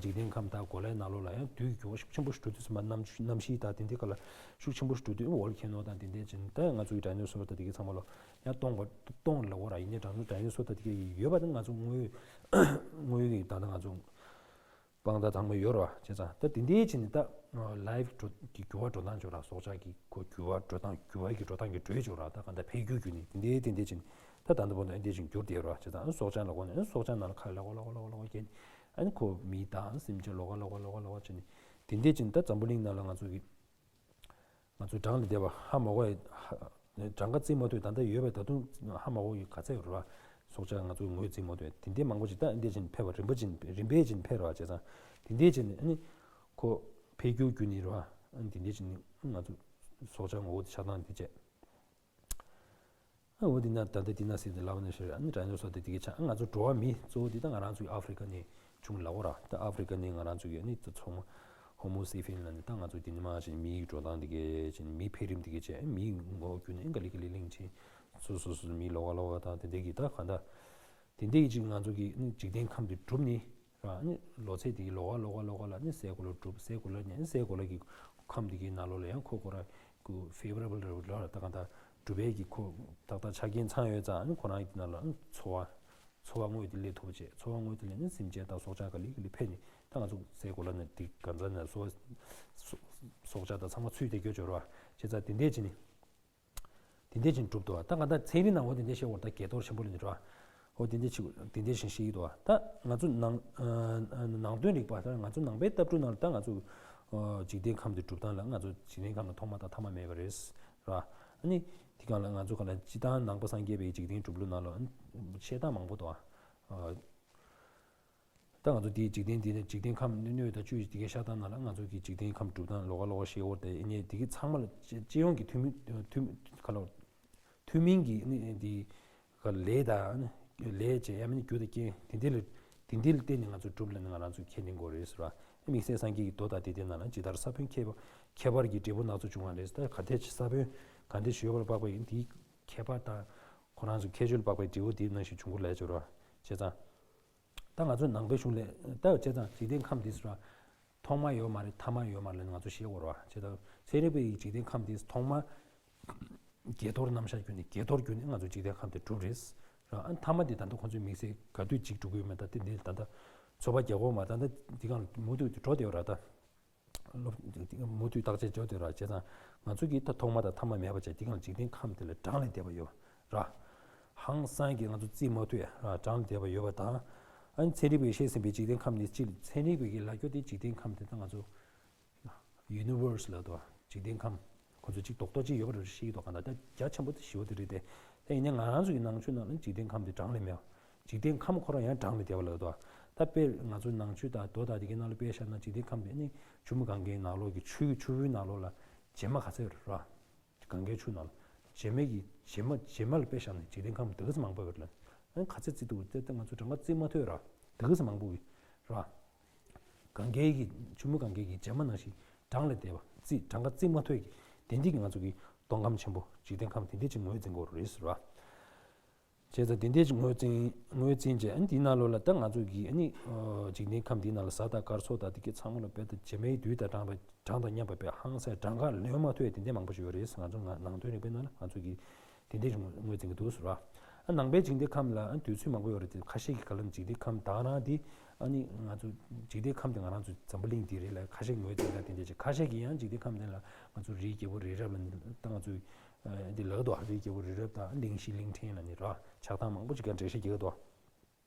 འཇིག་རྟེན་ཁམས་དང་གོ་ལའི་ནང་ལོགས་ལ་ཡང་དུས་འགྱུར་བ་ཤུགས་ཆེན་པོ་ཞིག་འགྲོ་དུས་ཙམ་གནམ་གཤིས་གནམ་གཤིས་དང་དེ་འདྲས་ག་ལ་ཤུགས་ཆེན་པོ་ཞིག་འགྲོ་དུས་ཝོལ་ཁེ་ནོ་དང་དེ་འདྲས་བྱས་ནས་ད་ང་ཚོ་གི་ཌའི་ནོ་སོར་དང་དེ་གས་ཚང་མ་ལོ་ཡང་སྟོངས་པ་སྟོངས་ལབ་ཡོད་ར། ཡིན་ནའི་ཌའི་ནོ་ཌའི་ནོ་སོར་དང་དེ་གས་ཡོད་པ་དང་ང་ཚོ་དངོས་དངོས་ཡོད་ཀྱི་ད་ལྟ་ང་ཚོ། དཔང་རྟགས་དང་པོ་ཡོད་རེད་བ། བྱས་ཙང་ད་དེ་འདྲའི་ཕྱིན་ནས་ད་ལའིཕ་འགྲོ་གི་འགྱུར་བ་འགྲོ་སྟངས་ཅིག་ཡོད་ར། སྲོག་ཆགས་ཀྱི་ཁོ་འགྱུར་བ་འགྲོ་སྟངས་འགྱུར་བ་གི་འགྲོ་སྟངས་ཀྱི་འགྲོས་ཅིག་ཡོད་ར། ད་གང་ལྟར་འཕེལ་འགྱུར་བརྒྱུད་ནས་དེ་འདྲའི་དེ་འདྲའི་ཕྱིན་ནས་ད་ད་ལྟ་བར་དུ་ཨ་འདྲའི་ཕྱིན་འགྱུར་བསྡད་ཡོད་རེད་བ། བྱས་ཙང་ཨ་སྲོག་ཆགས་ནང་ལ་ཁ་ལོག་ལོག་ལོག་ལོག་ལོག་བྱས་ནས་ཨ་ནི་ཁོ་མི་དང་སེམས་ཅན་ལོགས་ཀ་ལོགས་ཀ་ལོགས་ཀ་ལོགས་ཀ་བྱས་ནས་དེ་འདྲའི་ཕྱིན་ནས་ད་འཛམ་བུ་གླིང་ནང་ལ་ང་ཚོ་གི་ང་ཚོའི་གྲངས་ལས་འདས་པ་ཧ་མ་གོ་ཡ། ཧ་གྲངས་ཀ་བརྩི་མ་ཐུབ། ད་ལྟ་ཡོད་པའི་ད་དུང་ཧ་མ་གོ་ཡ་ག་ཚད་ཡོད་རེད་བ། སྲོག་ཆགས་ང་ཚོའི་ངོས་བརྩི་མ་ཐུབ་ཡ་དེ་འདྲའི་མང་པོ་ཞིག་ད་འདི་བཞིན་འཕེལ་བ་རིམ་པ་བཞིན་རིམ་པས་བཞིན་འཕེལ་རེད་བ། བྱས་ཙང་དེ་འདྲའི་བྱས་ནས་ཨ་ནི་ཁོ་འཕེལ་འགྱུར་བརྒྱུད་ནས་རེད་བ། ཨ་ནི་དེ་འདྲའི་བྱས་ནས་ང་ཚོ་སྲོག་ཆགས་ངོ་བོ་དེ་ཆགས་སྟངས་དེ་བྱས། ཨ་འོ་དེ་ན་ད་ལྟ་དེ་ན་ཟེར་ཏེ་ལབ་ནས་ཤེས་རེད། ཨ་ནི་ཌའི་ནོ་སོར་དེ་དེ་གས་ཆགས། ཨ་ང་ཚོ་འགྲོ་བ་མི་གཙོ་བོ་དེ་ད་ང་རང་ཚོའི་ཨ་ཧྥི་རི་ཀ་ནས་བྱུང་ལབ་ཡོད་ར། ད་ཨ་ཧྥི་རི་ཀ་ནས་ང་རང་ཚོ་གི་ཨ་ནི་ད་ཚང་མ་ཧོ་མོ་སེ་པི་ཡན་ལབ་ནས་ད་ང་ཚོ་དེ་ནས་མར་ཕྱིན་མིའི་འགྲོ་སྟངས་དེ་གས་ཕྱིན་མིའི་འཕེལ་རིམ་དེ་གས་བྱས། ཨ་མིའི་ངོ་བོ་བརྒྱུད་ནས་ཨ་ག་ལེ་ག་ལེ་གླིང་ཕྱིན་སོ་སོ་སོ་མི་ལོགས་ཀ་ལོགས་ཀ་དང་དེ་འདྲ་གི་ད་གང་ལྟར་དེ་འདྲ་གི་ཅིག་ང་ཚོ་གི་ཨ་ནི་འཇིག་རྟེན་ཁམས་དེ་གྲུབ་ནས། ར་ནི་ལོ་ཚད་དེ་གི་ལོགས་ཀ་ལོགས་ཀ་ལོགས་ཀ་ལ་ནི་སའི་གོ་ལ་གྲུབ། སའི་གོ་ལ་ནི་སའི་གོ་ལ་གི་ཁམས་དེ་གི་ནང་ལོགས་ལ་ཡང་ཁོ་ཁོ་ར་གི་ཕེ་ཝ་རེ་བལ་རེད་ལ་ར། ད་གང་ལྟར་གྲུབ་པའི་གི་ཁོ་ཏག་ཏག་ཆ་རྐྱེན་ཚང་ཡོད་ཙང་ནི་ཁོ་རང་གི་དེ་ནང་ལ་ནི་འཚོ་བ་འཚོ་བ་དངོས་དེ་སླེབས་ཐུབ་པ་བྱས། འཚོ་བ་དངོས་དེ་ལས་ནི་སེམས་ཅན་དང་སྲོག་ཆགས་ག་ལེ་ག་ལེ་འཕེལ་ནས་ ད་ང་ཚོ་སའི་གོ་ལ་ནས་དེ་ག་ཚ་ནས་སྲོག་སྲོག་སྲོག་ཆགས་དང་ཚང་མ་ཚུད་བསྡད་ཀྱི་ཡོད་ཅོག་ར་བ། བྱས་ཙང་དེ་འདྲས་བྱས་ནས། དེ་འདྲས་བྱས་ནས་གྲུབ་འདུག་བ། ད་ང་ད་ཚན་རིག་ནང་འོ་དེ་འདྲས་བཤད་འོ་ད་གས་གཏོར་ཆེན་པོ་ལ་ནི་ར་བ། འོ་དེ་འདྲས་བྱས་དེ་འདྲས་བྱས་ཤེས་ཀྱི་འདུག་བ། ད་ང་ཚོ་ནང་ནང་དོན་རིག་པ་ད་ང་ཚོ་ནང་པའི་ལྟ་གྲུབ་ནང་ལ་ད་ང་ཚོ་འཇིག་རྟེན་ཁམས་དེ་གྲུབ་སྟངས་ལ་ང་ཚོ་འཇིག་རྟེན་ཁམས་ལ་ཐོག་མ་དང་ཐ་མ་མེད་པ་རེད་ར་བ། ཨ་ནི་དེ་གང་ལ་ང་ཚོ་ག་ལ་སྤྱི་བཏང་ནང་པ་སངས་རྒྱས་པའི་འཇིག་རྟེན་གྲུབ་ལུགས་ནང་ལ་བཤད་སྟངས་མང་པོ་འདུག་བ། ད་ང་ཚོ་འདིའི་འཇིག་རྟེན་འདི་ནི་འཇིག་རྟེན་ཁམས་སྣོད་དང་བཅུད་འདི་གའི་ཤ་སྟག་ནང་ལ་ང་ཚོ་གི་འཇིག་རྟེན་ཁམས་གྲུབ་སྟངས་ལོགས་ཀ་ལོགས་ཀ་ཤེས་འོར་དེ་ཨེ་ནས་འདི་གི་ཚང་མ་ལ་སྤྱི་སྤྱི་ཡོངས་ཀྱི་ཐུན་མིན་ཐུན་ཁ་ལོ་ཐུན་མིན་གྱི་ནི་འདི་ག་ལས་དང་ལས་བྱེད་ཡ་མིན་རྒྱུ་དང་རྐྱེན་དེ་འདི་ལ་དེ་འདི་ལ་བརྟེན་ནས་ང་ཚོ་གྲུབ་ལ་ནི་ང་རང་ཚོ་ཁས་ལེན་དགོས་རེད་ཟེར་བ། དམིགས་བསལ་སངས་རྒྱས་ཀྱི་མདོ་དང་དེ་དེ་ནང་ལ་ཇི་ལྟར་ས་བོན་ཁྱད་པར་ཁྱད་པར་གྱི་འབྲས་བུ་སྣ་ཚོགས་འབྱུང་བ་རེད། ད་ག་དེ་ས་བོན་ག་འདྲ་ཞིག་ཡོད་པར་དཔག་པ་ཡིན་དེའི་ཁྱད་པར་དང་ཁོ་རང་ཚོ་ཁྱད་ཆོས་ལ་དཔག་པའི་འབྲས་བུ་དེ་ནང་བཞིན་འབྱུང་དགོས་ལས་སྦྱོར་བ་བྱས་ཙང་། ད་ང་ཚོའི་ནང་པའི་གཞུང་ལས་ད་བྱས་ཙང་འཇིག་རྟེན་ཁམས་འདི་ཟེར་བ་ཐོག་མ་ཡོད་མ་རེད་ཐ་མ་ཡོད་མ་རེད་ང་ཚོ་ཤེས་དགོས་རེད་བ། བྱས་ཙང་ཚན་རིག་པའི་འཇིག་རྟེན་ཁམས་འདི་ཐོག་མ་གས་གཏོར་རྣམ་གཞག་བརྒྱུད་ནས་གས་གཏོར་བརྒྱུད་ནས་ང་ཚོ་འཇིག་རྟེན་ཁམས་དེ་གྲུབ་རེད་ར། ཨ་ཐ་མ་དེ་ད་ལྟ་ཁོང་ཚོའི་དམིགས་བསལ་ག་དུས་གཅིག་འགྲོ་གི་ཡོད་མེད་ད་དེ་འདི་ད་ལྟ་ཚོད་དཔག་རྒྱག་དགོས་མ་ད་ལྟ་འདི་གང་མུ་མཐུད་དུ་འགྲོ་བསྡད་ཡོད་ར་ད། སློབ་མུ་མཐུད་བརྟག་དཔྱད་བྱེད་དུས་ར་བྱས་ཙང་ང་ཚོ་གིས་ད་ཐོག་མ་དང་ཐ་མ་མེད་པ་བྱས་འདི་གང་འཇིག་རྟེན་ཁམས་དེ་ལ་གྲངས་ལས་འདས་པ་ཡོད་ར། ཧང་སང་གི་ང་ཚོ་རྩིས་མ་ཐུབ་ར་གྲངས་ལས་འདས་པ་ཡོད་པ་དང་། ཨ་ནི་ཚན་རིག་པས་བཤད་ཟིན་པའི་འཇིག་རྟེན་ཁམས་ནི་སྤྱི་ཚན་རིག་པས་ཀྱི་ལབ་རྒྱུ་དེ་འཇིག་རྟེན་ཁམས་དེ་ད་ང་ཚོ་ཡུ་ནི་ཝར་སི་ལབ་འདུག་བ། འཇིག་རྟེན་ཁམས། ཁོ་ཚོ་གཅིག་རྡོག་རྡོག་གཅིག་ཡོད་པ་རེད་ཤེས་ཀྱི་འདུག་ག་ད་ལྟ་རྒྱ་ཆེན་པོ་དེ་ཞེ་པོ་དེ་རེད་དེ། ད་ཡིན་ནའི་ང་རང་ཚོ་གི་ནང་ཆོས་ནང་ལ་འཇིག་རྟེན་ཁམས་དེ་གྲངས་ལས་མེད་པ། འཇིག་རྟེན་ཁམས་ཁོ་རང་ཡང་གྲངས་ལས་འདས་པ་ལབ་འདུག་ག་ད་དཔེར་ང་ཚོ་ནང་ཆོས་དང་མདོ་དང་དེ་གའི་ནང་ལ་དཔེ་བཞག་ན་འཇིག་རྟེན་ཁམས་དེ་ནི་ཆུ་མོ་གངྒཱའི་ནང་ལོགས་ཀྱི་ཆུ་ཆུ་བོའི་ནང་ལོགས་ལ་བྱེ་མ་ག་ཚོད་རེད་ར། གངྒཱའི་ཆུ་ནང་ལ་བྱེ་མའི་གི་བྱེ་མ་བྱེ་མ་ལ་དཔེ་བཞག་ན་འཇིག་རྟེན་ཁམས་དེ་ག་ཚོད་མང་པོ་ཡོད་རེད་ལ། ཨ་ནི་ག་ཚོད་བརྩི་འདུག་དེ་ལྟ་ང་ཚོ་གྲངས་ཀ་བརྩི་མ་ཐུབ་ར། དེ་ག་ཚོད་མང་པོ་ཡོད་ར། གངྒཱའི་གི་ཆུ་མོ་གངྒཱའི་གི་བྱེ་མ་ནང་བཞིན་གྲངས་ལས་འདས་པ་རྩིས་གྲངས་ཀ་བརྩི་མ་ཐུབ་ཀྱི་དེ་འདི་གི་ང་ཚོ་གི་སྟོང་ཁམས་ཆེན་པོ་འཇིག་རྟེན་ཁམས་དེ་འདི་ཅིག་ངོས་འཛིན་དགོས་རེད་ཟེར་བ། བྱས་ཙང་དེ་འདི་ཅིག་ངོས་འཛིན་ངོས་འཛིན་བྱས་ཨ་ནི་འདི་ནང་ལོགས་ལ་ད་ང་ཚོ་གི་ཨ་ནི་འཇིག་རྟེན་ཁམས་འདི་ནང་ལ་གཟའ་དང་སྐར་ཚོགས་དང་དེ་གི་ཚང་མ་ལ་དཔེ་ད་བྱེ་མའི་རྡུལ་དང་གྲངས་པ་གྲངས་དང་མཉམ་པ་དཔེ་ཧང་སང་གྲངས་ཀ་ལོན་མ་ཐུབ་ཡ་དེ་འདྲ་མང་པོ་ཞིག་ཡོད་རེད། ང་ཚོ་ང་ནང་དོན་རིག་པའི་ནང་ལ་ང་ཚོ་གི་དེ་འདྲའི་ངོས་འཛིན་གྱི་འདུག་ཟེར་བ། ཨ་ནང་པའི་འཇིག་རྟེན་ཁམས་ལ་ཨ་དུས་ཚོད་མང་པོ་ཡོད་རེད་དེ་ཁ་ཤས་ཀྱིས་ག་ལབ་ན་འཇིག་རྟེན་ཁམས་ད་ག་རང་དེ་ཨ་ནི་ང་ཚོ་འཇིག་རྟེན་ཁམས་དེ་ང་རང་ཚོ་འཛམ་བུ་གླིང་འདི་རེད་ལ་ཁ་ཤས་ངོས་འཛིན་ད་དེ་འདྲ་ཅིག་ཁ་ཤས་ཀྱིས་ཡང་འཇིག་རྟེན་ཁམས་དེ་ལ་ང་ཚོ་རིའི་རྒྱལ་པོ་རི་རབ་ལ་ད་ང་ཚོ་འདི་ལག་ཏུ་རིའི་རྒྱལ་པོ་རི་རབ་དང་གླིང་བཞི་གླིང་ཕྲན་ལ་ནི་ར་ཆགས་སྟངས་མང་པོ་ཅིག་ཀྱང་འགྲེལ་བཤད་རྒྱག་གི་འདུག་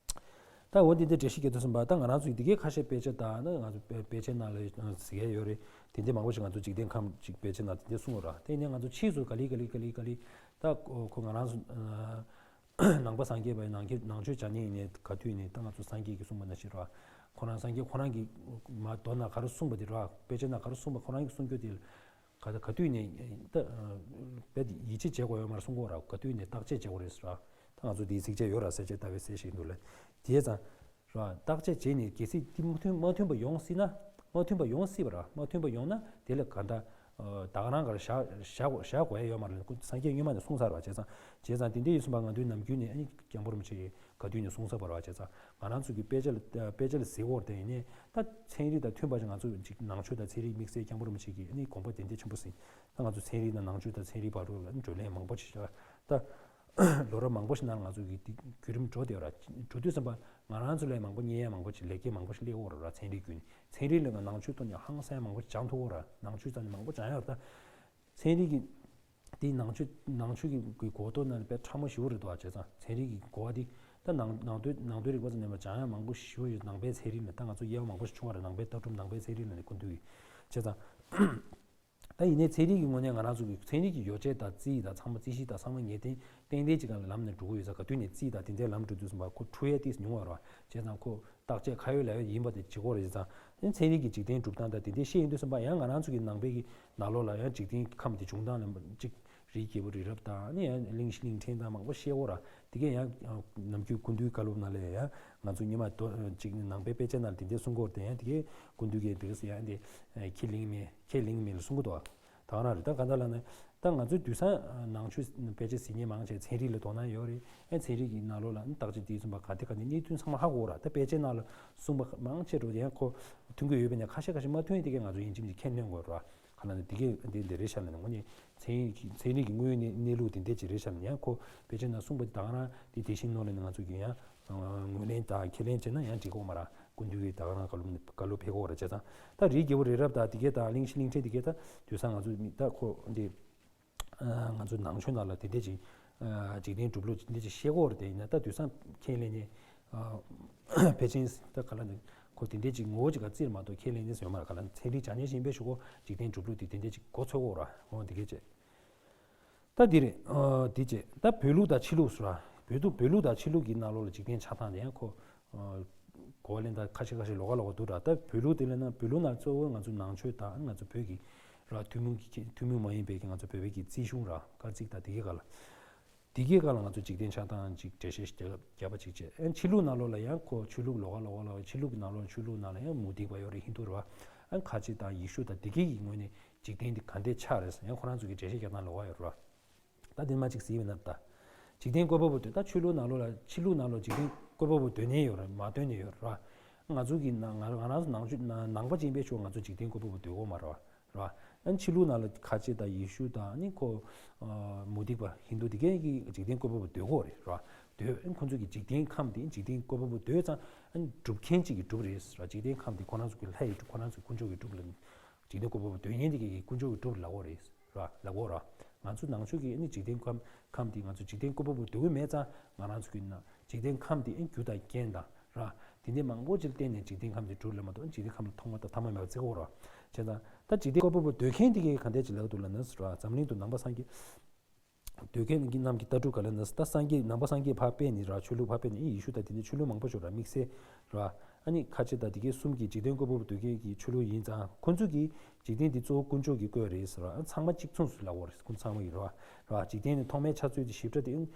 ད་འོ་འདི་འདྲ་འགྲེལ་བཤད་རྒྱག་དུས་ཙམ་པ་ད་ང་རང་ཚོའི་འདི་གའི་ཁ་ཤས་དཔེ་ཆ་དང་ན་ང་ཚོ་དཔེ་དཔེ་ཆའི་ནང་ལ་གཟིགས་ཡ་ཡོད་རེད། དེ་འདྲ་མང་པོ་ཞིག་ང་ཚོ་འཇིག་རྟེན་ཁམས་ཅིག་དཔེ་ཆའི་ནང་དེ་འདྲ་གསུངས་ཡོད་ར། དེ་ནས་ང་ཚོ་ཕྱིས་སུ་ག་ལེ་ག་ལེ་ག་ལེ་ག་ལེ་ད་ཁོ་ང་རང་ཚོ་ནང་པ་སངས་རྒྱས་པའི་ནང་ཆོས་ནང་ཆོས་སྦྱང་མཁན་ཡིན་ནའི་ག་དུས་ནས་ད་ང་ཚོ་སངས་རྒྱས་ཀྱིས་གསུངས་པ་ནང་བཞིན་ར། ཁོ་རང་སངས་རྒྱས་ཁོ་རང་གིས་མ་མདོ་ནང་ག་རེ་གསུངས་པ་དེ་ར་དཔེ་ཆ་ནང་ག་རེ་གསུངས་པ་ཁོ་རང་གིས་གསུང་རྒྱུ་དེ་ག་ག་དུས་ནས་ད་རྦད་ཡིད་ཆེས་བྱེད་དགོས་ཡོད་མ་རེད་གསུང་གི་ཡོད་ར། ག་དུས་ནས་བརྟག་དཔྱད་བྱེད་དགོས་རེད་ཟེར་ར། ད་ང་ཚོ་དེའི་ཚིགས་བཅད་ཡོད་ར་གསལ་བྱེད་ལྟ་བའི་གསལ་ཞིག་འདུག་ལ། དེ་ཙང་ར་བརྟག་དཔྱད་བྱས་ནས་གལ་སྲིད་དེ་མ་མཐུན་མ་མཐུན་པ་ཡོང་སྲིད་ན་མ་མཐུན་པ་ཡོང་སྲིད་པ་ར་མ་མཐུན་པ་ཡོང་ན་དེ་ལ་ག་འདྲ་ད་ག་རང་གར་བཞག་བཞག་བཞག་དགོས་ཡ་ཡོད་མ་རེད། སངས་རྒྱས་སྔོན་མ་ནས་གསུངས་ཚར་བ་བྱས་ཙང་བྱས་ཙང་དེ་འདྲ་ཡིན་སོང་པ་ང་ཚོའི་ནམ་རྒྱུན་ནས་ཨ་ནི་སྐྱབས་མགོན་རིན་པོ་ཆེ་གིས་ག་དུས་ནས་གསུངས་ཚར་བ་ར་བ་བྱས་ཙང་ང་རང་ཚོ་གི་དཔེ་ཆ་ལ་དཔེ་ཆ་ལ་གཟིགས་འོར་དེ་ཡིན་ནའི་ད་ཚན་རིག་དང་མཐུན་པ་ཞིག་ང་ཚོ་ཅིག་ནང་ཆོས་དང་ཚན་རིག་དམིགས་བསལ་སྐྱབས་མགོན་རིན་པོ་ཆེ་གིས་ཨ་ནི་དགོངས་པ་དེ་འདྲ་ཆེན་པོ་ཟིན། ད་ང་ཚོ་ཚན་རིག་དང་ནང་ཆོས་དང་ཚན་རིག་བར་དུ་ལ་བགྲོ་གླེང་མང་པོ་ཞིག་བྱས། ད་ལོ་རབས་མང་པོ་ཞིག་ནང་ང་ཚོ་གི་འདི་བརྒྱུད་རིམ་འགྲོ་བསྡད་ཡོད་ར། འགྲོ་དུས་ཙམ་པ་ང་རང་ཚོ་ལས་མང་པོ་རྙེད་ཡ་མང་པོ་ཞིག་ལེགས་སྐྱེས་མང་པོ་ཞིག་སླེབས་ཡོད་ར། ཚན་རིག་བརྒྱུད་ནས་ཚན་རིག་ལས་ང་ནང་ཆོས་ཐོག་ནས་ཧང་སང་ཡ་མང་པོ་ཞིག་སྦྱང་ཐུབ་ཡོད་ར། ནང་ཆོས་རྩ་ནས་མང་པོ་སྦྱང་ཡོད་ར། ད་ཚན་རིག་གི་དེའི་ནང་ཆོས་ནང་ཆོས་ཀྱི་གོ་རྟོགས་ནང་ལ་དཔེ་ཕྲ་མོ་ཞེ་པོ་རེད་འདུག་བ། བྱས་ཙང་ཚན་རིག་གི་གོ་བ་འདི་ད་ནང་ནང་དོན་ནང་དོན་རིག་པ་ཚོ་ནས་མ་སྦྱང་ཡ་མང་པོ་ཞེ་པོ་ཡོད། ནང་པའི་ཚན་རིག་ནས་ད་ང་ཚོ་དབྱེ་བ་མང་པོ་ཞིག་ཕྱེ་བ་ར། ནང་པའི་ལྟ་གྲུབ་ནང་པའི་ཚན་རིག་ལ་ནི་ཀུན་བཏུས་ཀྱི་བྱས་ཙང་། ད་ཡིན་ནའི་ཚན་རིག་གི་ངོས་ནས་ང་རང་ཚོ་གི་ཚན་རིག་གི་ཡོ་བྱད་དང་རྩིས་དང་ཚང་མ་རྩིས་གཞི་དང་ཚང་མ་ངེས་གཏན་ཏན་ཏན་ཅིག་སྒང་ལ་ལམ་ནས་འགྲོ་གི་ཡོད་ཙང་ག་དུས་ནས་རྩིས་དང་དེ་འདྲའི་ལམ་འགྲོ་དུས་ཙམ་པ་ཁོ་འཁྲུལ་ཡས་ཏིས་ཉུང་བ་རེད་བ། བྱས་ཙང་ཁོ་བརྟག་དཔྱད་ཁ་ཡོད་ལག་ཡོད་ཡིན་པ་དེ་བྱེད་དགོས་རེད། བྱས་ཙང་ཚན་རིག་གི་འཇིག་རྟེན་གྲུབ་སྟངས་དང་དེ་འདྲའི་ཤེས་ཡོན་དུས་ཙམ་པ་ཡང་ང་རང་ཚོ་གི་ནང་པའི་གི་ནང་ལོགས་ལ་ཡང་འཇིག་རྟེན་ཁམས་དེ་བྱུང་སྟངས་ལ་ཅིག་རིའི་རྒྱལ་པོ་རི་རབ་དང་ནི་ཡང་གླིང་བཞི་གླིང་ཕྲན་དང་མང་པོ་བཤད་འོ་ར། དེ་གས་ཡང་ནམ་རྒྱུན་ཀུན་འདུས་བཀའ་སློབ་ནང་ལས་ཡང་ང་ཚོ་སྔོན་མ་ཅིག་ནང་པའི་དཔེ་ཆ་ནང་ལ་དེ་འདྲས་གསུང་གི་ཡོད་རེད་དེ། ཡང་དེ་གས་ཀུན་འདུས་གས་དེ་གས་ཡང་དེ་ཁས་ལེན་མེད་ཁས་ལེན་མེད་ལ་གསུང་གི་འདུག་ད་ག་རང་རེད། ད་ག་འདྲ་ལ་ནི་ད་ང་ཚོའི་དུས་སང་ནང་ཆོས་དཔེ་ཆ་གཟིགས་མཁན་མང་ཆེ་ཚན་རིག་ལ་དོ་སྣང་ཡོད་རེད། ཨེ་ཚན་རིག་གི་ནང་ལོགས་ལ་ནི་བརྟག་དཔྱད་དེ་ཚུན་པ་ག་དེ་ག་ནས་གནད་དོན་ཚང་མ་ཧ་གོ་ར། ད་དཔེ་ཆའི་ནང་ལ་གསུངས་པ་མང་ཆེ་འགྲོ་ཡང་ཁོ་མཐུན་གྱི་ཡོད་པས་ན་ཁ་ཤས་ཁ་ཤས་མ་མཐུན་ཡས་དེ་གས་ང་ཚོ་ཡིན་གཅིག་མིན་གཅིག་ཁས་ལེན་དགོས་ར། ག་ལ་ནི་དེ་གས་འདི་འདི་རེད་ཤག་ལ་ནི་དངོས་གནས་ཚན་ཚན་རིག་གི་དངོས་ཡོད་གནས་གནས་ལུགས་དེ་འདྲས་ཅིག་རེད་ཤག་ལ་ནི་ཡང་ཁོ་དཔེ་ཆའི་ནང་གསུངས་པ་དེ་ད་ག་རང་དེ་དེ་བཞིན་ནོར་ལ་ནི་ང་ཚོ་གི་ཡང་ངོས་ལེན་དང་ཁས་ལེན་བྱས་ན་ཡང་འགྲིག་གི་ཡོད་མ་ར། སྐུ་མདུན་གྱི་ད་ག་རང་བཀའ་སློབ་བཀའ་སློབ་ཕེབས་ཀྱི་ཡོད་རེད། བྱས་ཙང་ད་རིའི་རྒྱལ་པོ་རི་རབ་དང་དེ་གས་དང་གླིང་བཞི་གླིང་ཕྲན་དེ་གས་ད་དུས་སང་ང་ཚོ་མི་ད་ཁོ་འདི་ང་ཚོ་ནང་ཆོས་ནང་ལ་དེ་འདྲས་ཅིག་འཇིག་རྟེན་གྲུབ་ལུགས་དེ་འདྲས་ཅིག་བཤད་ཀྱི་ཡོད་རེད། དེ་ཡིན་ན་ད་དུས་སང་ཁས་ལེན་ནས་ཕལ་ཆེར་ད་ག་ལ་འདི་ཁོ་དེ་འདྲས་ཅིག་ངོ་བོ་ཅིག་ག་བཙིར་མ་གཏོགས་ཁས་ལེན་ནས་ཡོད་མ་རེད། ག་ལ་ཚན་རིག་བྱ་ངན་ཞིག་ཡིན་པའི་ཤོག་གོ། འཇིག་རྟེན་གྲུབ་ལུགས་དེ་དེ་འདྲས་ཅིག་མགོ་ཚོས་ཀྱི་ཡོད་རེད། འོ་དེ་གས་བྱས། ད་འདི་རེད། ཨ་འདི་བྱས་ད་བོད་ལུགས་དང་ཕྱི་ལུགས་སུ་ར། བོད་དུ་བོད་ལུགས་དང་ཕྱི་ལུགས་ཀྱི་ནང་ལོགས་ལ་འཇིག་རྟེན་ཆགས་སྟངས་དེ་ཡང་ཁོ། ཨ་གོ་བ་ལེན་སྟངས་ཁ་ཤས་ཁ་ཤས་ལོགས་ཀ་ལོགས་ཀ་འདུག་ར། ད་བོད་ལུགས་དེ་ལབ་ན་བོད་ལུགས་ནང་གཙོ་བོ་ང་ཚོ་ནང་ཆོས་དང་ང་ཚོ་བོད་ཀྱི་ར་ཐུན་མོང་གི་ཐུན་མོང་མ་ཡིན་པའི་གི་ང་ཚོ་བོད་པའི་གི་རྩིས་གཞུང་ར་སྐར་རྩིས་དང་དེ་གའི་སྒང་ལ། དེ་གའི་སྒང་ལ་ང་ཚོ་འཇིག་རྟེན་ཆགས་སྟངས་ཅིག་འགྲེལ་བཤད་རྒྱབ་རྒྱབ་པ་ཅིག་བྱས། ཨ་ཕྱི་ལུགས་ནང་ལོགས་ལ་ཡང་ཁོ་ཆོས་ལུགས་ལོགས་ཀ་ལོགས་ཀ་ལོགས་ཀ་ཕྱི་ལུགས་ཀྱི་ནང་ལོགས་ཆོས་ལུགས་ནང་ལ་ཡང་མུ་སྟེགས་པ་ཡོད་རེད། ཧིན་དུ་རེད་བ། ཨ་ཁ་ཆེ་དང་ཡེ་ཤུ་དང་དེ་གའི་གི་ངོས་ནས་འཇིག་རྟེན་འདི་ག་འདྲས་ཆགས་རེད་ཟེར་ཡང་ཁོ་རང་ཚོ་གི་འགྲེལ་བཤད་རྒྱག་སྟངས་ལོགས་ཀ་ཡོད་རེད་བ། ད་དེ་མ་ཅིག་ཟེར་བས་ན་ད། འཇིག་རྟེན་བཀོད་པ་པོ་འདོད་ད་ཆོས་ལུགས་ནང་ལོགས་ལ་ཕྱི་ལུགས་ནང་ལོགས་འཇིག་རྟེན་བཀོད་པ་པོ་འདོད་མཁན་ཡོད་རེད་མ་འདོད་མཁན་ཡོད་རེད་བ། ང་ཚོ་གི་ནང་ང་ང་རང་ཚོ་ནང་ཆོས་ནང་ནང་པ་ཅན་པའི་ཆོས་ང་ཚོ་འཇིག་རྟེན་བཀོད་པ་པོ་འདོད་ཀྱི་ཡོད་མ་རེད་བ། རེད་བ། ཨ་ནི་ཕྱི་ལུགས་ནང་ལ་ཁ་ཆེ་དང་ཡེ་ཤུ་དང་ཨ་ནི་ཁོ་ཨ་མུ་སྟེགས་པ་ཧིན་དུ་དེ་གའི་གི་འཇིག་རྟེན་བཀོད་པ་པོ་འདོད་ཀྱི་ཡོད་རེད་རེད་བ། འདོད་ཨ་ནི་ཁོ་ཚོ་གི་འཇིག་རྟེན་ཁམས་དེ་འཇིག་རྟེན་བཀོད་པ་པོ་འདོད་ཙང་ཨ་ནི་སྒྲུབ་མཁན་གཅིག་གི་སྒྲུབ་རེད་རེད་བ། འཇིག་རྟེན་ཁམས་དེ་ཁོ་རང་ཚོ་གི་ལྷ་ཡི་སྒྲུབ་ཁོ་རང་ཚོ་དཀོན་མཆོག་གི་སྒྲུབ་ལ་འཇིག་རྟེན་བཀོད་པ་པོ་འདོད་མཁན་དེ་གི་དཀོན་མཆོག་གི་སྒྲུབ་ལབ་ཀྱི་ཡོད་རེད་རེད་བ། ལབ་ཀྱི་ཡོད་རེད་བ། ང་ཚོ་ནང་ཆོས་ཀྱི་ཨ་ནི་འཇིག་རྟེན་ཁམས་ཁམས་དེ་ང་ཚོ་འཇིག་རྟེན་བཀོད་པ་པོ་འདོད་ཀྱི་མེད་ཙང་ང་རང་ཚོ་གི་ན་འཇིག་རྟེན་ཁམས་དེ་ཨ་ནི་རྒྱུ་དང་རྐྱེན་དང་རེད་བ། དེ་འདྲའི་མང་པོ་ཅིག་བརྟེན་ནས་འཇིག་རྟེན་ཁམས་དེ་གྲུབ་ལབ་མ་གཏོགས་འཇིག་རྟེན་ཁམས་ལ་ཐོག་མ་དང་ཐ་མ་མེད་པ་བརྩི་གི་ཡོད་རེད་བ། བྱས་ཙང་ད་འཇིག་རྟེན་བཀོད་པ་པོ་འདོད་མཁན་དེ་གས་ག་འདྲས་ཅིག་ལབ་ཀྱི་འདུག་ལབ་ན་རེད་བ། འཛམ་གླིང་དུ་ནང་པ་སངས་རྒྱས་འདོད་མཁན་རྣམས་ཀྱི་ལྟ་གྲུབ་ག་ལ་ན་ད་སངས་རྒྱས་ནང་པ་སངས་རྒྱས་ཕར་སྤེལ་ནས་ར་ཆོས་ལུགས་ཕར་སྤེལ་ནས་ཨི་ཡེ་ཤུ་དང་དེ་འདྲའི་ཆོས་ལུགས་མང་པོ་ཞིག་ར་དམིགས་བསལ་ར་ཨ་ནི་ཁ་ཆེ་དང་དེ་གའི་གསུམ་གྱིས་འཇིག་རྟེན་བཀོད་པ་པོ་འདོད་མཁན་གྱི་ཆོས་ལུགས་ཡིན་ཙང་ཁོ་ཚོ་གིས་འཇིག་རྟེན་འདི་གཙོ་བོ་དཀོན་མཆོག་གི་བཀོད་རེད་ཟེར་བ་ཨ་ཚང་མ་གཅིག་མཚུངས་སུ་ལབ་ཀྱི་ཡོད་རེད། ཁོ་ཚང་མ་གིས་ར་ར་འཇིག་རྟེན་ནི་ཐོག་མའི་ཆགས་ཚུལ་དེ་ཞིབ་ཕྲ་དེ་ཨ་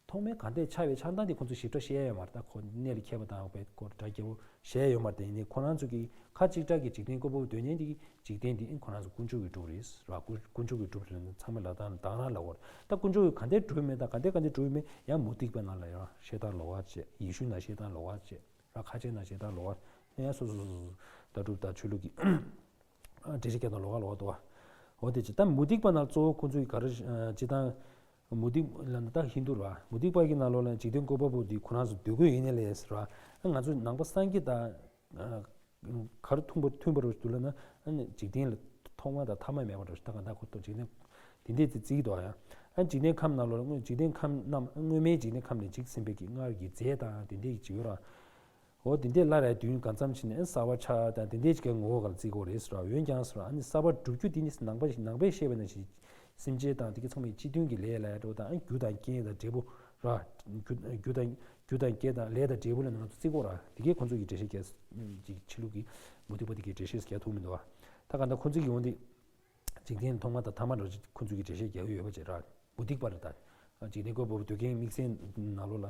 ཐོག་མའི་ག་འདྲས་ཆགས་པའི་ཆགས་སྟངས་དེ་ཁོ་ཚོས་ཞིབ་ཕྲ་བཤད་ཡ་ཡོད་མ་རེད། ད་ཁོ་གནས་ལ་མཁས་པ་དང་བས་ཁོ་སྒྲ་རྒྱས་པོ་བཤད་ཡ་ཡོད་མ་རེད། དེ་ཡིན་ནའི་ཁོ་རང་ཚོ་གིས་ཁ་གཅིག་གྲགས་ཀྱི་འཇིག་རྟེན་བཀོད་པ་པོ་འདོད་མཁན་དེ་གིས་འཇིག་རྟེན་འདི་ཁོ་རང་ཚོ་དཀོན་མཆོག་གི་སྒྲུབ་རེད་ར། དཀོན་དཀོན་མཆོག་གི་སྒྲུབ་རེད་ཚང་མས་ལབ་སྟངས་ལ་དེ་ག་རང་ལབ་ཀྱི་ཡོད་རེད། ད་དཀོན་མཆོག་གིས་ག་འདྲས་སྒྲུབ་མེད་ད་ག་འདྲས་ག་འདྲས་སྒྲུབ་མེད་ཡང་མུ་སྟེགས་པའི་ནང་ལ་ཡང་བཤད་སྟངས་ལོགས་ཀ་བྱས། ཡེ་ཤུ་ནང་བཤད་སྟངས་ལོགས་ཀ་བྱས་ར། ཁ་ཆེ་ནང་བཤད་སྟངས་ལོགས་ཀ་ཡང་སོ་སོ་སོ་སོ་ལྟ་གྲུབ་དང་ཆོས་ལུགས་ཀྱི་འགྲེལ་བཤད་རྒྱག་སྟངས་ལོགས་ཀ་ལོགས་ཀ་འདུག་བ། འོ་དེ་བྱས་ད་མུ་སྟེགས་པ་ནང་གཙོ་བོ་ཁོ་ཚོས་ག་རེ་སྤྱི་བཏང་མུ་སྟེགས་ལ་ད་ཧིན་དུ་ར་མུ་སྟེགས་པ་གི་ནང་ལོགས་ལ་འཇིག་རྟེན་བཀོད་པ་པོ་འདི་ཁོ་རང་ཚོ་འདོད་ཀྱི་ཡོད་ནའི་ལས་ར། ང་ཚོ་ནང་པ་སངས་རྒྱས་དང་ག་རེ་མཐུན་པ་མཐུན་པ་རེད་འདུག་ལབ་ན་འཇིག་རྟེན་ལ་ཐོག་མ་དང་ཐ་མ་མེད་པ་རེད། ད་ག་ད་ཁོ་ཐོག་འཇིག་རྟེན་དེ་འདྲས་ཅིག་བརྩི་གི་འདུག་ཡ། འཇིག་རྟེན་ཁམས་ནང་ལོགས་ལ་དངོས་འཇིག་རྟེན་ཁམས་རྣམས་དངོས་མའི་འཇིག་རྟེན་ཁམས་ལས་འཇིག་ཟིན་པའི་གི་སྔར་གྱི་རྫས་དང་དེ་འདྲས་ཅིག་ཡོད་ར། འོ་དེ་འདྲས་སླར་ཡང་དུས་ཡུན་གང་འཚམ་ཕྱིན་ནས་གསར་པ་ཆགས་དང་དེ་འདྲས་ཅིག་གི་ངོ་བོ་ག་ལ་བརྩི་གི་ཡོད་རེད་ཟེར་བ། འོན་ཀྱང་ཟེར་བ་ཨ་ནི་གསར་པ་གྲུབ་རྒྱུ་དེ་ནི་ནང་པ་ནང་པས་བཤད་པ་ནང་བཞིན་སེམས་ཅན་དང་དེ་གའི་ཚང་མའི་སྤྱི་མཐུན་གྱི་ལས་ལ་འགྲོ་དང་རྒྱུ་དང་རྐྱེན་དང་འབྲས་བུ་ར། རྒྱུ་རྒྱུ་དང་རྒྱུ་དང་རྐྱེན་དང་ལས་དང་འབྲས་བུ་ལ་ང་ཚོ་བརྩི་གི་ཡོད་ར། དེ་གའི་ཁོ་ཚོ་གི་འགྲེལ་བཤད་རྒྱག་ཅིག་ཕྱི་ལུགས་ཀྱི་མུ་སྟེགས་པ་དེ་གའི་འགྲེལ་བཤད་རྒྱག་ཐུབ་མི་འདུག་བ། ད་ག་ད་ཁོ་ཚོ་གི་འོན་ཏེ། འཇིག་རྟེན་ཐོག་མ་དང་ཐ་མ་འདྲ་ཁོ་ཚོས་ཀྱི་འགྲེལ་བཤད་རྒྱག་གི་ཡོད་པ་ཅིག་ར། མུ་སྟེགས་པ་རེད་ད། འཇིག་རྟེན་བཀོད་པ་པོ་འདོད་མཁན་དམིགས་བསལ་ནང་ལོགས་ལ་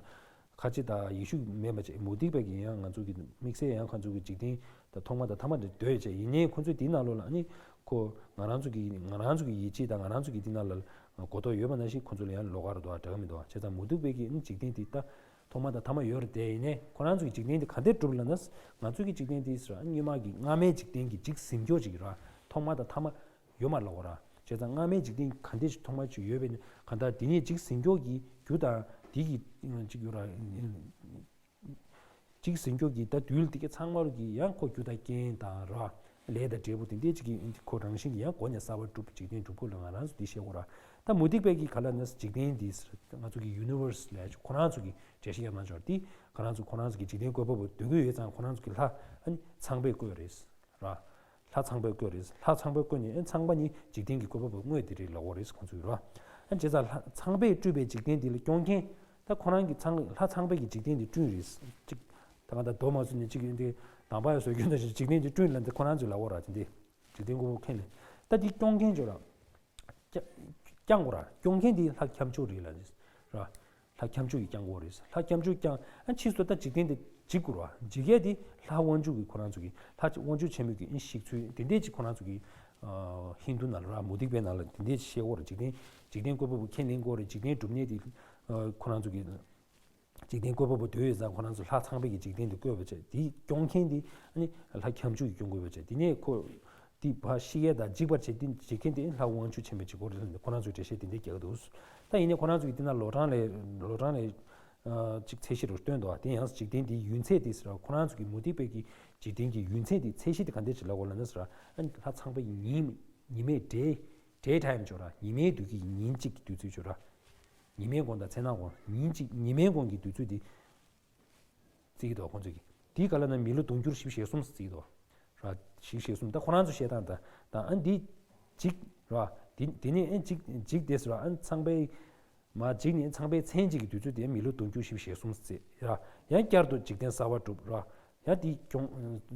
ཁ་ཆེ་དང་ཡེ་ཤུ་མེད་པ་ཅིག་མུ་སྟེགས་པ་གི་ཡང་ང་ཚོ་གི་དམིགས་བསལ་ཡང་ཁོ་ཚོ་གི་འཇིག་རྟེན་དང་ཐོག་མ་དང་ཐ་མ་འདྲ་འདོད་ཅེས་ཡིན་ནའི་ཁོ་ཚོས་དེའི་ནང་ལོགས་ལ་ཨ་ནི་ཁོ་ང་རང་ཚོ་གི་ང་རང་ཚོ་གི་ཡིད་ཆེས་དང་ང་རང་ཚོ་གི་དེ་ནང་ལ་གོ་རྟོགས་ཡོད་པ་ནང་བཞིན་ཁོ་ཚོ་ལ་ཡང་ལོགས་ཀ་རེད་འདུག་འདྲ་གི་མི་འདུག་བྱས་ཙང་མུ་སྟེགས་པའི་གི་ཨ་ནི་འཇིག་རྟེན་དེ་ད་ཐོག་མ་དང་ཐ་མ་ཡོད་རེད་དེ་ཡིན་ནའི་ཁོ་རང་ཚོ་གི་འཇིག་རྟེན་དེ་ག་འདྲས་གྲུབ་ལབ་ན་ང་ཚོ་གི་འཇིག་རྟེན་དེ་ཟེར་སྔོན་མ་གི་སྔ་མའི་འཇིག་རྟེན་གྱི་འཇིག་ཟིན་རྒྱུ་ཅིག་ར་ཐོག་མ་དང་ཐ་མ་ཡོད་མ་རེད་ལབ་ཀྱི་ཡོད་ར། བྱས་ཙང་སྔ་མའི་འཇིག་རྟེན་ག་འདྲས་ཐོག་མ་ཅིག་ཡོད་པའི་གང་ལྟར་དེ་ནས་འཇིག་ཟིན་རྒྱུ་གི་རྒྱུ་དང་དེ་གི་ཅིག་ཡོད་ར། འཇིག་ཟིན་རྒྱུ་གི་ད་དུས་དེ་ག་ཚང་མ་རུ་གི་ཡང་ཁོ་རྒྱུ་དང་རྐྱེན་དང་ར་ལས་དང་འབྲས་བུ་དེ་འདྲས་ཅིག་གི་ཁོ་རང་བཞིན་གྱི་ཡང་སྒོ་ནས་གསར་པ་གྲུབ་འཇིག་རྟེན་གྲུབ་ཁོ་ལ་ང་རང་ཚོ་འདི་བཤད་ཀྱི་ཡོད་ར། ད་མུ་སྟེགས་པའི་གི་ག་ལ་ནས་འཇིག་རྟེན་འདི་ང་ཚོ་གི་ཡུ་ནི་ཝར་སི་ལས་ཁོ་རང་ཚོ་གི་འགྲེལ་བཤད་ཡང་གནང་ཆོག་དེ་ཁོ་རང་ཚོ་ཁོ་རང་ཚོ་གི་འཇིག་རྟེན་བཀོད་པ་པོ་འདོད་ཀྱི་ཡོད་ཙང་ཁོ་རང་ཚོ་གི་ལྷ་ཨ་ནི་ཚངས་པས་བཀོད་རེད། ར། ལྷ་ཚངས་པས་བཀོད་རེད། ལྷ་ཚངས་པས་བཀོད་ནས་ཨ་ཚངས་པ་ནི་འཇིག་རྟེན་གྱི་བཀོད་པ་པོ་དངོས་དེ་རེད་ལབ་ཀྱི་ཡོད་རེད་ཁོང་ཚོས་ར། ཨ་བྱས་ཙང་ལྷ་ཚངས་པས་སྤྲུལ་པའི་འཇིག་རྟེན་འདི་ལ་སྐྱོང་མཁན་ད་ཁོ་རང་གི་ཚངས་ལྷ་ཚངས་པས་ཀྱི་འཇིག་རྟེན་འདི་བསྐྲུན་རེད། གཅིག་ད་ག་ད་རྡོ་མ་བཟོས་ནས་གཅིག་འདི་དམ་པ་ཡང་བཟོ་རྒྱུ་ནང་བཞིན་འཇིག་རྟེན་འདི་བསྐྲུན་ལབ་འདི་ཁོ་རང་ཚོས་ལབ་ཀྱི་ཡོད་ར། དེ་འདི་འཇིག་རྟེན་བཀོད་པ་མཁན་ལས་ད་འདི་སྐྱོང་མཁན་ཅོ་ར། བསྐྱང་དགོས་ར། སྐྱོང་མཁན་དེ་ལྷ་ཁྱབ་འཇུག་རེད་ལ་རེད། ར། ལྷ་ཁྱབ་འཇུག་གིས་བསྐྱང་དགོས་རེད། ལྷ་ཁྱབ་འཇུག་བསྐྱང་ཨ་ཕྱིས་སུ་ད་འཇིག་རྟེན་དེ་འཇིག་དགོས་ར། འཇིག་ཡས་དེ་ལྷ་དབང་ཕྱུག་གི་ཁོ་རང་ཚོ་གི་ལྷ་དབང་ཕྱུག་ཆེན་པོ་གི་ཨིན་ཤིག་ཚུལ་དེ་འདྲས་ཅིག་ཁོ་རང་ཚོ་གི་ཧིན་དུ་ནང་ལ་ར་མུ་སྟེགས་པའི་ནང་ལ་དེ་འདྲས་ཅིག་བཤད་དགོས་ར། འཇིག་རྟེན་འཇིག་རྟེན་བཀོད་པ་པོ་ཁས་ལེན་དགོས་རེད། འཇིག་རྟེན་སྒྲུབ་གནས་དེ་ཁོ་རང་ཚོ་གི་འཇིག་རྟེན་བཀོད་པ་པོ་དེ་ཡོད་ཙང་ཁོ་རང་ཚོ་ལྷ་ཚངས་པའི་གི་འཇིག་རྟེན་དེ་བཀོད་པ་བྱས་དེ་སྐྱོང་མཁན་དེ་ཨ་ནི་ལྷ་ཁྱབ་འཇུག་གིས་སྐྱོང་དགོས་པ་བྱས་དེ་ནས་ཁོ་དེ་ཕར་ཤི་ཡས་དང་འཇིག་པར་བྱས་དེ་འཇིག་མཁན་དེ་ལྷ་དབང་ཕྱུག་ཆེན་པོས་འཇིག་དགོས་རེད་ལབ་ནས་ཁོ་རང་ཚོའི་འགྲེལ་བཤད་དེ་འདྲས་རྒྱག་གི་འདུག་ད་ཡིན་ནའི་ཁོ་རང་ཚོ་གི་དེ་ན་ལོ་གྲངས་ལས་ལོ་གྲངས་ལས་ ཅིག་ཚད་གཞི་རུ་སྟོན་འདུག་དེ་ཡང་འཇིག་རྟེན་དེའི་ཡུན་ཚད་དེ་ཟེར་བ་ཁོ་རང་ཚོ་གི་མུ་སྟེགས་པའི་གི་འཇིག་རྟེན་གྱི་ཡུན་ཚད་དེ་ཚད་གཞི་དེ་ག་འདྲས་ཅིག་ལབ་དགོས་ལབ་ན་ཟེར་བ། ཨ་ནི་ལྷ་ཚངས་པ་ཡི་ཉིན་ཉི་མའི་འབྲས་འབྲས་ཊའིམ་ཅིག་ཡོད་ར། ཉི་མའི་དུས་ཀྱི་ཉིན་གཅིག་གི་དུས་ཚོད་ཅིག་ཡོད་ར། ཉི་མའི་གུང་དང་མཚན་ནག་གུང་ཉིན་གཅིག་ཉི་མའི་གུང་གི་དུས་ཚོད་དེ་བརྩི་གི་འདུག་ཁོང་ཚོས་ཀྱི། དེའི་སྐབས་ལ་ན་མི་ལོ་དུང་ཕྱུར་བཞི་བཅུ་ཞེ་གསུམ་བརྩི་གི་འདུག་ར། བཞི་བཅུ་ཞེ་གསུམ་ད་ཁོ་རང་ཚོ་བཤད་སྟངས་དང་དང་ཨ་འདི་གཅིག་ར། དེ་དེ་ནས་ཨ་གཅིག་གཅིག་དེ་ཟེར་བ་ཨ་ཚངས་པའི་མ་གཅིག་ནས་ཚངས་པའི་མཚན་གཅིག་གི་དུས་ཚོད་དེ་མི་ལོ་དུང་ཕྱུར་བཞི་བཅུ་ཞེ་གསུམ་བརྩི་ར། ཡང་བསྐྱར་དུ་འཇིག་རྟེན་གསར་པ་གྲུབ་ར། ཡང་དེའི་སྐྱོང་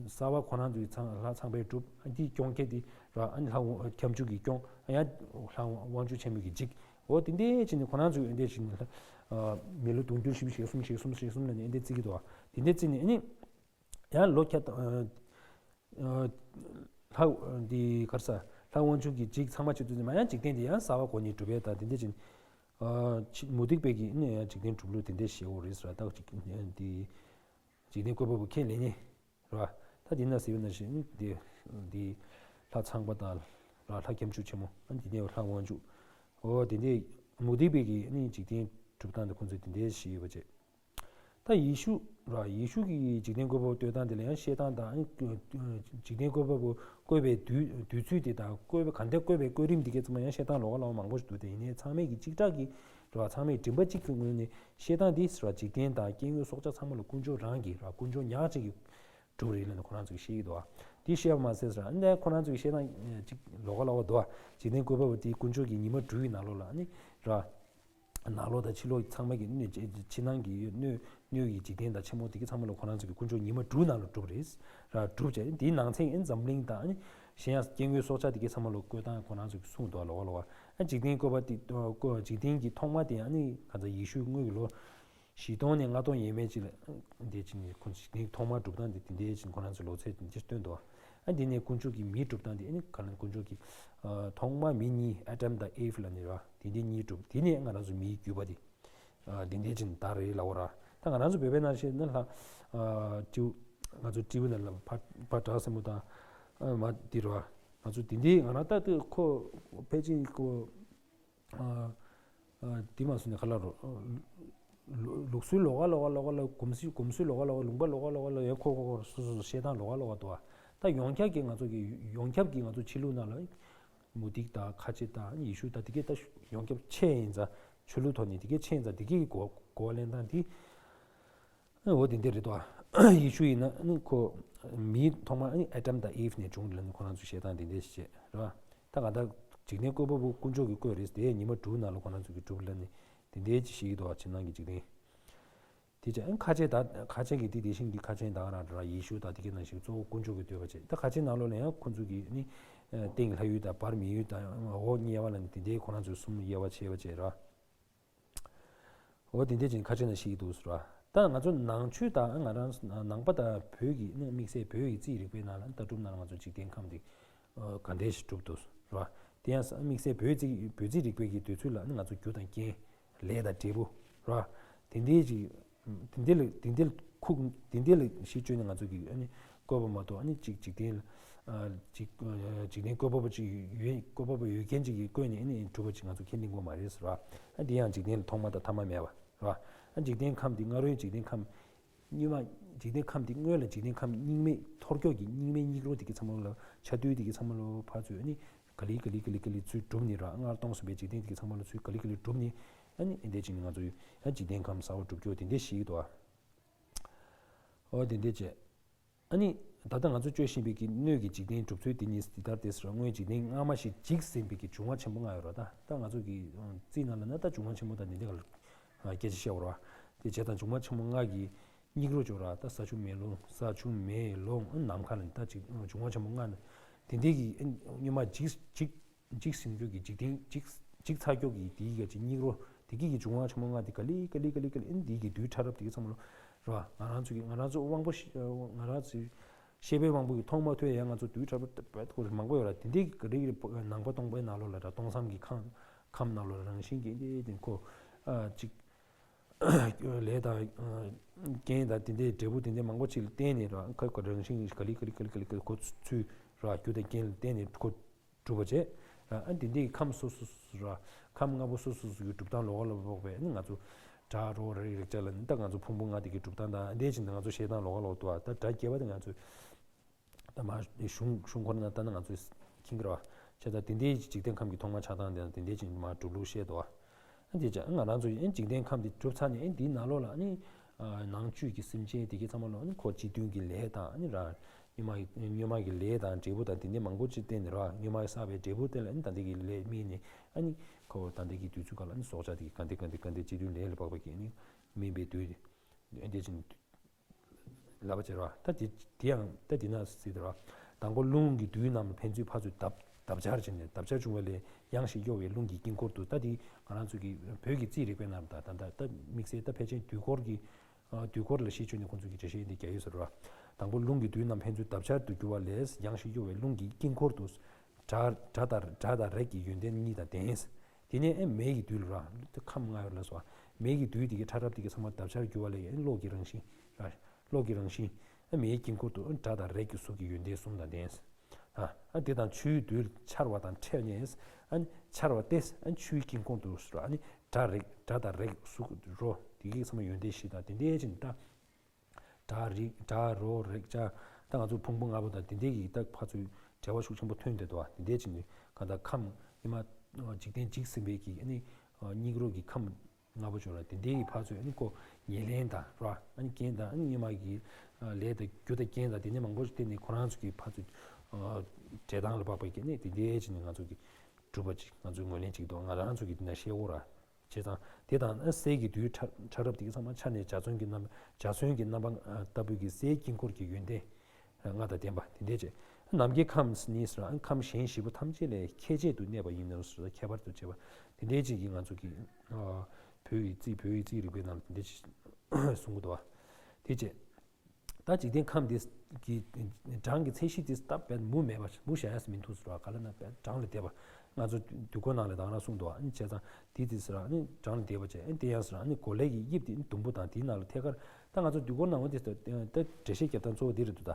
གསར་པ་ཁོ་རང་ཚོའི་ཚང་ལྷ་ཚངས་པའི་གྲུབ་ཨ་དེའི་སྐྱོང་ཁྱེད་དེ་ར་ཨ་ནི་ལྷ་ཁྱབ་འཇུག་གི་སྐྱོང་ཡང་ལྷ་དབང་ཕྱུག་ཆེན་མོ་གི་འཇིག་འོ་དེ་འདྲས་བྱས་ནས་ཁོ་རང་ཚོས་འདི་འདྲས་བྱས་ནས་ལྷ་མི་ལོ་དུང་ཕྱུར་བཞི་བཅུ་ཞེ་གསུམ་ཞེ་གསུམ་ཞེ་གསུམ་ལ་ནས་འདི་འདྲས་བརྩི་གི་འདུག་དེ་འདྲས་བརྩིས་ནས་ཨ་ནི་ཡང་ལོ་ཁྱད་ལྷ་འདི་གར་ས་ལྷ་དབང་ཕྱུག་གི་འཇིག་ཚང་མ་བྱེད་དུས་མ་ཡང་འཇིག་རྟེན་འདི་ཡང་གསར་པ་གོ་ནས་གྲུབ་པའི་ད་དེ་འདྲས་བྱས་ནས་མུ་སྟེགས་པའི་གི་ནས་ཡང་འཇིག་རྟེན་གྲུབ་ལུགས་དེ་འདྲས་ཞེས་འོ་རེད་ཟེར་བ་ད་འཇིག་རྟེན་འཇིག་རྟེན་བཀོད་པ་པོ་ཁས་ལེན་ནས། ར། ད་འདི་ན་ཟེར་བ་ན་ཞིག་འདི་འདི་ལྷ་ཚངས་པ་དང་ར་ལྷ་ཁྱབ་འཇུག་ཆེན་མོ་ཨ་འདི་ནས་ལྷ་དབང་ཕྱུག་འོ་དེ་འདྲས་མུ་སྟེགས་པའི་གི་ནི་འཇིག་རྟེན་གྲུབ་སྟངས་དེ་ཁོང་ཚོས་དེ་འདྲས་ཞིག་ཡོད་པ་བྱས། ད་ཡེ་ཤུ་ར་ཡེ་ཤུ་གི་འཇིག་རྟེན་བཀོད་པ་བསྟོད་སྟངས་དེ་ལ་ཡང་བཤད་སྟངས་དང་འཇིག་རྟེན་བཀོད་པ་པོ་བཀོད་པའི་དུས་དུས་ཚོད་དེ་དང་བཀོད་པའི་ག་འདྲ་བཀོད་པའི་བཀོད་རིམ་དེ་གའི་ཚང་མ་ཡང་བཤད་སྟངས་ལོགས་ཀ་ལོགས་ཀ་མང་པོ་ཞིག་འདུག་དེ་ཡིན་ནའི་ཚང་མས་ཀྱི་གཅིག་གྲགས་ཀྱི་ར་ཚང་མས་མགྲིན་པ་གཅིག་གི་ངོས་ནས་བཤད་སྟངས་དེ་ར་འཇིག་རྟེན་དང་སྐྱེ་དངོས་སྲོག་ཆགས་ཚང་མ་ལ་དཀོན་མཆོག་རང་གིས་ར་དཀོན་མཆོག་ཉག་གཅིག་གིས་གྲུབ་རེད་ལབ་ནས་ཁོ་རང་ཚོས་བཤད་ཀྱི་འདུག་དེ་བཤད་པ་མ་ཟད་ཟེར་ཨ་ནི་ཁོ་རང་ཚོས་བཤད་སྟངས་གཅིག་ལོགས་ཀ་ལོགས་ཀ་འདུག་འཇིག་རྟེན་བཀོད་པ་པོ་དེ་དཀོན་མཆོག་གི་ཉི་མ་དྲུག་གི་ནང་ལོགས་ལ་ཨ་ནི་ར། ནང་ལོགས་དང་ཕྱི་ལོགས་ཚང་མ་གི་སྣོད་ཕྱི་ནང་གི་སྣོད་སྣོད་ཀྱི་འཇིག་རྟེན་དང་ཆེན་མོ་དེ་གི་ཚང་མ་ལ་ཁོ་རང་ཚོ་གི་དཀོན་མཆོག་ཉི་མ་དྲུག་ནང་ལ་གྲུབ་རེད། ར་གྲུབ་བྱས་དེའི་ནང་ཚན་ཨེ་འཛམ་གླིང་དང་ཨ་ནི་གཞན་ཡང་སྐྱེ་དངོས་སྲོག་ཆགས་དེ་གི་ཚང་མ་ལ་བཀོད་སྟངས་ཁོ་རང་ཚོ་གི་གསུངས་འདུག་ལོགས་ཀ་ལོགས་ཀ་ཨ་འཇིག་རྟེན་བཀོད་པ་དེ་བཀོད་འཇིག་རྟེན་གྱི་ཐོག་མ་དེ་ཨ་ནི་ག་ཚོད་ཡེ་ཤུ་སྔོན་གྱི་ལོ་བཞི་སྟོང་ནས་ལྔ་སྟོང་ཡས་མས་ཅིག་ལ་འདས་ཕྱིན་ནས་ཁོ་འཇིག་རྟེན་ཐོག་མ་གྲུབ་སྟངས་དེ་དེ་འདས་ཕྱིན་ཁོ་རང་ཚོའི་ལོ་ཚད་དེ་འདྲ་སྟོན་འདུག་ཨ་འདི་ནས་དཀོན་མཆོག་གི་མི་གྲུབ་སྟངས་དེ་ཨ་ནི་ག་ལ་དཀོན་མཆོག་གི་ཐོག་མ་མི་གཉིས་ཨ་ཏམ་དང་ཨེབ་ལ་ནི་ར་དེ་འདྲའི་གཉིས་གྲུབ་དེ་ནས་ང་རང་ཚོ་མིའི་རྒྱུད་པ་དེ་དེ་འདས་ཕྱིན་ད་རེད་ལབ་པ་ར། ད་ང་རང་ཚོ་བོད་པའི་ནང་བཤད་ན་ལྷ་སྤྲེའུ་ང་ཚོ་སྤྲེའུ་ནང་ལ་ཕ་ཕ་བྲག་སྲིན་མོ་དང་མ་འདི་ར་ང་ཚོ་དེ་འདྲའི་ང་རང་ལྟ་དུས་ཁོ་ཕལ་ཆེར་ཁོ། དེ་མ་སོང་ནས་ཁ་ལག་རོ། ལུགས་སྲོལ་ལོགས་ཀ་ལོགས་ཀ་ལོགས་ཀ་ལ་གོམས་སྲོལ་གོམས་སྲོལ་ལོགས་ཀ་ལོགས་ཀ་ལུང་པ་ལོགས་ཀ་ལོགས་ཀ་ལ་ཡང་ཁོ་ཁོ་ཁོ་སོ་སོ་སོ་བཤད་སྟངས་ལོགས་ཀ་ལོགས་ཀ་འདུག་ད་ཡོངས་ཁྱབ་ཀྱི་ང་ཚོ་གི་ཡོངས་ཁྱབ་ཀྱི་ང་ཚོ་ཕྱི་ལུགས་ནང་ལ་མུ་སྟེགས་དང་ཁ་ཆེ་དང་ཡེ་ཤུ་དང་དེ་གས་ད་ཡོངས་ཁྱབ་ཆེ་ཡིན་ཙང་ཆོས་ལུགས་ཐོག་ནས་དེ་གས་ཆེ་ཡིན་ཙང་དེ་གས་ཀྱི་གོ་གོ་བ་ལེན་སྟངས་དེ། འོ་དེ་འདྲ་རེད་དོ། ཡེ་ཤུ་ཡིན་ན་ནི་ཁོ་མིའི་ཐོག་མ་ཨ་ནི་ཨ་ཏམ་དང་ཨིབ་ནས་བྱུང་ལབ་ནི་ཁོ་རང་ཚོས་བཤད་སྟངས་དེ་འདྲ་ཞིག་བྱས་རེད་བ། ད་ག་ད་འཇིག་རྟེན་བཀོད་པ་པོ་དཀོན་མཆོག་གིས་བཀོད་རེད་དེ་ཉི་མ་དྲུག་ནང་ལ་ཁོ་རང་ཚོ་གིས་གྲུབ་ལབ་ནི་དེ་འདྲའི་ཅིག་བཤད་ཀྱི་འདུག་བ་ཕྱི་ནང་གི་འཇིག་རྟེན། དེ་བྱས་ཨ་ཁ་ཆེ་ད་ཁ་ཆེ་གི་དེ་དེ་བཞིན་གྱི་ཁ་ཆེ་ད་ག་རང་རེད་བ་ཡེ་ཤུ་དང་དེ་གའི་ནང་བཞིན་གཙོ་བོ་དཀོན་མཆོག་གིས་བཀོད་པ་བྱས་ད་ཁ་ཆེ་ནང་ལོགས་ལ་ཡང་ཁོ་ཚོ་གིས་ནི་སྟེང་ལྷ་ཡུལ་དང་བར་མི་ཡུལ་དང་འོག་གཉིས་དབྱེ་བ་ལབ་ནི་དེ་འདྲའི་ཁོ་རང་ཚོས་གསུམ་དབྱེ་བ་ཕྱེ་བ་བྱས་རེད་བ། འོ་དེ་འདྲ་ཅིག་ཁ་ཆེ་ན་ཤེས་ཀྱི་འདུག་ཟེར་བ། ད་ང་ཚོ་ནང་ཆོས་དང་ང་རང་ནང་པ་དང་བོད་ཀྱི་ནི་དམིགས་བསལ་བོད་ཀྱི་རྩིས་རིག་པའི་ནང་ལ་ལྟ་གྲུབ་ནང་ལ་ང་ཚོ་འཇིག་རྟེན་ཁམས་དེ་ག་འདྲས་ཤིག་གྲུབ་འདུག་ཟེར་བ། དེ་ཡང་དམིགས་བསལ་བོད་རྩིས་བོད་རྩིས་རིག་པའི་གི་དུས་ཚོད་ལ་ནི་ང་ཚོ་རྒྱུ་དང་རྐྱེན་ལས་དང་འབྲས་བུ་ཟེར་བ། དེ་འདྲའི་ཅིག་དེ་འདྲ་ལ་དེ་འདྲ་ལ་ཁུག་དེ་འདྲ་ལ་གཞི་བཅོལ་ནས་ང་ཚོ་གི་ཨ་ནི་བཀོད་པ་མ་གཏོགས་ཨ་ནི་ཅིག་འཇིག་རྟེན་ལ་ཅིག་འཇིག་རྟེན་བཀོད་པ་པོ་ཅིག་ཡོད་བཀོད་པ་པོ་ཡོད་མཁན་ཅིག་གིས་བཀོད་ནས་ཨ་ནི་གྲུབ་པ་ཅིག་ང་ཚོ་ཁས་ལེན་དགོས་མ་རེད་ཟེར་བ། ཨ་འདི་ཡང་འཇིག་རྟེན་ལ་ཐོག་མ་དང་ཐ་མ་མེད་པ་རེད་བ། ཨ་འཇིག་རྟེན་ཁམས་འདི་སྔ་རོལ་འཇིག་རྟེན་ཁམས་སྔོན་མ་འཇིག་རྟེན་ཁམས་འདི་སྔོན་ལ་འཇིག་རྟེན་ཁམས་རྙིང་མའི་འཐོར་ཀྱོག་གི་རྙིང་མའི་སྙིགས་རོ་འདི་གི་ཚང་མ་ལ་ཆ་རྡུལ་འདི་གི་ཚང་མ་ལ་ཕར་ཚུར་ཨ་ནི་ག་ལེ་ག་ལེ་ག་ལེ་ག་ལེ་ཚུར་གྲུབ་ནས་ར་སྔར་སྟོང་ཟིན་པའི་འཇིག་རྟེན་འདི་གི་ཚང་མ་ལ་ཚུར་ག་ལེ་ག་ལེ་གྲུབ་ནས་ཨ་ནི་ཨ་འདི་ཅིག་ནི་ང་ཚོ་ཡང་འཇིག་རྟེན་ཁམས་གསར་པ་གྲུབ་རྒྱུ་དེ་འདྲ་ཞིག་འདུག་ཨ། འོ་དེ་འདྲ་བྱས། ཨ་ནི་ད་ལྟ་ང་ཚོ་སྤྱོད་བཞིན་པའི་གི་སྣོད་ཀྱི་འཇིག་རྟེན་གྲུབ་ཚུལ་དེ་ཉིད་འདི་ལྟར་ཏེ་ཟེར་བ་སྔོན་འཇིག་རྟེན་སྔ་མ་ཞིག་འཇིག་ཟིན་པའི་གི་འབྱུང་བ་ཆེན་པོ་ལྔ་ཡོད་རེད་ད། ད་ང་ཚོ་གི་རྩིས་ནང་ལ་ན་ད་འབྱུང་བ་ཆེན་པོ་དང་འདི་འདྲ་ག་ལ་སྐད་ཆ་བཤད་འོ་ར། དེ་བྱས་དང་འབྱུང་བ་ཆེན་པོ་ལྔ་གི་སྙིགས་རོ་ཅོག་ར་ད་ས་ཆུ་མེ་རླུང་ས་ཆུ་མེ་རླུང་ནམ་མཁའ་ལ་ད་ཅིག་འབྱུང་བ་ཆེན་པོ་ལྔ་ནི་དེ་འདྲའི་གི་སྔོན་མ་འཇིག་འཇིག་འཇིག་ཟིན་རྒྱུ་གི་འཇིག་རྟེན་འཇིག་འཇིག་ཚར་རྒྱུ་གི་དེའི་ག་ཅིག་སྙིགས་རོ་དེ་གི་གི་འབྱུང་བ་ཆེན་པོ་ལྔ་དེ་ག་ལེ་ག་ལེ་ག་ལེ་ག་ལེ་ཨིན་དེའི་གི་རྡུལ་ཕྲ་རབ་དེ་གི་ཚང་མ་ལོ་ར་ང་རང་ཚོ་གི་ང་རང་ཚོ་དབང་པོ་ཤེས་ང་རང་ཚོའི་ཤེས་པའི་དབང་པོ་གི་མཐོང་མ་ཐུབ་ཡང་ང་ཚོ་རྡུལ་ཕྲ་རབ་དཔེ་ཐོག་མང་པོ་ཡོད་ར་དེ་འདྲའི་གི་ག་ལེ་ག་ལེ་ནང་པ་སྟོང་པའི་ནང་ལོགས་ལ་ར་སྟོང་སམ་གི་ཁམས་ཁམས་ནང་ལོགས་ལ་རང་བཞིན་གྱི་འདི་དེ་ཁོ་ཨ་ཅིག་ལས་དང་རྐྱེན་དང་དེ་འདྲའི་འབྲས་བུ་དེ་འདྲའི་མང་པོ་ཅིག་ལ་བརྟེན་ནས་ར་ཁ་ཁོ་རང་བཞིན་གྱི་ག་ལེ་ག་ལེ་ག་ལེ་ག་ལེ་ཁོ་ཚུལ་ར་རྒྱུ་དང་རྐྱེན་ལ་བརྟེན་ནས་ཁོ་གྲུབ་པ་བྱས། ཨ་འདི་འདི་ཁམས་སོ་སོ་སོ་ར་ཁམས་ལྔ་པོ་སོ་སོ་སོ་གི་གྲུབ་སྟངས་ལོགས་ལ་འཕགས་པས་ནི་ང་ཚོ་ སྒྲ་རོ་རེག་རེག་བྱ་ལ་ནི་ད་ང་ཚོ་ཕུང་པོ་ལྔ་དེ་གི་གྲུབ་སྟངས་དང་འདི་བཞིན་ང་ཚོ་བཤད་སྟངས་ལོགས་ཀ་ལོགས་འདུག་ཨ། ད་སྒྲ་བརྒྱད་པ་དེ་ང་ཚོས་ད་མ་གཞུང་གཞུང་ཁོ་ན་ད་ནི་ང་ཚོས་མཁྱེན་གྱི་རེད་བ། བྱས་ཙང་དེ་འདྲའི་འཇིག་རྟེན་ཁམས་ཀྱི་ཐོག་མ་ཆགས་སྟངས་དེ་དང་དེ་འདྲའི་ཅིག་མ་གྲུབ་ལུགས་བཤད་འདུག་ཨ། ཨ་འདི་ཅག་ང་རང་ཚོ་ཡིན་འཇིག་རྟེན་ཁམས་འདི་གྲུབ་ཚར་ནས་ཨ་འདིའི་ནང་ལོགས་ལ་ཨ་ནི་ནང་བཅུད་ཀྱི་སེམས་ཅན་དེ་གའི་ཚང་མ་ལོག་ཨ་ནི་ཁོ་སྤྱི་མཐུན་གྱི་ལས་དང་ཨ་ནི་རང་སྔོན་མ་ཡི་སྔོན་མ་གི་ལས་དང་འབྲས་བུ་དང་དེ་འདྲའི་མང་པོ་ཅིག་བསྟན་ནས་ར། སྔོན་མ་བསགས་པའི་འབྲས་བུ་དེ་ལ་ཨ་ནི་ད་ལྟ་གི་ལས་སྨིན་ནས་ཨ་ནི་ཁོ་ད་ལྟ་གི་དུས་ཚོད་ཁ་ལ་ཨ་ནི་སྲོག་ཆགས་དེ་གི་ག་འདྲ་ག་འདྲ་ག་འདྲ་སྤྱི་མཐུན་ལས་ལ་དཔག་པ་གི་ཨ་ནི་སྨིན་པའི་དུས་ཨ་འདི་ཅིག་ལབ་པ་བྱེད་ར། ད་དེ་དེ་ཡང་ད་དེ་ན་སྲིད་དེ་ར། དང་པོ་རླུང་གི་རྡུལ་རྣམས་ལ་ཕན་ཚུན་ཕར་ཚུར་བརྡབ་བརྡབ་ཆགས་བྱས་ནས་བརྡབ་ཆགས་བྱུང་བ་ལས་ཡང་ཞིང་གཡོ་བའི་རླུང་གི་དཀྱིལ་འཁོར་དུ། ད་དེ་ང་རང་ཚོ་གི་བོད་ཀྱི་རྩིས་རིག་པའི་ནང་ད་ད་ད་ད་དམིགས་བསལ་ད་ཕལ་ཆེར་དུས་འཁོར་གྱི་ཨ་དུས་འཁོར་ལ་གཞི་བཅོལ་ནས་ཁོང་ཚོ་གི་འགྲེལ་བཤད་འདི་རྒྱག་ཡོད་ཟེར་ར། དང་པོ་རླུང་གི་རྡུལ་རྣམས་ཕན་ཚུན་བརྡབ་ཆགས་སུ་གྱུར་པ་ལས་ཡང་ཞིང་གཡོ་བའི་རླུང་གི་དཀྱིལ་འཁོར་དུ། སྒྲ་སྒྲ་དང་སྒྲ་དང་རེག་གི་ཡོན་ཏན་གཉིས་དང་ལྡན། དེ་ནས་ཨེ་མེ་ཡི་རྡུལ་ར། ཁམས་ལྔ་ཡོད་ལ་སོགས་པ་མེ་ཡི་རྡུལ་དེ་གའི་ཕྲ་རབ་དེ་གའི་ཚང་མ་བརྡབ་ཆགས་རྒྱུ་བ་ལས་ཨེ་གློག་གི་རང་བཞིན་ར། གློག་གི་རང་བཞིན། ཨེ་མེ་ཡི་དཀྱིལ་འཁོར་དུ་ཨེ་སྒྲ་དང་རེག་གི་གཟུགས་ཀྱི་ཡོན་ཏན་གསུམ་དང་ལྡན། ཨ་ཨ་དེ་དང་ཆུའི་རྡུལ་འཆར་བ་དང་ཕྲལ་ནས་ཨ་ནི་འཆར་བ་སྟེ་ཨ་ནི་ཆུའི་དཀྱིལ་འཁོར་དུ་ཟེར་ཨ་ནི་སྒྲ་རེག་སྒྲ་དང་རེག་གཟུགས་རོ་དེ་གའི་ཚང་མ་ཡོན་ཏན་བཞི་དང་དེ་འདྲའི་ཅིག་ད། སྒྲ་རིག་སྒྲ་རོ་རེག་བྱ། ད་ང་ཚོ་ཕུང་པོ་ལྔ་པོ་དང་དེ་འདྲའི་གི་ད་ཕར་ཚུར་འབྲེལ་བ་ཤུགས་ཆེན་པོ་ཐོན་བསྡད་འདུག་བ། དེ་འདྲའི་ཅིག་ནི་གང་ལྟར་ཁམས་ཉི་མ་འཇིག་རྟེན་འཇིག་ཟིན་པའི་གི་ཨ་ནི་སྙིགས་རོ་གི་ཁམས་ལྔ་པོ་བྱུང་ར། དེ་འདྲའི་གི་ཕར་ཚུར་ཨ་ནི་ཁོ་ཉེར་ལེན་དང་ར་ཨ་ནི་རྐྱེན་དང་ཨ་ནི་སྔོན་མ་གི་ལས་དང་རྒྱུ་དང་རྐྱེན་དང་དེ་འདྲའི་མང་པོ་ཞིག་བརྟེན་ནས་ཁོ་རང་ཚོ་གི་ཕར་ཚུར་འབྲེལ་སྟངས་ལ་དཔག་པའི་གི་ཨ་ནི་དེ་འདྲའི་ཅིག་ནི་ང་ཚོ་གི་གྲུབ་པ་ཅིག་ང་ཚོས་ངོས་ལེན་བྱེད་ཀྱི་འདུག་ང་རང་ཚོ་གི་འདི་ན་ཤེས་འོ་ར། བྱས་ཙང་དེ་དང་ཨ་གསེར་གྱི་རྡུལ་ཕྲ་ཕྲ་རབ་དེ་གའི་ཚང་མ་འཆར་ནས་འཇའ་ཚོན་གྱི་རྣམ་འཇའ་ཚོན་གྱི་རྣམ་པ་ལྟ་བུའི་གི་གསེར་དཀྱིལ་འཁོར་གྱི་ཡོན་ཏན་ལྔ་དང་ལྡན་པ་དེ་འདྲས་བྱས། ནམ་མཁའི་ཁམས་ནི་ཟེར་ཁམས་གཞན་བཞི་པོ་ཐམས་ཅད་ལས་ཁྱད་བྱེད་དུ་གནས་པ་ཡིན་ནོ་ཟེར་ཁྱད་པར་དུ་བྱས་པ་དེ་འདྲས་ཅིག་གིས་ང་ཚོ་གི་བོད་ཀྱི་རྩིས་བོད་ཀྱི་རྩིས་རིག་པའི་ནང་ལ་དེ་འདྲས་ཅིག་གསུང་གི་འདུག་བ། དེ་བྱས། ད་འཇིག་རྟེན་ཁམས་འདི་གི་གྲངས་ཀྱི་ཚད་གཞི་འདི་སྟབས་བདེ་མུ་མེད་པ་མུ་བཞག་ཡ་མི་འདུག་ཟེར་བ་ག་ལ་ན་བས་གྲངས་ལས་འདས་པ་ང་ཚོ་དུས་འཁོར་ནང་ལ་དང་རང་གསུངས་འདུག་ཨ་ནི་བྱས་ཙང་འདི་འདི་ཟེར་ཨ་ནི་གྲངས་ལས་འདས་པ་བྱས་ཨ་ནི་དེ་ཡང་ཟེར་ཨ་ནི་གོ་ལའི་གི་དབྱིབས་འདི་ཟླུམ་པོ་དང་དེའི་ནང་ལ་ཐད་ཀར་ད་ང་ཚོ་དུས་འཁོར་ནང་འོ་འདི་ད་འགྲེལ་བཤད་རྒྱབ་སྟངས་གཙོ་བོ་འདི་རེད་འདུག་ད་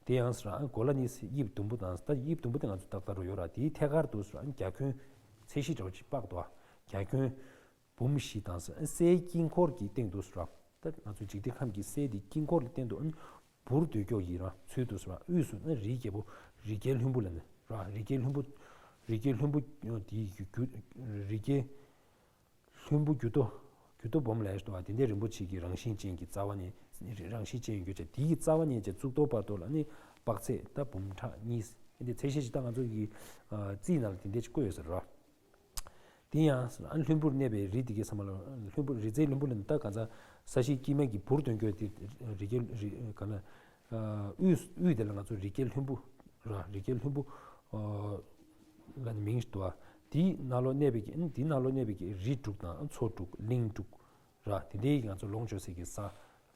དེ་ཡང་ཟེར་ཨ་ནི་གོ་ལ་ནི་དབྱིབས་ཟླུམ་པོ་དང་ད་དབྱིབས་ཟླུམ་པོ་དེ་ང་ཚོ་ཏག་ཏག་རུ་ཡོད་ར་དེའི་ཐད་ཀར་དུ་ཟེར་ཨ་ནི་རྒྱ་ཁྱོན་ཚད་གཞི་འདྲ་བ་ཅིག་དཔག་འདུག་ཨ་རྒྱ་ཁྱོན། འབུམ་བཞི་དང་ཟེར་སའི་དཀྱིལ་འཁོར་གྱི་སྟེང་དུ་ཟེར་བ། ད་ང་ཚོའི་འཇིག་རྟེན་ཁམས་ཀྱི་སའི་དེ་དཀྱིལ་འཁོར་གྱི་སྟེང་དུ་ཨ་ནི་འབུར་དོད་སྐྱོག་ཡིན་ར་ཚུལ་དུ་ཟེར་བ་དབུས་སུ་ཨ་ནི་རིའི་རྒྱལ་པོ་རི་རྒྱལ་ལྷུན་པོ་ལ་ནི་ར་རི་རྒྱལ་ལྷུན་པོ་རི་རྒྱལ་ལྷུན་པོ་དེའི་རྒྱུ་རྒྱུ་རི་རྒྱལ་ལྷུན་པོ་རྒྱུ་སྟོད་རྒྱུ་སྟོད་སྦོམ་ལས་ཟེར་བ་དེ་འདྲའི་རིན་པོ་ཆེ་གི་རང་བཞིན་ཅན་གྱི་རྩ་བ་ནས་རང་བཞིན་ཅན་ཡོད་ཀྱང་དེའི་རྩ་བ་ནས་ཀྱང་གཙུག་ཏོར་བར་དུ་ལ་ནི་དཔག་ཚད་ད་འབུམ་ཕྲག་གཉིས་འདི་ཚད་གཞི་ཅིག་ད་ང་ཚོ་གི་རྩིས་ནང་ལ་དེ་འདྲའི་ཅིག་བཀོད་ཡོད་ཟེར་ར། དེ་ཡང་ཨ་ནི་ལྷུན་པོར་གནས་པའི་རི་དེ་གའི་ས་མ་ལ་ལྷུན་པོ་རི་རྩེའི་ལྷུན་པོ་ལ་ནི་ད་ག་ཚ་ས་གཞི་དཀྱིལ་མ་གི་འབུར་དོན་སྐྱོ་དེ་རི་རྒྱལ་རི་ག་ན་དབུས་དབུས་དེ་ལ་ང་ཚོ་རི་རྒྱལ་ལྷུན་པོ་ར་རི་རྒྱལ་ལྷུན་པོ་ལ་ནི་མིང་ཞིག་འདུག་ཨ། དེའི་ནང་ལོགས་གནས་པའི་གི་ཨ་ནི་དེའི་ནང་ལོགས་གནས་པའི་གི་རི་དྲུག་དང་མཚོ་དྲུག་གླིང་དྲུག་ར་དེ་འདྲའི་ང་ཚོ་ལོངས་སྤྱོད་སའི་གི་ས་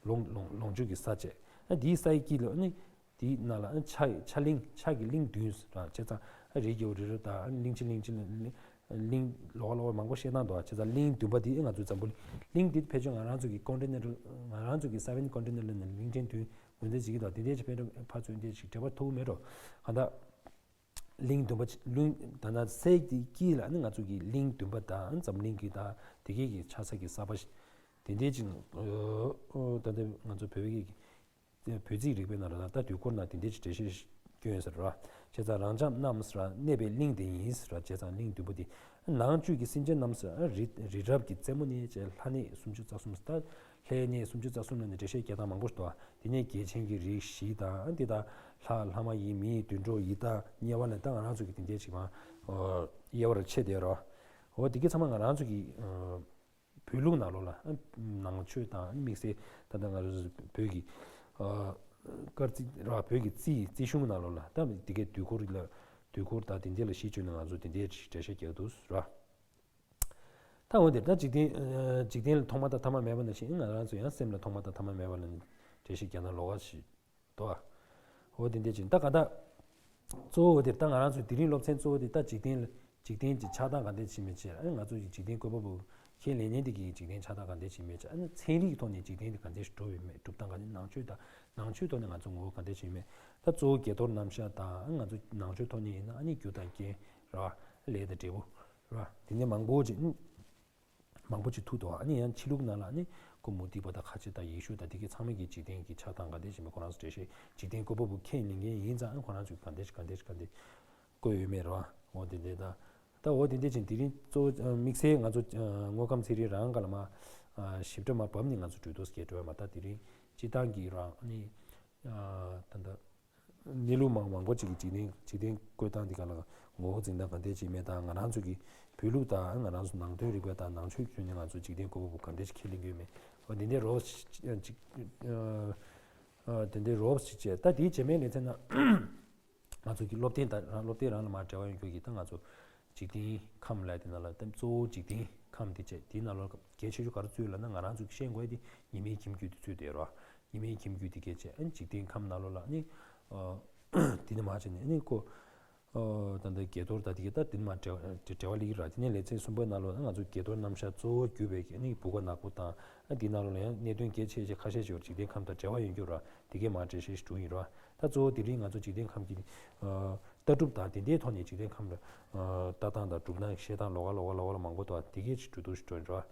ལོངས་ལོངས་ལོངས་སྤྱོད་ཀྱི་ས་བཅས་ཨ་དེའི་སའི་དཀྱིལ་ལ་ཨ་ནི། དེའི་ནང་ལ་ཆ་ཆ་གླིང་ཆ་གི་གླིང་བདུན་ར་བྱས་ཙང་རི་རྒྱལ་བ་རི་རབ་དང་གླིང་ཆེན་གླིང་ཆེན་གླིང་ལོགས་ལོགས་མང་པོ་བཤད་སྟངས་འདུག་བྱས་ཙང་གླིང་བདུན་པ་དེ་ང་ཚོའི་འཛམ་བུ་གླིང་འདི་ཕལ་ཆེར་ང་རང་ཚོ་གི་ཀོན་ཊི་ནེན་ཊལ་ང་རང་ཚོ་གི་སེ་ཝེན་ཀོན་ཊི་ནེན་ཊལ་ནང་གླིང་ཕྲན་བདུན་ངོས་འཛིན་བྱེད་ཀྱི་འདུག་དེ་འདྲའི་ཕན་ཕ་ཚོས་འདི་ཞིག་འབྲེལ་བ་ཐུབ་མེད་འགྲོ་གང་ལྟར་གླིང་བདུན་པ་གླིང་ད་ན་སའི་དེ་དཀྱིལ་ལ་ནི་ང་ཚོ་གི་གླིང་བདུན་པ་དང་འཛམ་གླིང་གི་ད་དེ་གའི་གི་ཆགས་ས་གི་ས་པ་དེ་འདྲའི་ཅིག་ད་ལྟ་ང་ཚོ་བོད་པའི་གི་བོད་རྩིས་རིག་པའི་ནང་ལ་ད་དུས་འཁོར་ནང་དེ་འདྲའི་ཅིག་འགྲེལ་བཤད་སྐྱོན་ཡོད་ཟེར་ར། བྱས་ཙང་རང་འཇགས་རྣམས་ཟེར་བ་གནས་པའི་གླིང་དེ་ཡིན་ཟེར་བ་བྱས་ཙང་གླིང་བདུན་པོ་དེ། ནང་བཅུད་ཀྱི་སེམས་ཅན་རྣམས་ཟེར་བ་རི་རི་རབ་ཀྱི་རྩེ་མོ་ནས་བྱས་ལྷ་གནས་སུམ་ཅུ་རྩ་གསུམ་ཟེར་ད་ལྷའི་གནས་སུམ་ཅུ་རྩ་གསུམ་ལ་ནི་འགྲེལ་བཤད་རྒྱག་སྟངས་མང་པོ་ཞིག་འདུག་བ། དེ་ནས་རྒྱལ་ཆེན་གྱི་རིགས་བཞི་དང་འདི་དག་ལྷ་ལྷ་མ་ཡིན་མིའི་དུད་འགྲོ་ཡི་དྭགས་དམྱལ་བ་ལ་ད་ང་རང་ཚོ་གི་དེ་འདྲའི་ཅིག་མ་དབྱེ་བར་ཕྱེ་བསྡད་ར། འོ་དེ་གི་ཚང་མ་ང་རང་ཚོ་གི་བོད་ལུགས་ནང་ལོགས་ལ་ནང་ཆོས་དང་དམིགས་བསལ་ད་ལྟ་ང་ཚོ་བོད་ཀྱི་སྐར་རྩིས་ར་བོད་ཀྱི་རྩིས་རྩིས་གཞུང་ནང་ལོགས་ལ་ད་དེ་གའི་དུས་འཁོར་ལ་དུས་འཁོར་དང་དེ་འདྲ་ལ་གཞི་བཅོལ་ནས་ང་ཚོ་དེ་འདྲའི་འགྲེལ་བཤད་རྒྱག་འདུག་ར། ད་འོན་ཏེ་ད་འཇིག་རྟེན་འཇིག་རྟེན་ལ་ཐོག་མ་དང་ཐ་མ་མེད་པ་ནང་བཞིན་ང་རང་ཚོ་ཡང་སེམས་ལ་ཐོག་མ་དང་ཐ་མ་མེད་པ་ལ་འགྲེལ་བཤད་རྒྱག་ན་ལོགས་ཀ་ཞིག་དོ། འོ་དེ་འདྲ་ཅིག་ད་ག་ད། གཙོ་བོ་དེ་ད་ང་རང་ཚོའི་དེ་རིང་སློབ་ཚན་གཙོ་བོ་དེ་ད་འཇིག་རྟེན་ལ་འཇིག་རྟེན་གྱི་ཆགས་སྟངས་ག་འདྲ་ཅིག་མེད་ཅེས་ཨ་ནི་ང་ཚོ་ཡི་འཇིག་རྟེན་བཀོད་པ་པོ་ཁས་ལེན་མཁན་དེ་གི་འཇིག་རྟེན་ཆགས་སྟངས་ག་འདྲ་ཅིག་མེད་ཅེས་ཨ་ནི་ཚན་རིག་གི་ཐོག་ནས་འཇིག་རྟེན་དེ་ག་འདྲ་ཞིག་གྲུབ་ཡོད་མེད་གྲུབ་སྟངས་ག་འདྲ་ནང་ཆོས་དང་ནང་ཆོས་ཐོག་ནས་ང་ཚོ་ངོ་བོ་ག་འདྲ་ཅིག་ཡོད་མེད་ད་གཙོ་བོ་དགེ་རྡོར་རྣམ་གཞག་དང་ཨ་ནི་ང་ཚོ་ནང་ཆོས་ཐོག་ནས་ཡིན་ན་ཨ་ནི་རྒྱུ་དང་རྐྱེན་ར་ལས་དང་འབྲས་བུ་ར་དེ་ནས་མང་པོ་ཅིག་ཨ་ནི། མང་པོ་ཅིག་ཐུག་འདུག་ཨ་ནི་ཡང་ཕྱི་ལུགས་ནང་ལ་ཨ་ནི་ཀོ་མུ་ཏི་པ་དང་ཁ་ཆེ་དང་ཡེ་ཤུ་དང་དེ་གའི་ཚང་མ་གི་འཇིག་རྟེན་གྱི་ཆགས་སྟངས་ག་འདྲ་ཞིག་མེད་ཁོ་རང་ཚོ་འགྲེལ་བཤད་འཇིག་རྟེན་བཀོད་པ་པོ་ཁས་ལེན་མཁན་ཡིན་ཙང་ཨ་ཁོ་རང་ཚོས་ག་འདྲ་ཞིག་ག་འདྲ་ཞིག་ག་འདྲ་བཀོད་ཡོད་མེད་རེད་བ། འོ་དེ་འདྲ་ད། ད་འོ་དེ་འདྲ་ཅིག་དེ་རིང་གཙོ་བོ་དམིགས་བསལ་ང་ཚོ་དངོས་ཁམས་ཚན་རིག་རང་ག་ལ་མ་ཞིབ་ཕྲ་མ་བབས་ནས་ང་ཚོ་གྲོས་ཐོག་སྐད་འགྲོ་བ་མ་ད་དེ་རིང་སྤྱི་བཏང་གི་རང་ནི་ད་ལྟ་གནས་ལུགས་མང་མང་པོ་ཅིག་གི་འཇིག་རྟེན་འཇིག་རྟེན་བཀོད་སྟངས་འདི་ག་ལ་ངོ་བོ་འཛིན་སྟངས་ག་འདྲ་ཅིག་མེད་དང་ང་རང་ཚོ་གི་བོད་ལུགས་དང་ང་རང་ཚོ་ནང་དོན་རིག་པ་དང་ནང་ཆོས་ཀྱི་ཐོག་ནས་ང་ཚོ་འཇིག་རྟེན་བཀོད་པ་པོ་ག་འདྲ་ཞིག་ཁས་ལེན་གྱི་ཡོད་མེད་འོ་དེ་འདྲའི་རོབ་ཅིག་དེ་འདྲའི་རོབ་ཅིག་བྱས་ད་དེའི་རྗེས་མའི་ལེ་ཚན་ན། ང་ཚོ་གི་སློབ་སྟོན་དང་རང་སློབ་སྟོན་རང་ལ་མར་འབྲེལ་བ་ཡོད་མཁན་གྱི་ད་ང་ཚོ་འཇིག་རྟེན་ཁམས་ལབ་དེ་ནང་ལ་ད་གཙོ་བོ་འཇིག་རྟེན་ཁམས་དེ་བྱས་དེའི་ནང་ལ་གལ་ཆེ་ཤོས་ག་རེ་ཚུད་ལབ་ན་ང་རང་ཚོ་གི་ཤེས་དགོས་དེ་ཉི་མའི་ཁྱིམ་རྒྱུད་དེ་ཚུད་དེ་རོ། ཉི་མའི་ཁྱིམ་རྒྱུད་དེ་གལ་ཆེ་ཨ་འཇིག་རྟེན་ཁམས་ནང་ལོགས་ལ་ནི་དེ་ནི་མ་བྱས་ནས་ནི་ཀོ་ད་ལྟ་དགེ་རྡོར་ད་དེ་གི་ད་དེ་ནི་མ་འབྲེལ་བ་སླེབས་ཀྱི་ར་དེ་ནས་ལེ་ཚན་གསུམ་པའི་ནང་ལོགས་ང་ཚོ་དགེ་རྡོར་རྣམ་གཞག་གཙོ་བོ་གྱུར་པའི་ནི་བུ་ག་ནག་པོ་དང་ཨ་དེའི་ནང་ལོགས་ལ་ཡང་གནད་དོན་གལ་ཆེ་ཆེ་ཁ་ཤས་ཤིག་ཡོད་འཇིག་རྟེན་ཁམས་དང་འབྲེལ་བ་ཡོད་རྒྱུ་ར། དེ་གའི་མ་འགྲེལ་བཤད་ཞུ་ཡིན་རོ། ད་གཙོ་བོ་དེ་རིང་ང་ཚོ་འཇིག་རྟེན་ཁམས་ཀྱི་ཨ་ལྟ་གྲུབ་དང་དེ་འདྲའི་ཐོག་ནས་འཇིག་རྟེན་ཁམས་ལ་ཨ་ལྟ་སྟངས་དང་གྲུབ་སྟངས་བཤད་སྟངས་ལོགས་ཀ་ལོགས་ཀ་ལོགས་ཀ་ལ་མང་པོ་འདུག་དེ་གའི་ཅིག་འགྲོ་འདུག་ཞིག་འགྲོ་ཡིན་རོ།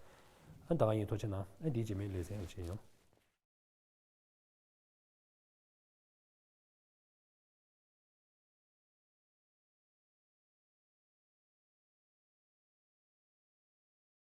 ཨ་ད་ག་ཡིན་ཐུགས་རྗེ་གནང་། ཨ་དེའི་རྗེས་མའི་ལེ་ཚན་ལ་མཇལ་ཡོང་།